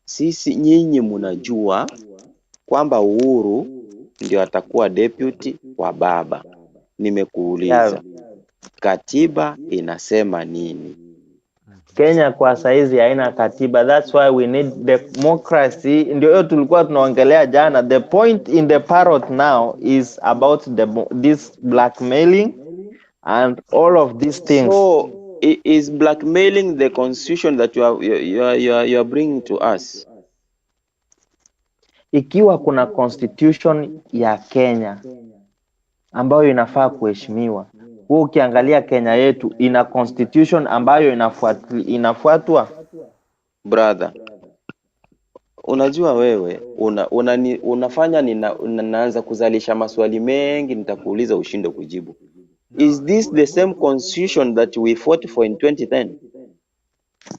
sisi nyinyi mnajua kwamba Uhuru ndio atakuwa deputy wa baba. Nimekuuliza katiba inasema nini? Kenya kwa saizi haina katiba, that's why we need democracy. Ndio hiyo tulikuwa tunaongelea jana. The point in the parrot now is about this blackmailing and all of these things. So is blackmailing the constitution that you are bringing to us? Ikiwa kuna constitution ya Kenya ambayo inafaa kuheshimiwa, wewe ukiangalia Kenya yetu ina constitution ambayo inafuatwa? Brother, unajua wewe unafanya naanza kuzalisha maswali mengi, nitakuuliza ushinde kujibu. Is this the same constitution that we fought for in 2010?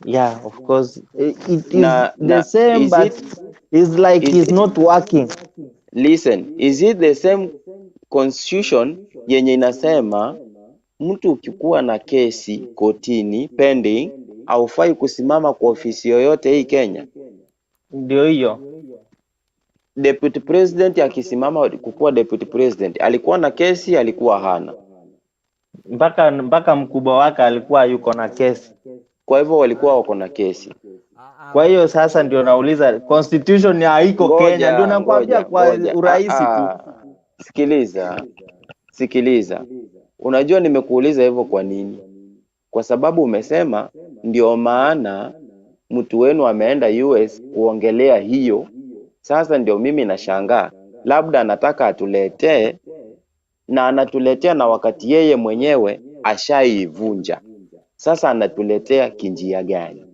Yeah, of course. It is the Na same, is but it it's like is it's it not working. Listen, is it the same constitution yenye inasema mtu ukikuwa na kesi kotini pending, haufai kusimama kwa ofisi yoyote hii Kenya? Ndio hiyo. Deputy president akisimama kukuwa deputy president, alikuwa na kesi? Alikuwa hana? Mpaka mkubwa wake alikuwa yuko na kesi. Kwa hivyo walikuwa wako na kesi. Kwa hiyo sasa ndio nauliza, constitution ya haiko Kenya, ndio Ngoja, nakwambia ngoja, kwa ngoja. urahisi tu. Ah, sikiliza, sikiliza. Unajua nimekuuliza hivyo kwa nini? Kwa sababu umesema ndio maana mtu wenu ameenda US kuongelea hiyo. Sasa ndio mimi nashangaa, labda anataka atuletee na anatuletea na wakati yeye mwenyewe ashaivunja. Sasa anatuletea kinjia gani?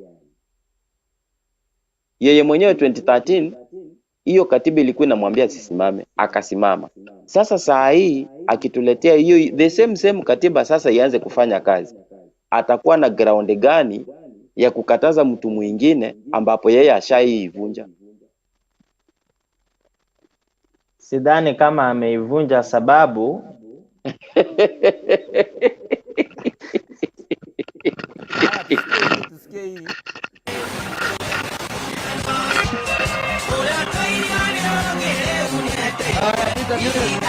Yeye mwenyewe 2013 hiyo katiba ilikuwa inamwambia asisimame, akasimama. Sasa saa hii akituletea hiyo the same same katiba sasa ianze kufanya kazi, atakuwa na ground gani ya kukataza mtu mwingine ambapo yeye ashaivunja? Sidhani kama ameivunja, sababu Haya, tusikie hii, tusikie hii. Haya, Peter Kenneth.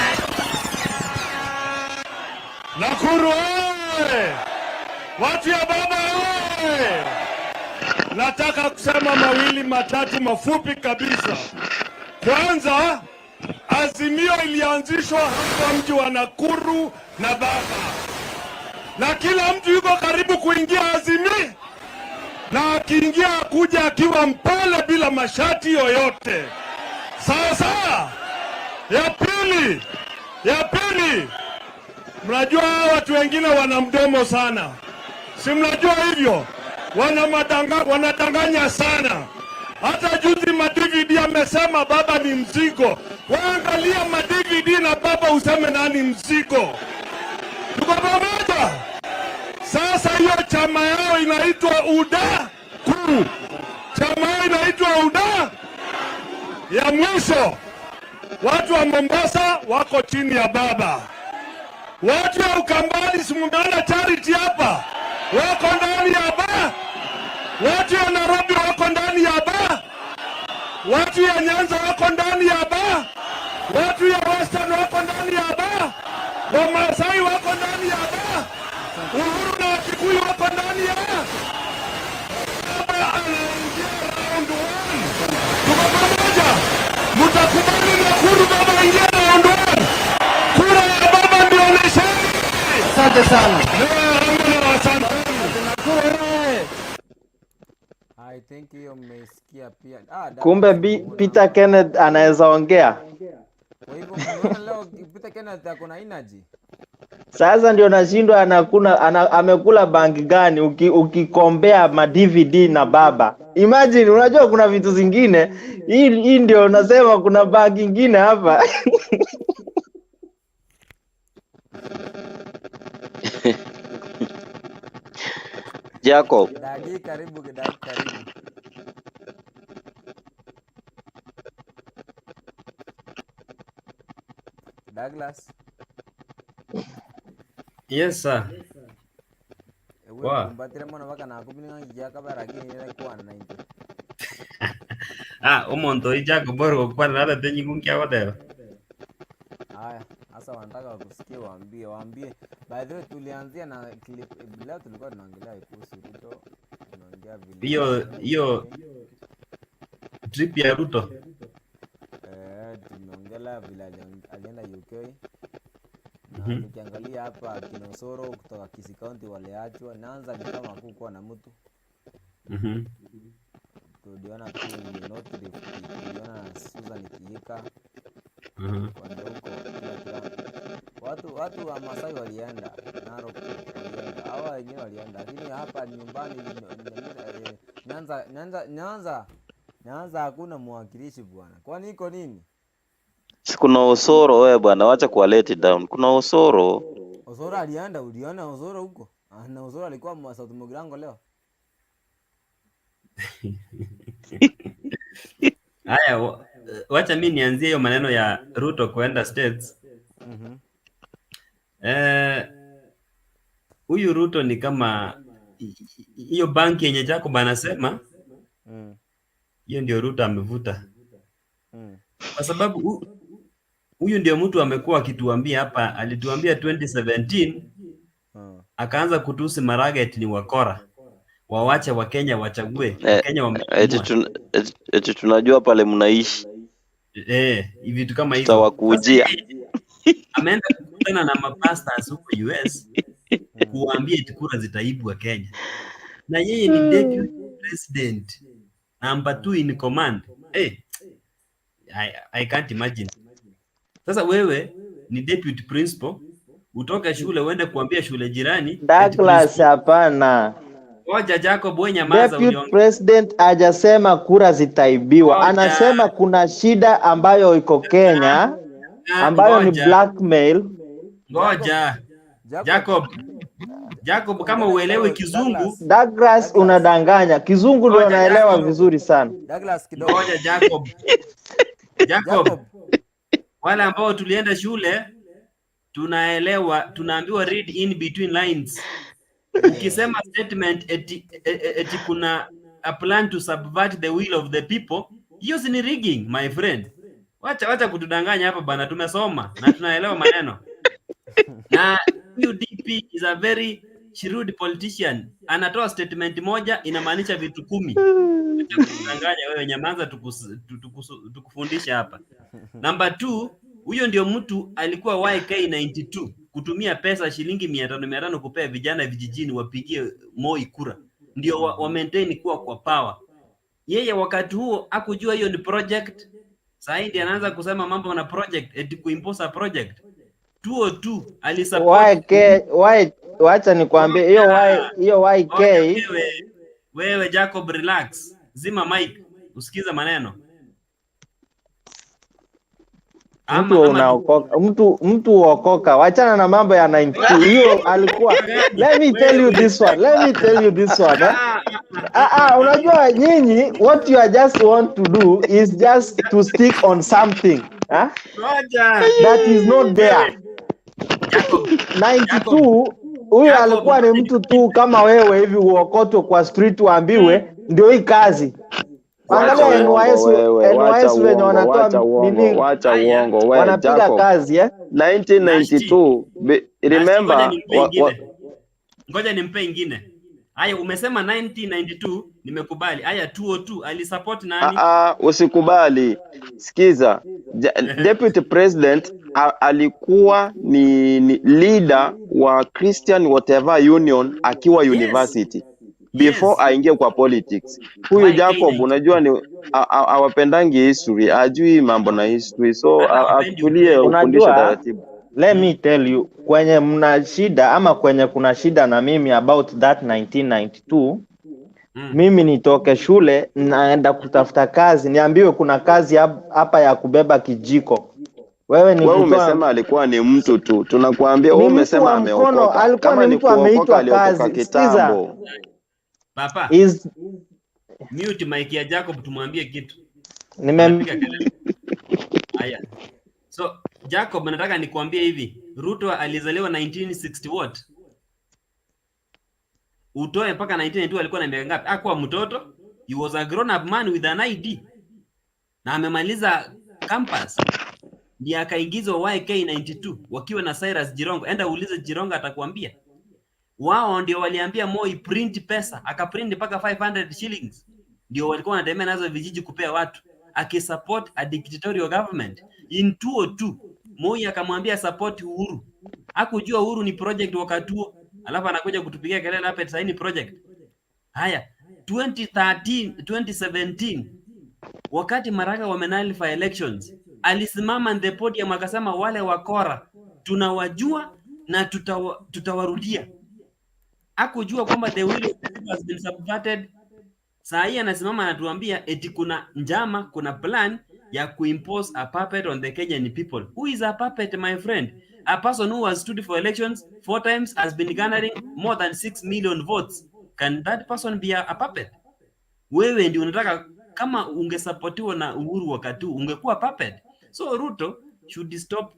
Nakuru oye! Watu ya baba oye! Nataka kusema mawili matatu mafupi kabisa. Kwanza, Azimio ilianzishwa hapa mji wa Nakuru na baba, na kila mtu yuko karibu kuingia Azimio, na akiingia akuja akiwa mpole bila mashati yoyote. Sawa sawa. Ya pili, mnajua hawa watu wengine wana mdomo sana, si mnajua hivyo? Wanadanganya sana. Hata juzi ma-DVD amesema baba ni mzigo. Waangalia ma-DVD na baba useme nani mzigo. Tuko pamoja? Sasa hiyo chama yao inaitwa UDA kuu, chama yao inaitwa UDA. Ya mwisho, watu wa Mombasa wako chini ya baba. Watu wa Ukambani, si mumeona Charity hapa, wako ndani ya ba. Watu ya Nairobi wako ndani ya ba. Watu ya Nyanza wako ndani ya ba. Watu ya Western wako ndani ya ba. Wamasai wako ndani ya ba. Uhuru na Wakikuyu wako ndani ya baba. Anaingia round one. Tuko pamoja? Mtakubali Nakuru baba ingia round one? Kura ya baba ndio nishani. Asante sana. Asante. Nakuru oye! I think hiyo mmeisikia pia. Ah, Kumbe Douglas B, Peter Kenneth anaweza ongea. Kwa hivyo mmeona leo Peter Kenneth ako na energy. Sasa ndio nashindwa amekula bangi gani ukikombea ma DVD na baba. Imagine, unajua kuna vitu zingine hii ndio nasema kuna bangi ingine hapa. Jacob, Dagi karibu, Dagi karibu. Douglas. Yes, sir. Ewe Wa. kumbatire mono baka nakubini ng'aki kabara lakini nere kwana na into. Ah, omonto oyo Jacob ore gokwana narete nyigo nkiagoteba. Haya, asante. Sasa wanataka wakusikie, waambie waambie. By the way, tulianzia na clip leo, tulikuwa tunaongelea kuhusu Ruto, tunaongea vile Hiyo hiyo trip ya Ruto. Eh, tumeongelea vile alienda UK na tukiangalia hapa kina Osoro kutoka Kisii County waliachwa. Nyanza ni kama hakukuwa na mtu. Tuliona tu ni North Rift, tuliona Susan Kihika kwenda huko kila watu wa Masai walienda Narok, walienda hawa wengine walienda, lakini hapa nyumbani Nyanza, Nyanza, Nyanza, Nyanza hakuna mwakilishi bwana, kwani iko nini? Si kuna Osoro wewe bwana, wacha kuwa let down. Kuna Osoro. Osoro alienda, uliona Osoro huko? Ah, na Osoro alikuwa mwa South Mugirango leo. Haya, wacha mi nianzie hiyo maneno ya Ruto kuenda States. Eh, huyu Ruto ni kama hiyo banki yenye Jacob anasema, hiyo ndio Ruto amevuta, kwa sababu huyu ndio mtu amekuwa akituambia hapa, alituambia 2017 akaanza kutusi Maraga eti ni wakora, wawache Wakenya wachague, Wakenya Eti, wameamua. Eti tunajua pale mnaishi, Eh, vitu kama hizo. Sasa tutawakujia. yeye ameenda kukutana na mapastors huko US kuwaambia eti kura zitaibwa Kenya, na yeye ni deputy president number two in command. Hey, I can't imagine. Sasa wewe ni deputy principal, utoke shule uende kuambia shule jirani eti Douglas, principal. hapana. Ngoja Jacob, wewe nyamaza, Deputy uliongea. President hajasema kura zitaibiwa, Ngoja, anasema kuna shida ambayo iko Kenya ambayo ni ngoja, blackmail. ngoja Jacob, Jacob, kama uelewi kizungu, Douglas, unadanganya. Kizungu ndio ngoja naelewa Jacob, vizuri sana. Douglas kidogo. ngoja Jacob, Jacob, wale ambao tulienda shule tunaelewa, tunaambiwa read in between lines. Ukisema statement eti kuna a plan to subvert the will of the people, hiyo si ni rigging my friend. Wacha kutudanganya hapa bana, tumesoma na tunaelewa maneno. Na huyu DP is a very shrewd politician. Anatoa statement moja inamaanisha vitu 10. Wacha kutudanganya wewe, nyamaza, tukufundisha hapa. Number 2, huyo ndio mtu alikuwa YK92 kutumia pesa shilingi 500 500 kupea vijana vijijini wapigie Moi kura, ndio wa maintain kuwa kwa power. Yeye wakati huo hakujua hiyo ni project. Sasa ndiye anaanza kusema mambo na project, eti kuimpose a project. 202 alisupport YK, Y, wacha nikwambie hiyo Y, hiyo YK wewe Jacob, relax, zima mic usikize maneno. Mtu unaokoka, mtu uokoka, wachana na mambo ya 92 hiyo alikuwa. Let me tell you this one, let me tell you this one, eh? Ah, ah, unajua nyinyi what you are just want to do is just to stick on something, eh? Ngoja. That is not there. 92 huyu alikuwa ni mtu tu kama wewe hivi, uokotwe kwa street uambiwe ndio hii kazi. Wacha Angalia uongo NYS, wewe, wacha NYS wenye uongo, wanatoa wacha uongo, nini, wacha uongo we wanapiga Jacob. kazi eh? 1992 Ngoja remember nimpe wa, ingine. Ngoja nimpe ingine. Haya, umesema 1992 nimekubali. Haya, 202 alisupport nani? Ah, usikubali. Sikiza, deputy president alikuwa ni leader wa Christian whatever union akiwa university before aingie kwa politics. Huyu Jacob unajua ni hawapendangi history, hajui mambo na history, so atulie ufundishe Unajua, taratibu. let me tell you, kwenye mna shida ama kwenye kuna shida na mimi about that 1992, mimi nitoke shule naenda kutafuta kazi, niambiwe kuna kazi hapa ya kubeba kijiko. Wewe ni Wewe kutoa umesema alikuwa ni mtu tu, tunakuambia ni wewe mtu umesema wa mkono, ameokoka. alikuwa Kama ni ni mtu kuokoka, ameitwa aliokoka kazi. Sikiza, kitambo. Papa, is mute mic ya Jacob tumwambie kitu. Nime Anapiga kelele. Haya. So, Jacob, nataka nikuambie hivi, Ruto alizaliwa 1960 what? Utoe mpaka 1992 alikuwa na miaka ngapi? Hakuwa mtoto. He was a grown up man with an ID. Na amemaliza campus. Ndiye akaingizwa YK92 wakiwa na Cyrus Jirongo. Enda uulize Jirongo atakwambia. Wao ndio waliambia Moi print pesa, akaprint mpaka 500 shillings. Ndio walikuwa wanatembea nazo vijiji kupea watu, akisupport a dictatorial government. In 2002 Moi akamwambia support Uhuru. Hakujua Uhuru ni project wakati huo, alafu anakuja kutupigia kelele hapa eti saini project. Haya, 2013, 2017 wakati Maraga wamenullify elections, alisimama on the podium akasema wale wakora tunawajua na tutawarudia. Hakujua kwamba the will of the people has been subverted. Saa hii anasimama anatuambia eti kuna njama, kuna plan ya kuimpose a puppet on the Kenyan people. Who is a puppet, my friend? A person who has stood for elections four times, has been garnering more than 6 million votes. Can that person be a puppet? Wewe ndio unataka, kama ungesapotiwa na Uhuru wakati huu ungekuwa puppet. So Ruto should stop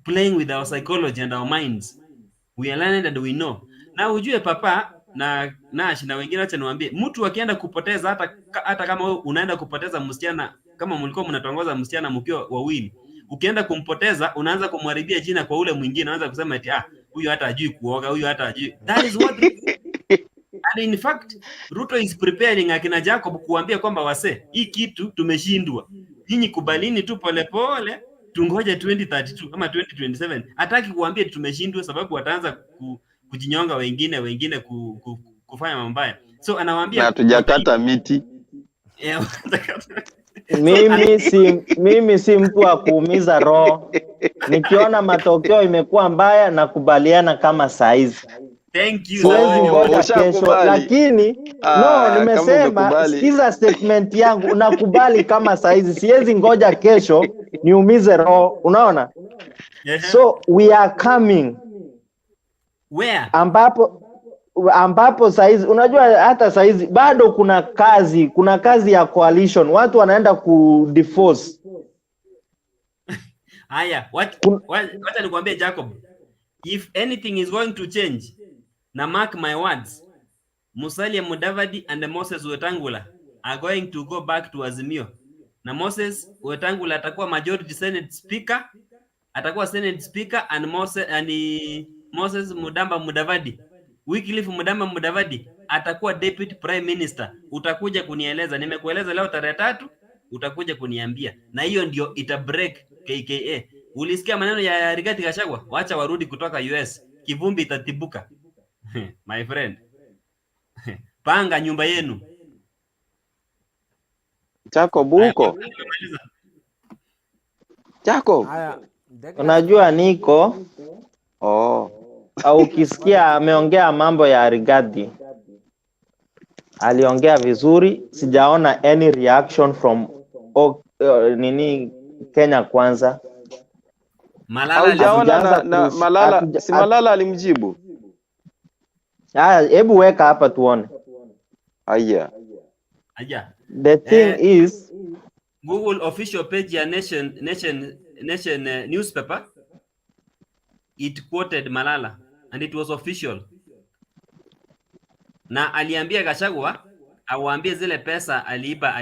playing with our psychology and our minds. We are learned and we know. Na ujue papa na Nash na wengine, wacha niwaambie, mtu akienda kupoteza, hata kama wewe unaenda kupoteza msichana, kama mlikuwa mnatongoza msichana mkiwa wawili, ukienda kumpoteza unaanza kumharibia jina kwa ule mwingine, unaanza kusema eti, "Ah, huyu hata hajui kuoga, huyu hata hajui." That is what, and in fact Ruto is preparing akina Jacob kuambia kwamba, "Wase, hii kitu tumeshindwa, nyinyi kubalini tu polepole, tungoje 2032 ama 2027." Hataki kuambia tumeshindwa sababu wataanza kujinyonga wengine, wengine kufanya mambo mbaya, so Na anawaambia hatujakata miti. Yeah. Mimi si mtu wa kuumiza roho. Nikiona matokeo imekuwa mbaya, nakubaliana kama saizi. Thank you. Siwezi Oh, ngoja kesho, ushakubali. lakini no, Ah, kama nimesema umekubali. sikiza statement yangu, nakubali kama saizi, siwezi ngoja kesho niumize roho, unaona? So we are coming. Where? Ambapo saizi, unajua, hata saizi bado kuna kazi ya coalition, watu wanaenda ku divorce. Haya, wacha nikwambie Jacob, if anything is going to change, na mark my words, Musalia Mudavadi and Moses Wetangula are going to go back to Azimio. Na Moses Wetangula atakuwa majority Senate speaker, atakuwa Senate speaker, and Moses Mudamba Mudavadi, Wycliffe Mudamba Mudavadi atakuwa deputy prime minister. Utakuja kunieleza, nimekueleza leo tarehe 3, utakuja kuniambia, na hiyo ndio ita break KKA. Ulisikia maneno ya Rigathi Gachagua? Wacha warudi kutoka US, kivumbi itatibuka. My friend, panga nyumba yenu. Jacob, Haya, huko nimemaliza. Jacob. Haya. Unajua niko Oh. au ukisikia ameongea mambo ya Rigathi, aliongea vizuri, sijaona any reaction from nini, Kenya Kwanza. Malala. Haujaona Hatujaanza na Malala, si Malala alimjibu? Haya, hebu weka hapa tuone. Haya. Aja. The thing is Google official page ya Nation newspaper, it quoted Malala and it was official. Na aliambia Gachagua awaambie zile pesa aliiba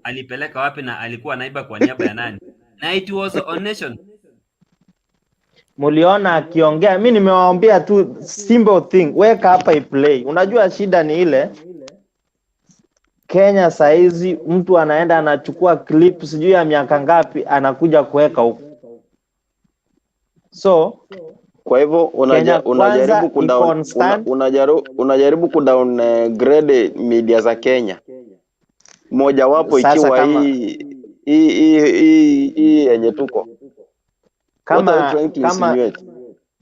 alipeleka wapi na alikuwa anaiba kwa niaba ya nani. Na it was on Nation. Muliona akiongea, mi nimewaambia tu simple thing, weka hapa iplay. Unajua shida ni ile Kenya saizi mtu anaenda anachukua clip sijui ya miaka ngapi, anakuja kuweka huku. So Kwa hivyo Kenya unajaribu Kwanza iko kudown on stand. unajaribu kudown grade media za Kenya, mojawapo Sasa ikiwa kama hii yenye tuko. What are you kama trying to kama insinuate?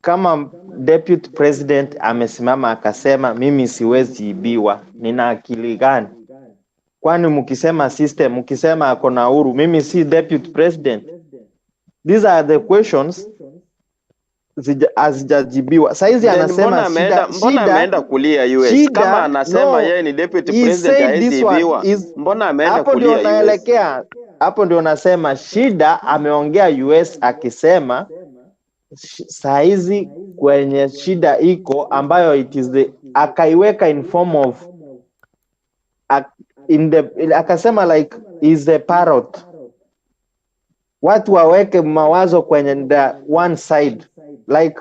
Kama deputy president amesimama akasema, "Mimi siwezi ibiwa," nina akili gani? Kwani mkisema system, mkisema ako na uhuru, mimi si deputy president? These are the questions hazijajibiwa. Saizi Then anasema mbona ameenda shida mbona shida ameenda kulia US? Kama shida anasema no, yeye ni deputy he president, said haezi this one ibiwa, is mbona ameenda hapo ndio kulia US? naelekea, hapo ndio nasema shida. Ameongea US akisema saizi kwenye shida iko ambayo it is the, akaiweka in form of in the, akasema like is a parrot. Watu waweke mawazo kwenye the one side. Like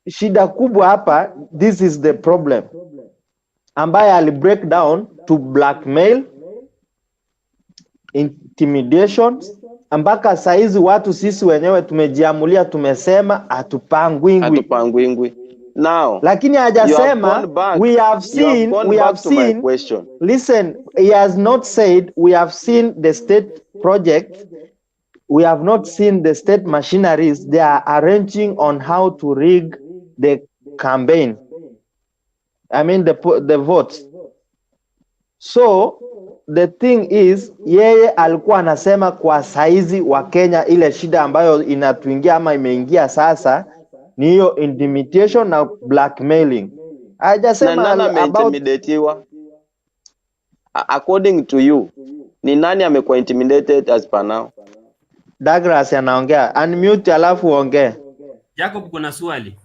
shida kubwa hapa, this is the problem ambaye ali break down to blackmail, intimidations, mpaka saizi watu sisi wenyewe tumejiamulia, tumesema hatupangwingwi. Hatupangwingwi. Now, Lakini you have hajasema gone back, we have you have seen, gone we back have to my seen. question. Listen, he has not said we have seen the state project. We have not seen the state machineries. They are arranging on how to rig the campaign. I mean the votes. So the thing is, yeye alikuwa anasema kwa saizi wa Kenya, ile shida ambayo inatuingia ama imeingia sasa ni hiyo intimidation na blackmailing. Na Hajasema nani about ameintimidatiwa? According to you, ni nani amekuwa intimidated as per now? Douglas anaongea, unmute alafu uongee. Jacob, kuna swali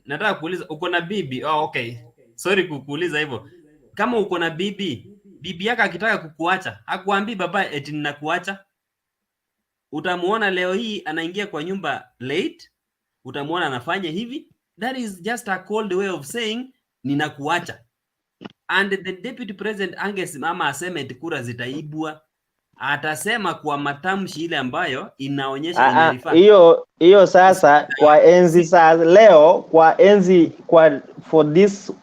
nataka kuuliza. Uko na bibi? Oh, okay, sorry kukuuliza hivyo. Kama uko na bibi, bibi yako akitaka kukuacha, hakuambii baba eti ninakuacha. Utamuona leo hii anaingia kwa nyumba late, utamuona anafanya hivi. That is just a cold way of saying ninakuacha. And the deputy president angesimama aseme eti kura zitaibwa, atasema kwa matamshi ile ambayo inaonyesha Ah, ah, inarifaa. hiyo hiyo sasa kwa enzi sa leo, kwa enzi kwa for this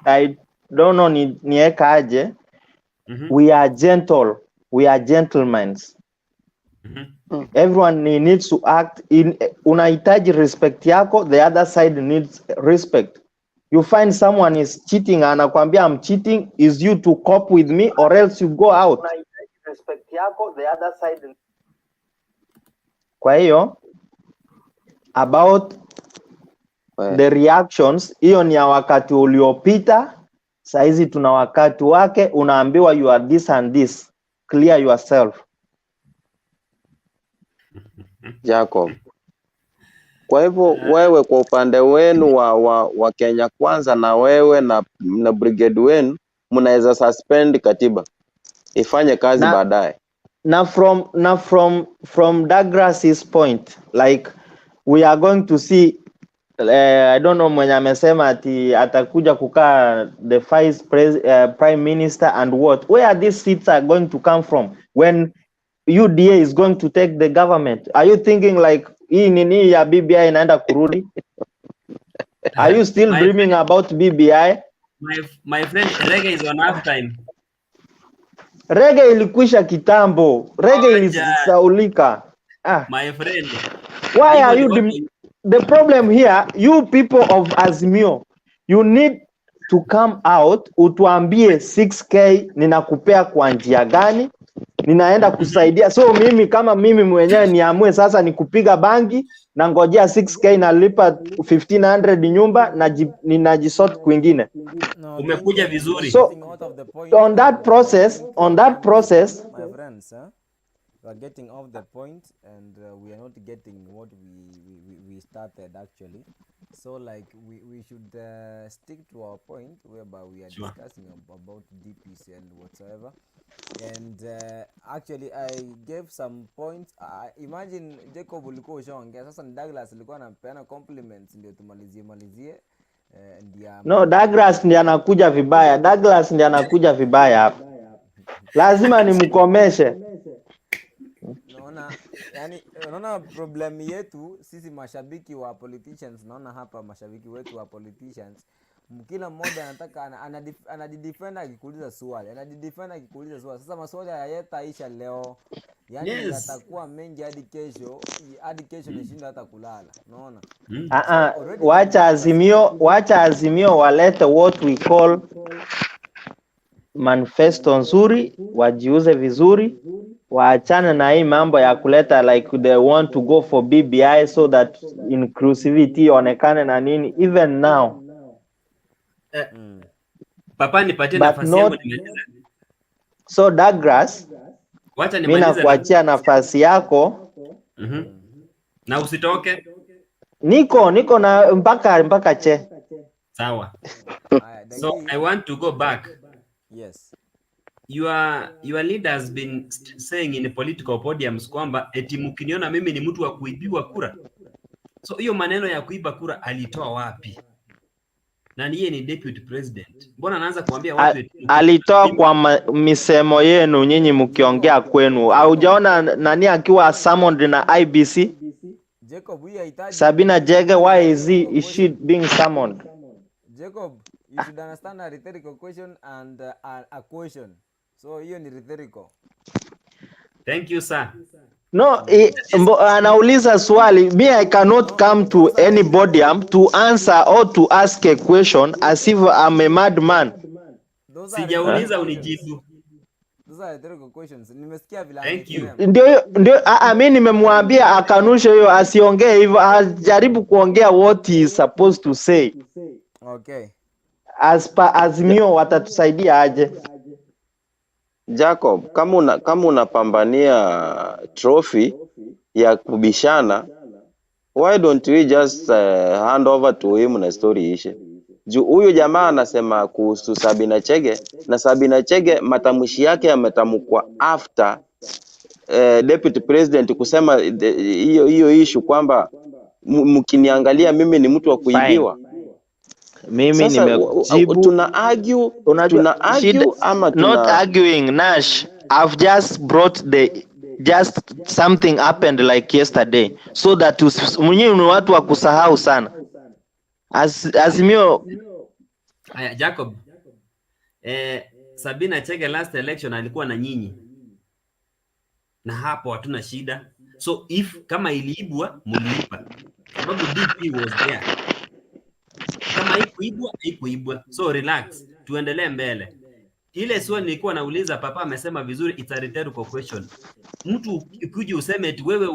I don't know ni niweka aje. We are gentle, we are gentlemen. Everyone needs to act in, unahitaji respect yako, the other side needs respect. You find someone is cheating, anakwambia I'm cheating, is you to cope with me or else you go out. Respect yako, the other side. Kwa hiyo about the reactions, hiyo ni ya wakati uliopita. Saizi tuna wakati wake, unaambiwa you are this and this, clear yourself. Jacob. Kwa hivyo wewe kwa upande wenu wa Kenya Kwanza na wewe na brigade wenu mnaweza suspend katiba ifanye kazi baadaye. Na from Douglas's point, like we are going to see I don't know mwenye amesema ati atakuja kukaa the vice prime minister and what, where these seats are going to come from when UDA is going to take the government? Are you thinking like hii nini ya BBI inaenda kurudi? Are you still dreaming about BBI? My friend, reggae is on half time. Reggae ilikwisha kitambo, reggae ilisaulika. Ah. My friend. Why are Hivyo you ni the problem here, you people of Azimio, you need to come out utuambie 6K ninakupea kwa njia gani, ninaenda kusaidia. So mimi kama mimi mwenyewe niamue sasa ni kupiga bangi na ngojea 6K, nalipa 1500 nyumba na ninajisort kwingine. Umekuja vizuri. So on that process My friends, huh? We are getting off the point and we are not getting what we started actually. So like we should stick to our point whereby we are discussing about DPC and whatsoever. And actually I gave some points. Imagine Jacob ulikuwa ushaongea, sasa ni Douglas alikuwa anapeana compliments ndio tumalizie malizie, ndiye No, Douglas ndiye anakuja vibaya. Douglas ndiye anakuja vibaya hapa. Lazima nimkomeshe. Naona yani, unaona problem yetu sisi mashabiki wa politicians, naona hapa mashabiki wetu wa politicians, kila mmoja anataka anajidefend akikuuliza swali, anajidefend akikuuliza swali. Sasa maswali hayataisha leo, yani yatakuwa mengi hadi kesho, hadi kesho nishinda hata kulala, unaona? Ah, So ah, already wacha Azimio walete what we call manifesto nzuri, wajiuze vizuri, waachane na hii mambo ya kuleta like they want to go for BBI so that inclusivity ionekane na nini even now. Eh, papa, nipatie But nafasi yangu not nimalize. so Douglas, Wacha mi nimalize na nakuachia nafasi yako. Na usitoke. Niko na mpaka che. Sawa. So I want to go back. Yes. Your leader has been saying in political podiums kwamba eti mkiniona mimi ni mtu wa kuibiwa kura. So hiyo maneno ya kuiba kura alitoa wapi? Na yeye ni deputy president. Mbona anaanza kuambia watu eti mkiniona Alitoa mimi kwa misemo yenu nyinyi mkiongea kwenu. Haujaona nani akiwa summoned na IBC? Jacob, huyu hahitaji Sabina Jege, why is he rhetorical is she question. being summoned? Jacob, you should understand a rhetorical question and a question. So hiyo ni rhetorical. Thank you, sir. No, anauliza swali. Me, I cannot come to any podium to answer or to ask a question as if I'm a madman. Those are Sijauliza rhetorical questions. unijibu. Those are rhetorical questions. Nimesikia vile Thank you. ameiframe. Ndio, ndio, mi nimemwambia akanushe hiyo, asiongee hivyo, ajaribu kuongea what he is supposed to say. Okay. As per Azimio watatusaidia aje? Jacob, kama unapambania trophy ya kubishana, why don't we just hand over to him na story ishe? Juu huyu jamaa anasema kuhusu Sabina Chege, na Sabina Chege matamshi yake yametamkwa after deputy president kusema hiyo hiyo issue kwamba mkiniangalia mimi ni mtu wa Fine. kuibiwa. Mimi Sasa nimekujibu. tuna argue, Unajua tuna shida, argue ama not tuna arguing Nash. I've just brought the just something happened like yesterday so that mwenyewe ni watu wa kusahau sana. Azimio Haya, Jacob. Sabina Chege last election alikuwa na nyinyi na hapo hatuna shida. So if kama iliibwa, muliiba, sababu DP was there. Kama haikuibwa, haikuibwa. So relax, tuendelee mbele. Ile swali nilikuwa nauliza, papa amesema vizuri, it's a rhetorical question. Mtu ukikuja useme eti wewe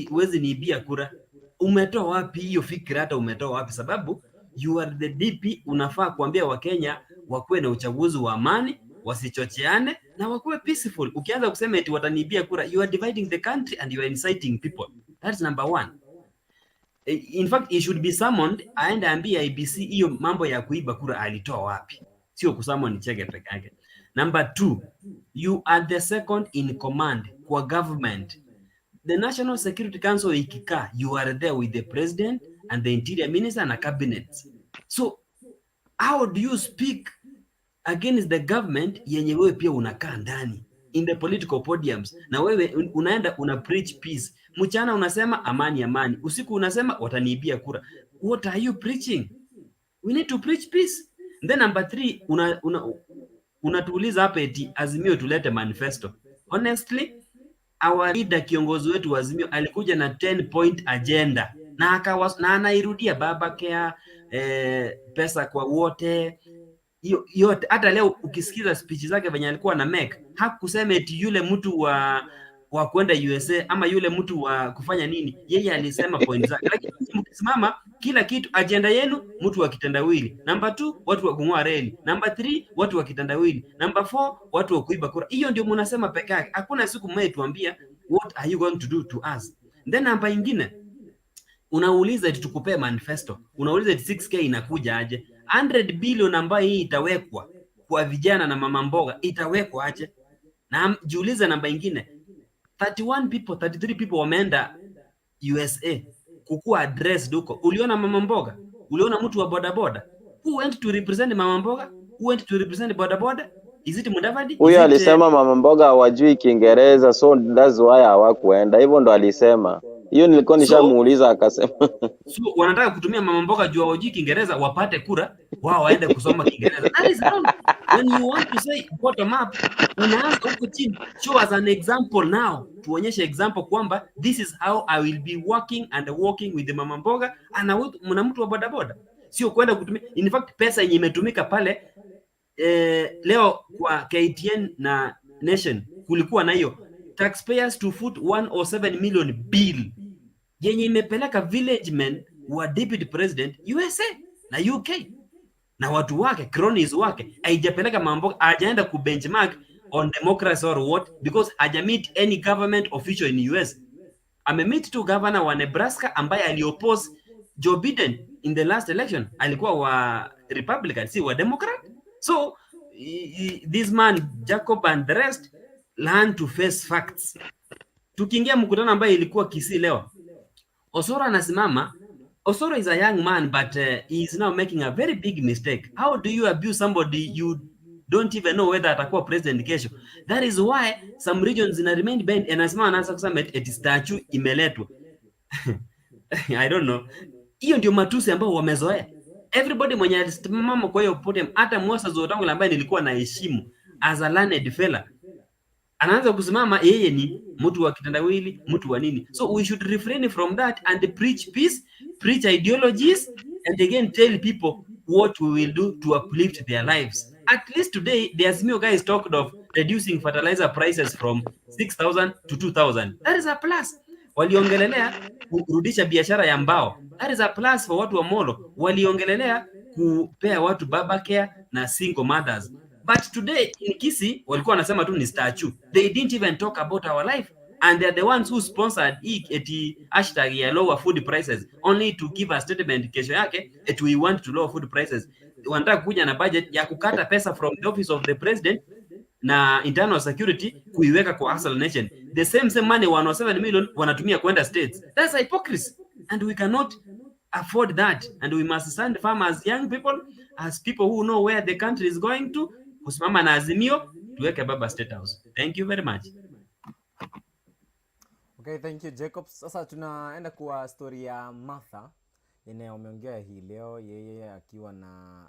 huwezi niibia kura, umetoa wapi hiyo fikra? Hata umetoa wapi? Sababu you are the DP, unafaa kuambia Wakenya wakuwe na uchaguzi wa amani, wasichocheane na wakuwe peaceful. Ukianza kusema eti wataniibia kura, you are dividing the country and you are inciting people. That's number one. In fact, he should be summoned aende ambie IEBC hiyo mambo ya kuiba kura alitoa wapi, sio kusummon Chege peke yake. Number two, you are the second in command kwa government. The National Security Council ikikaa, you are there with the president and the interior minister na cabinet. So how do you speak against the government yenye wewe pia unakaa ndani in the political podiums, na wewe unaenda una preach peace? Mchana unasema amani amani, usiku unasema wataniibia kura. What are you preaching? We need to preach peace. Then number three, unatuuliza hapa eti Azimio tulete manifesto. Honestly, our leader, kiongozi wetu wa Azimio, alikuja na 10 point agenda na anairudia baba care, pesa kwa wote, hiyo yote. Hata leo ukisikiza speech zake venye alikuwa na make, hakusema eti yule mtu wa kwenda USA ama yule mtu wa kufanya nini, yeye alisema point zake. Lakini mkisimama kila kitu agenda yenu, mtu wa kitendawili. Number 2, watu wa kung'oa reli. Number 3, watu wa kitendawili. Number 4, watu wa kuiba kura. Hiyo ndio mnasema peke yake. Hakuna siku mmetuambia what are you going to do to us. Then namba ingine unauliza eti tukupee manifesto, unauliza eti 6K inakuja aje? 100 billion ambayo hii itawekwa kwa vijana na mama mboga itawekwa aje? Na jiulize namba ingine, 31 people, 33 people wameenda USA kukuwa addressed huko. Uliona mama mboga? Uliona mtu wa bodaboda? Who went to represent mama mboga? Who went to represent bodaboda? Is it Mudavadi? Is Huyo it alisema mama mboga hawajui Kiingereza, so that's why hawakuenda. Hivyo ndo alisema. Hiyo nilikuwa So nishamuuliza akasema. So wanataka kutumia mama mboga juu hawajui Kiingereza wapate kura, wao waende kusoma Kiingereza. That is wrong. When you want to say bottom up, unaanza huko chini. Show us an example now. Tuonyeshe example kwamba this is how I will be working and working with the mama mboga na mtu wa bodaboda. Sio kwenda kutumia. In fact, pesa yenye imetumika pale leo kwa KTN na Nation kulikuwa na hiyo taxpayers to foot 107 million bill yenye imepeleka village men wa deputy president USA na UK na watu wake, cronies wake, haijapeleka mambo, hajaenda ku benchmark on democracy or what, because hajameet any government official in US. Amemeet tu governor wa Nebraska ambaye alioppose Joe Biden in the last election, alikuwa wa Republican, si wa Democrat. So This man Jacob and the rest learn to face facts. Tukiingia mkutano ambayo ilikuwa Kisii leo, Osoro anasimama. Osoro is a young man, but he is now making a very big mistake. How do you abuse somebody you don't even know whether atakuwa president kesho? That is why some regions zina remain behind. Anasimama anaanza kusema eti statue imeletwa. I don't know. Hiyo ndio matusi ambao wamezoea. Everybody mwenye alisimama kwa hiyo podium, hata Moses Wetangula ambaye nilikuwa naheshimu as a learned fella, anaanza kusimama yeye ni mtu wa kitendawili, mtu wa nini. So we should refrain from that and preach peace, preach ideologies, and again tell people what we will do to uplift their lives. At least today, the Azimio guys talked of reducing fertilizer prices from 6,000 to 2,000. That is a plus. Waliongelelea kurudisha biashara ya mbao. That is a plus for watu wa Molo. Waliongelelea kupea watu baba care na single mothers. But today in Kisii walikuwa wanasema tu ni statue. They didn't even talk about our life. And they're the ones who sponsored hii eti hashtag ya lower food prices only to give a statement kesho yake eti we want to lower food prices. Wanataka kuja na budget ya kukata pesa from the office of the president na internal security kuiweka kwa Hustle Nation. The same same money, 107 million, wanatumia kwenda States. That's hypocrisy and we cannot afford that, and we must stand firm as young people, as people who know where the country is going to, kusimama na Azimio tuweke baba State House. Thank you very much. Okay, thank you, Jacob. Sasa tunaenda kwa story ya Martha yenye wameongea hii leo, yeye akiwa na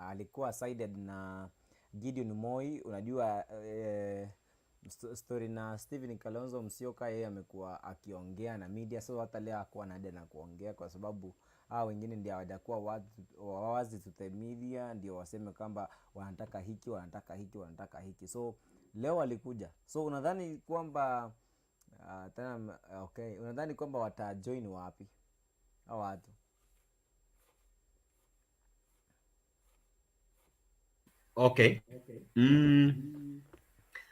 alikuwa sided na Gideon Moi. Unajua story na Stephen Kalonzo Musyoka, yeye amekuwa akiongea na media, so hata leo hakuwa na haja na kuongea kwa sababu hao wengine ndio hawajakuwa wazi to the media ndio waseme kwamba wanataka hiki, wanataka hiki, wanataka hiki. So leo walikuja. So unadhani kwamba tena, okay, unadhani kwamba watajoin wapi hao watu? Okay.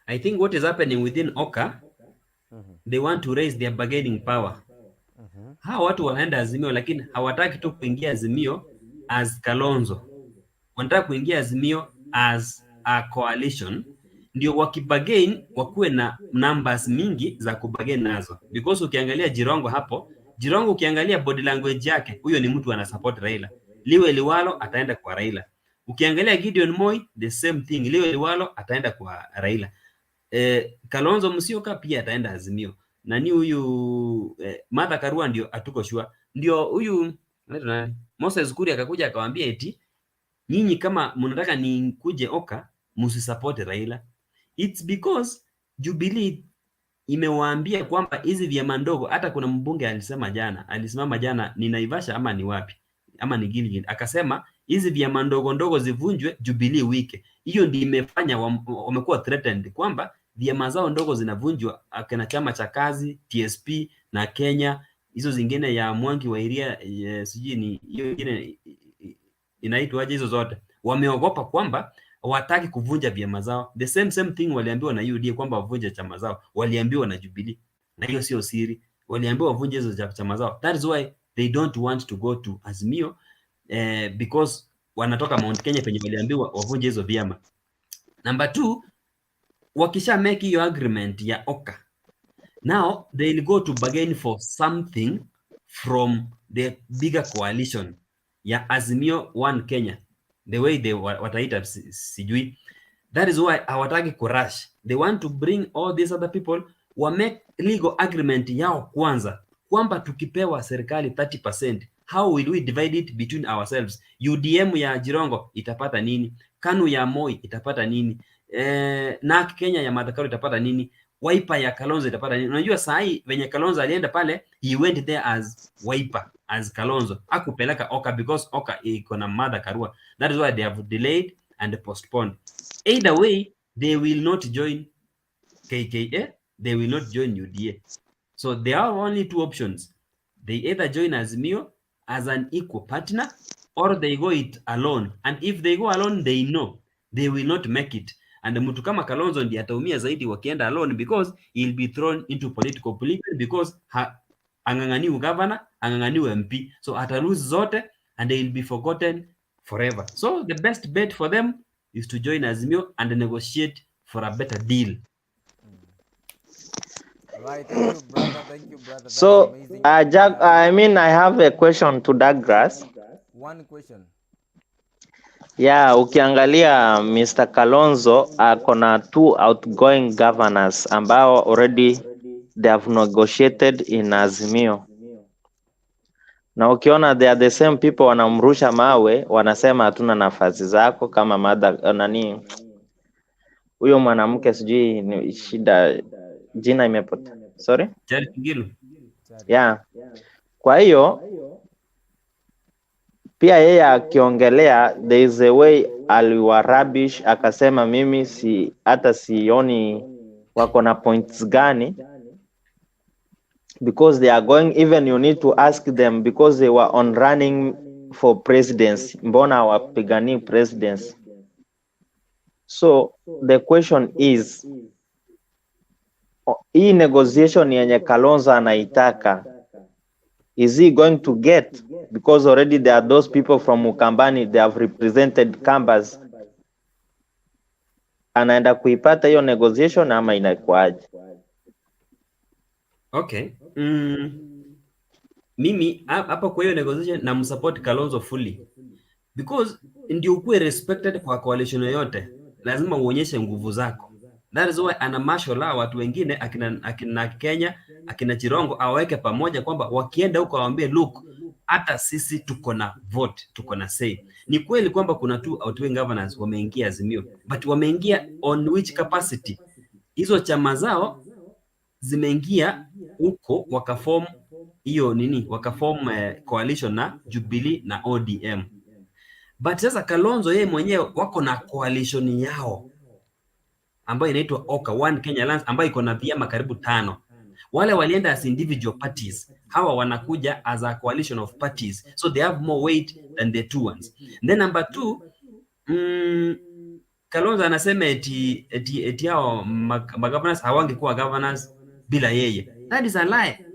I think what is happening within OKA, they want to raise their bargaining power. Hawa watu wanaenda Azimio, lakini hawataki tu kuingia Azimio as Kalonzo, wanataka kuingia Azimio as a coalition, ndio wakibargain wakuwe na numbers mingi za kubargain nazo, because ukiangalia Jirongo hapo, Jirongo ukiangalia body language yake, huyo ni mtu ana support Raila, liwe liwalo ataenda kwa Raila. Ukiangalia Gideon Moi, the same thing, liwe liwalo ataenda kwa Raila. Kalonzo Musyoka pia ataenda Azimio. Nani huyu Martha Karua ndio atuko sure. Ndio huyu anaitwa nani? Moses Kuria akakuja akawaambia eti nyinyi kama mnataka nikuje OKA msisupport Raila. It's because Jubilee imewaambia kwamba hizi vyama ndogo, hata kuna mbunge alisema jana, alisimama jana ni Naivasha ama ni wapi ama ni Gilgil, akasema hizi vyama ndogo ndogo zivunjwe, Jubilee wike. Hiyo ndio imefanya wamekuwa threatened kwamba vyama zao ndogo zinavunjwa, akina chama cha kazi TSP na Kenya, hizo zingine ya Mwangi wa Iria, sijui ni hiyo ingine inaitwaje, hizo zote wameogopa kwamba hawataki kuvunja vyama zao. The same same thing waliambiwa na UDA kwamba wavunje chama zao, waliambiwa na Jubilee, na hiyo sio siri, waliambiwa wavunje hizo chama zao. That is why they don't want to go to Azimio, because wanatoka Mount Kenya penye waliambiwa wavunje hizo vyama. Number two, wakisha make hiyo agreement ya OKA, now they'll go to bargain for something from the bigger coalition ya Azimio One Kenya, the way they wataita sijui. That is why hawataki kurush. They want to bring all these other people wa make legal agreement yao kwanza, kwamba tukipewa serikali 30%, how will we divide it between ourselves? UDM ya Jirongo itapata nini? KANU ya Moi itapata nini? NARC Kenya ya Martha Karua itapata nini? Wiper ya Kalonzo itapata nini? Unajua saa hii venye Kalonzo alienda pale, he went there as Wiper, as Kalonzo. Hakupeleka OKA because OKA iko na Martha Karua. That is why they have delayed and postponed. Either way, they will not join KKA, they will not join UDA. So there are only two options. They either join Azimio as an equal partner or they go it alone. And if they go alone, they know they will not make it. And mtu kama Kalonzo ndiye ataumia zaidi wakienda alone because he'll be thrown into political oblivion because ang'ang'aniwe governor, ang'ang'aniwe MP. So ata lose zote and they will be forgotten forever. So the best bet for them is to join Azimio and negotiate for a better deal. Right, thank you brother, thank you brother. That's So, amazing. Jack, I mean, I have a question to Douglas. One question. Yeah, ukiangalia Mr. Kalonzo ako na two outgoing governors ambao already they have negotiated in Azimio. Na ukiona they are the same people wanamrusha mawe, wanasema hatuna nafasi zako kama mother, nani huyo mwanamke sijui ni shida jina imepotea. Sorry? Charity Ngilu. Yeah. Kwa hiyo pia yeye akiongelea there is a way aliwarabish akasema mimi si hata sioni wako na points gani because they are going, even you need to ask them because they were on running for presidency, mbona hawapiganii presidency? So the question is, hii negotiation yenye Kalonzo anaitaka, is he going to get? Because already there are those people from Ukambani, they have represented Kambas. Anaenda kuipata hiyo negotiation ama inakuaje? Okay. Mimi hapa kwa hiyo negotiation namsupport Kalonzo fully because ndio ukuwe respected kwa coalition yoyote, lazima uonyeshe nguvu zako. That is why ana mashola watu wengine akina Kenya, akina Chirongo awaweke pamoja kwamba wakienda huko awaambie look, hata sisi tuko na vote, tuko na say. Ni kweli kwamba kuna two outgoing governors wameingia Azimio, but wameingia on which capacity? Hizo chama zao zimeingia huko wakaform hiyo nini, wakaform coalition na Jubilee na ODM. But sasa Kalonzo yeye mwenyewe wako na coalition yao ambayo inaitwa OKA, One Kenya Alliance, ambayo iko na vyama karibu 5. Wale walienda as individual parties, hawa wanakuja as a coalition of parties, so they have more weight than the two ones. Then number two, Kalonzo anasema eti hao magovernors hawangekuwa governors bila yeye. That is a lie.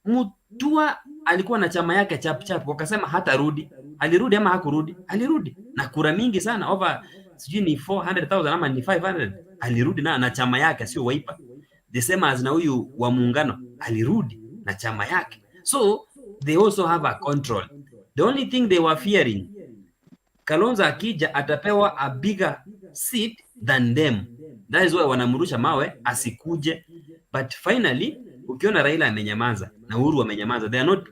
Mutua alikuwa na chama yake chap chap, wakasema hatarudi. Alirudi ama hakurudi? Alirudi na kura mingi sana, over sijui ni 400,000 ama ni 500. Alirudi na chama yake, sio Wiper. The same as na huyu wa muungano alirudi na chama yake, so they also have a control. The only thing they were fearing, Kalonzo akija atapewa a bigger seat than them. That is why wanamrusha mawe asikuje. But finally ukiona Raila amenyamaza na Uhuru amenyamaza, they are not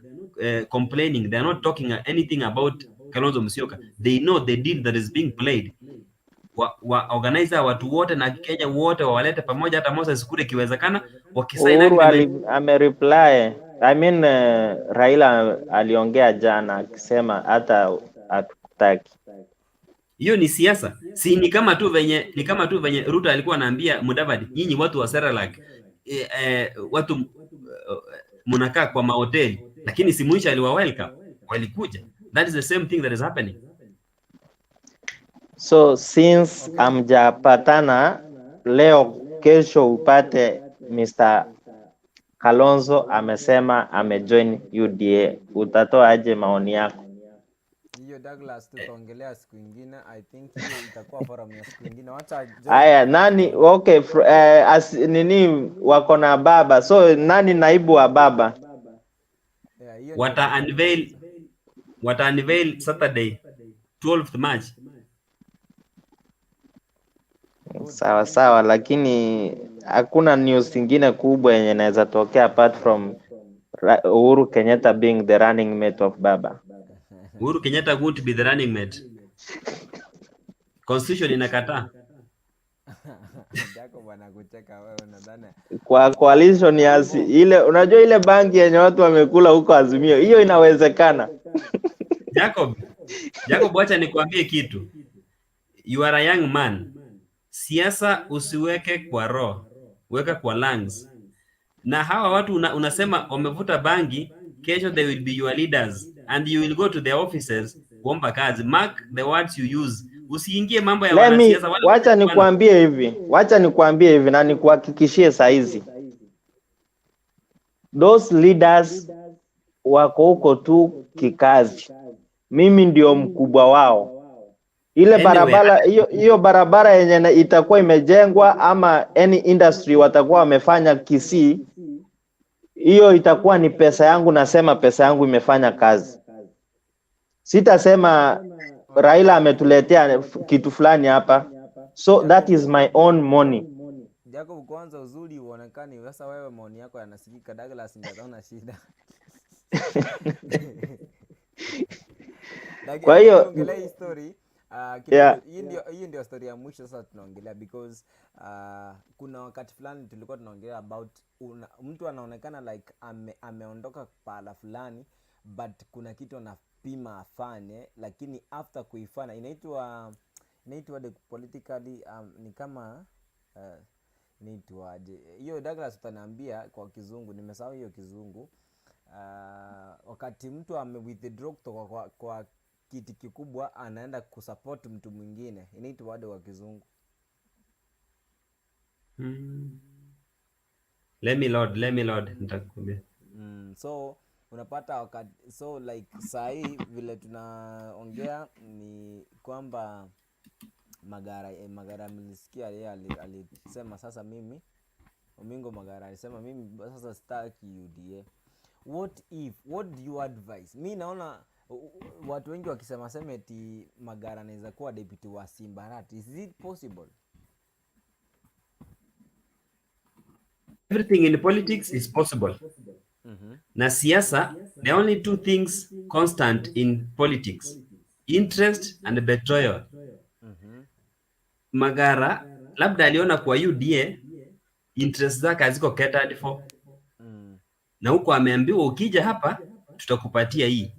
complaining, they are not talking anything about Kalonzo Musyoka. They know the deal that is being played. Wa organize watu wote na Kenya wote wawalete pamoja, hata Moses Kuria ikiwezekana, wakisign Uhuru agreement. Amereply. I mean, Raila aliongea jana akisema hata hatukutaki. Hiyo ni siasa, si ni kama tu venye Ruto alikuwa anaambia Mudavadi, nyinyi watu wa Cerelac, watu mnakaa kwa mahoteli, lakini si mwisho aliwa welcome, walikuja. That is the same thing that is happening. So since hamjapatana leo, kesho upate Mr. Kalonzo amesemba amejoin UDA, utatoa aje maoni yako? Hiyo Douglas tutaongelea siku ingine. I think hiyo itakuwa forum ya siku ingine. Wacha join. Aya, nani okay, nini wako na baba, so nani naibu wa baba? Yeah, hiyo ndio Wata unveil Saturday 12th March. Sawa sawa, lakini hakuna news ingine kubwa yenye inaweza tokea apart from Uhuru Kenyatta being the running mate of baba. Uhuru Kenyatta won't be the running mate. Constitution inakataa. Jacob anakucheka wewe, unadhani Kwa coalition ya ile, unajua ile bangi yenye watu wamekula huko Azimio, hiyo inawezekana. Jacob, wacha nikwambie kitu. You are a young man. Siasa usiweke kwa roho, weka kwa lungs. Na hawa watu unasema wamevuta bangi, kesho they will be your leaders and you will go to their offices kuomba kazi. Mark the words you use. Usiingie mambo ya Let me, wanasiasa wale wacha bwana. nikuambie hivi, wacha nikuambie hivi na nikuhakikishie saizi, those leaders wako huko tu kikazi, mimi ndio mkubwa wao. Ile Anyway, barabara hiyo hiyo barabara yenye itakuwa imejengwa ama any industry watakuwa wamefanya Kisii, hiyo itakuwa ni pesa yangu. Nasema pesa yangu imefanya kazi. Sitasema Raila ametuletea kitu fulani hapa, so that is my own money. Jacob, kwanza uzuri uonekani. Sasa wewe maoni yako yanasikika, Douglas ndio ataona shida. Lakini Kwa hiyo tuongelee hii story kidogo. Yeah. Hii ndio story ya mwisho sasa tunaongelea because kuna wakati fulani tulikuwa tunaongelea about mtu anaonekana like ameondoka pahala fulani, but kuna kitu anapima afanye, lakini after kuifanya inaitwa the politically ni kama inaitwaje hiyo, Douglas utaniambia kwa Kizungu, nimesahau hiyo Kizungu. Wakati mtu ame withdraw kutoka kwa kiti kikubwa anaenda kusupport mtu mwingine, inaitwa kwa Kizungu? Let me load, nitakwambia. So unapata wakati, so like sahii vile tunaongea ni kwamba Magara mlisikia yeye alisema sasa mimi, Omingo Magara alisema mimi sasa sitaki UDA. What if, what do you advise? Mi naona watu wengi wakisema sema eti Magara anaweza kuwa deputy wa Simba Arati. Is it possible? Everything in politics is possible. Na siasa, the only two things constant in politics, interest and betrayal. Magara labda aliona kwa UDA interest zake haziko catered for, na huko ameambiwa ukija hapa tutakupatia hii.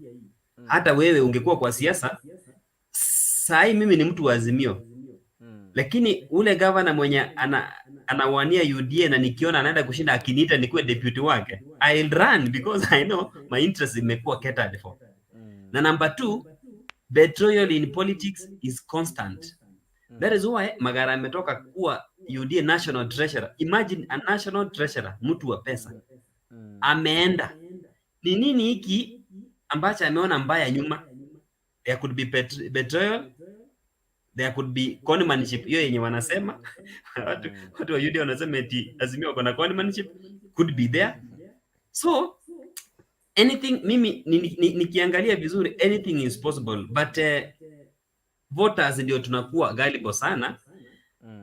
Hata wewe ungekuwa kwa siasa sahi, mimi ni mtu wa Azimio, lakini ule gavana mwenye anawania UDA na nikiona anaenda kushinda, akiniita nikuwe deputy wake, I'll run because I know my interest imekuwa catered for. Na number two, betrayal in politics is constant. That is why Magara ametoka kuwa UDA national treasurer. Imagine a national treasurer, mtu wa pesa ameenda. Ni nini hiki ambacho ameona mbaya nyuma? There could be betrayal, there could be conmanship, hiyo yenye wanasema watu wa UDA wanasema eti Azimio wako na conmanship, could be there. So anything, mimi nikiangalia vizuri, anything is possible, but voters ndio tunakuwa gullible sana.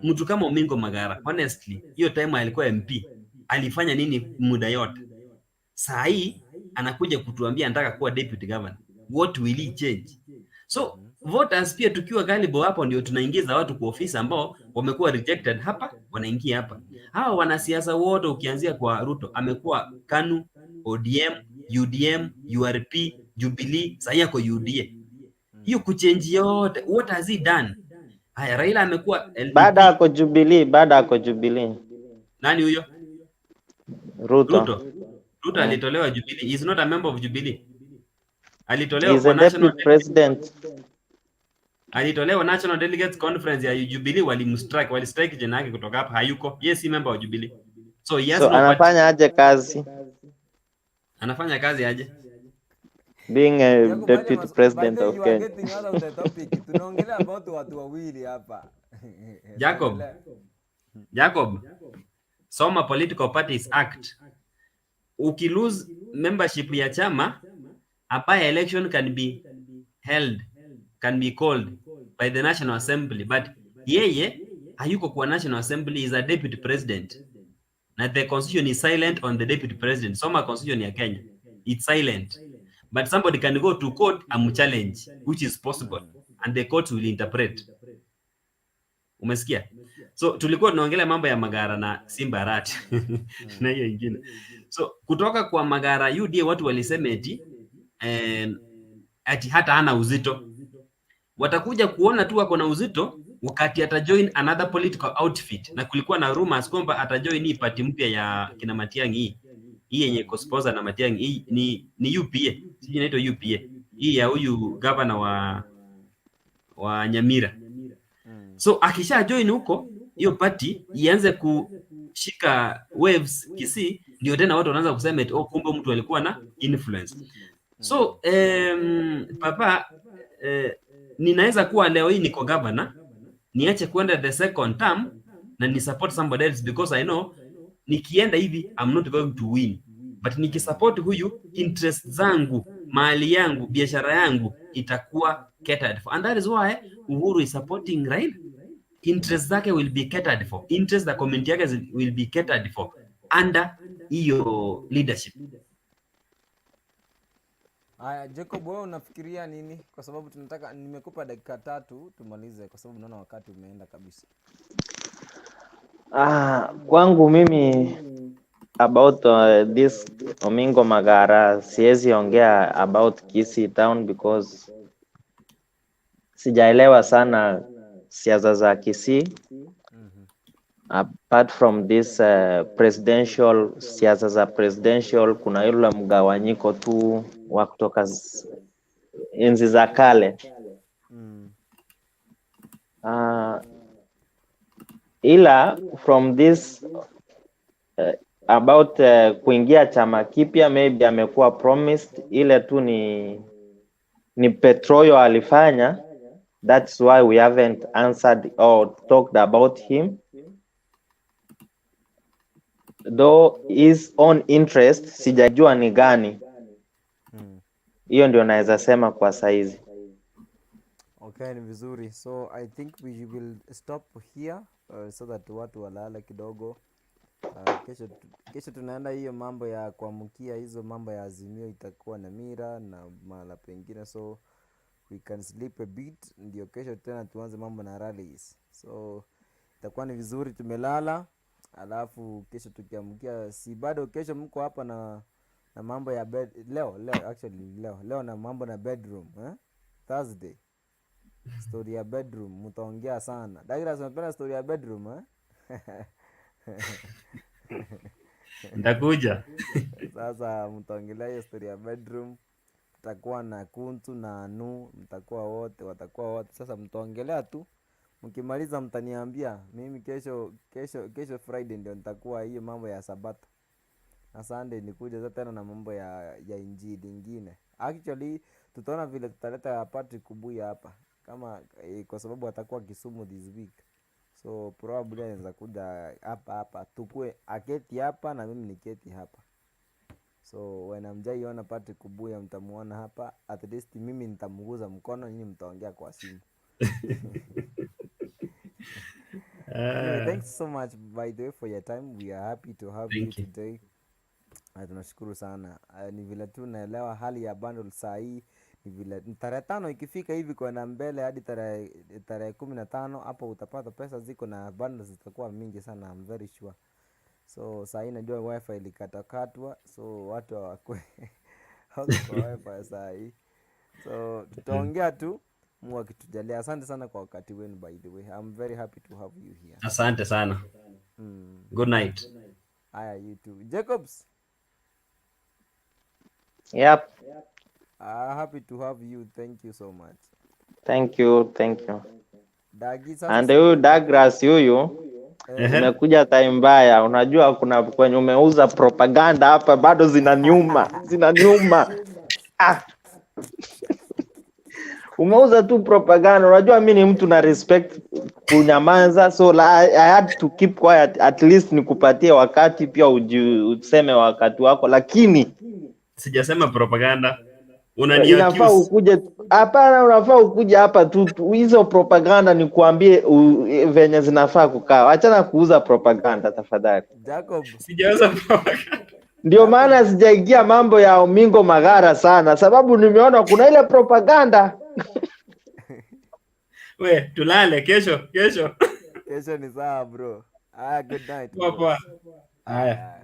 Mtu kama Omingo Magara, honestly, hiyo time alikuwa MP, alifanya nini muda yote? Saa hii anakuja kutuambia anataka kuwa deputy governor. What will he change? So voters pia tukiwa gullible hapo ndio tunaingiza watu kwa ofisi ambao wamekuwa rejected hapa, wanaingia hapa. Hawa wanasiasa wote ukianzia kwa Ruto amekuwa KANU, ODM, UDM, URP, Jubilee, sasa ako UDA. Hiyo kuchange yote, what has he done? Haya, Raila amekuwa LDP. Baada ako Jubilee, baada ako Jubilee. Nani huyo? Ruto. Ruto. Ruto alitolewa Jubilee. He is not a member of Jubilee. Alitolewa He's kwa a national deputy president. Alitolewa National Delegates Conference ya Jubilee, walimstrike, walistrike jina yake kutoka hapa, hayuko. Yeye si member wa Jubilee. So he has So no party. anafanya aje kazi Anafanya kazi aje? Being a Jacob, acha deputy by president the way, of you are Kenya? getting out of the topic. Tunaongelea about watu wawili hapa. Jacob. Tuendelee. Jacob, soma Political Parties Act. Ukilose membership ya chama, a by election can be held, can be called by the National Assembly, but yeye hayuko kwa National Assembly, is a deputy president. Na the constitution is silent on the deputy president. Soma constitution ya Kenya. It's silent. But somebody can go to court and challenge, which is possible, and the court will interpret. Umesikia? So tulikuwa tunaongelea mambo ya Magara na Simba Arati na hiyo ingine. So kutoka kwa Magara UDA watu walisema eti ati hata hana uzito. Watakuja kuona tu wako na uzito wakati atajoin another political outfit, na kulikuwa na rumors kwamba atajoin hii party mpya ya kina Matiang'i hii hii yenye iko sponsor na Matiang'i hii ni UPA, sijui inaitwa UPA hii ya huyu governor wa Nyamira. So akisha join huko hiyo party ianze kushika waves Kisii, ndio tena watu wanaanza kusema eti oh, kumbe mtu alikuwa na influence. So papa Ninaweza kuwa leo hii niko governor, niache kwenda the second term na ni support somebody else because I know nikienda hivi I'm not going to win, but nikisupport huyu, interest zangu, mali yangu, biashara yangu itakuwa catered for, and that is why Uhuru is supporting Raila. Interest zake will be catered for, interest za community yake will be catered for under hiyo leadership. Haya, Jacob, wewe unafikiria nini? Kwa sababu tunataka, nimekupa dakika 3 tumalize, kwa sababu naona wakati umeenda kabisa. Kwangu mimi about this Omingo Magara siwezi ongea about Kisii town because sijaelewa sana siasa za Kisii apart from this presidential, siasa za presidential, kuna yule mgawanyiko tu wa kutoka enzi za kale. Ila from this about kuingia chama kipya, maybe amekuwa promised ile tu ni Petroyo alifanya, that's why we haven't answered or talked about him, though his own interest sijajua ni gani. Hiyo ndio naweza sema kwa saizi. Okay, ni vizuri. So I think we will stop here so that watu walale kidogo. Kesho tunaenda hiyo mambo ya kuamkia, hizo mambo ya Azimio itakuwa na Mira na mahala pengine, so we can sleep a bit, ndio kesho tena tuanze mambo na rallies. So itakuwa ni vizuri tumelala, alafu kesho tukiamkia, si bado kesho mko hapa na mambo ya bed, leo actually leo na mambo na bedroom, eh? Thursday story ya bedroom mtaongea sana. Douglas, unapenda story ya bedroom, eh? Nitakuja. Sasa mtaongelea hiyo story ya bedroom, mtakuwa na Kuntu na Anu, mtakuwa wote, watakuwa wote. Sasa mtaongelea tu, mkimaliza mtaniambia. Mimi kesho Friday ndio nitakuwa hiyo mambo ya Sabato, na Sunday nikuja sasa tena na mambo ya injili ingine. Actually tutaona vile tutaleta Patrick Kubuya hapa kama kwa sababu atakuwa Kisumu this week, so probably anaweza kuja hapa tukue aketi hapa na mimi niketi hapa. So when hamjaiona Patrick Kubuya mtamuona hapa, at least mimi nitamguza mkono, nyinyi mtaongea kwa simu. Anyway, thanks so much by the way for your time. We are happy to have you Thank you. today. Tunashukuru sana. Ni vile tu naelewa hali ya bundle saa hii ni vile tarehe 5 ikifika hivi kwenda mbele hadi tarehe 15 hapo utapata pesa ziko na bundles zitakuwa mingi sana, I'm very sure. So saa hii najua wifi ilikatakatwa, so watu hawako kwa wifi saa hii. So tutaongea tu Mungu akitujalia. Asante sana kwa wakati wenu by the way. I'm very happy to have you here. Asante sana. Good night. Haya, you too. Jacobs. Yep. Happy to have you. Thank you so much. Thank you, thank you. Dagi sasa And huyu Douglas huyu umekuja time mbaya. Unajua kuna kwenye umeuza propaganda hapa bado zinaniuma, zinaniuma. Ah. Umeuza tu propaganda. Unajua mi ni mtu na respect kunyamaza, so I had to keep quiet at least nikupatie wakati pia useme wakati wako, lakini sijasema propaganda. Inafaa ukuje hapana, unafaa ukuje hapa tu hizo propaganda nikuambie venye zinafaa kukaa. Achana kuuza propaganda tafadhali. Jacob. Sijauza propaganda. Ndio maana sijaingia mambo ya Omingo Magara sana, sababu nimeona kuna ile propaganda. We, tulale kesho, kesho. Kesho ni sawa bro. Aya, good night. Poa poa. Haya.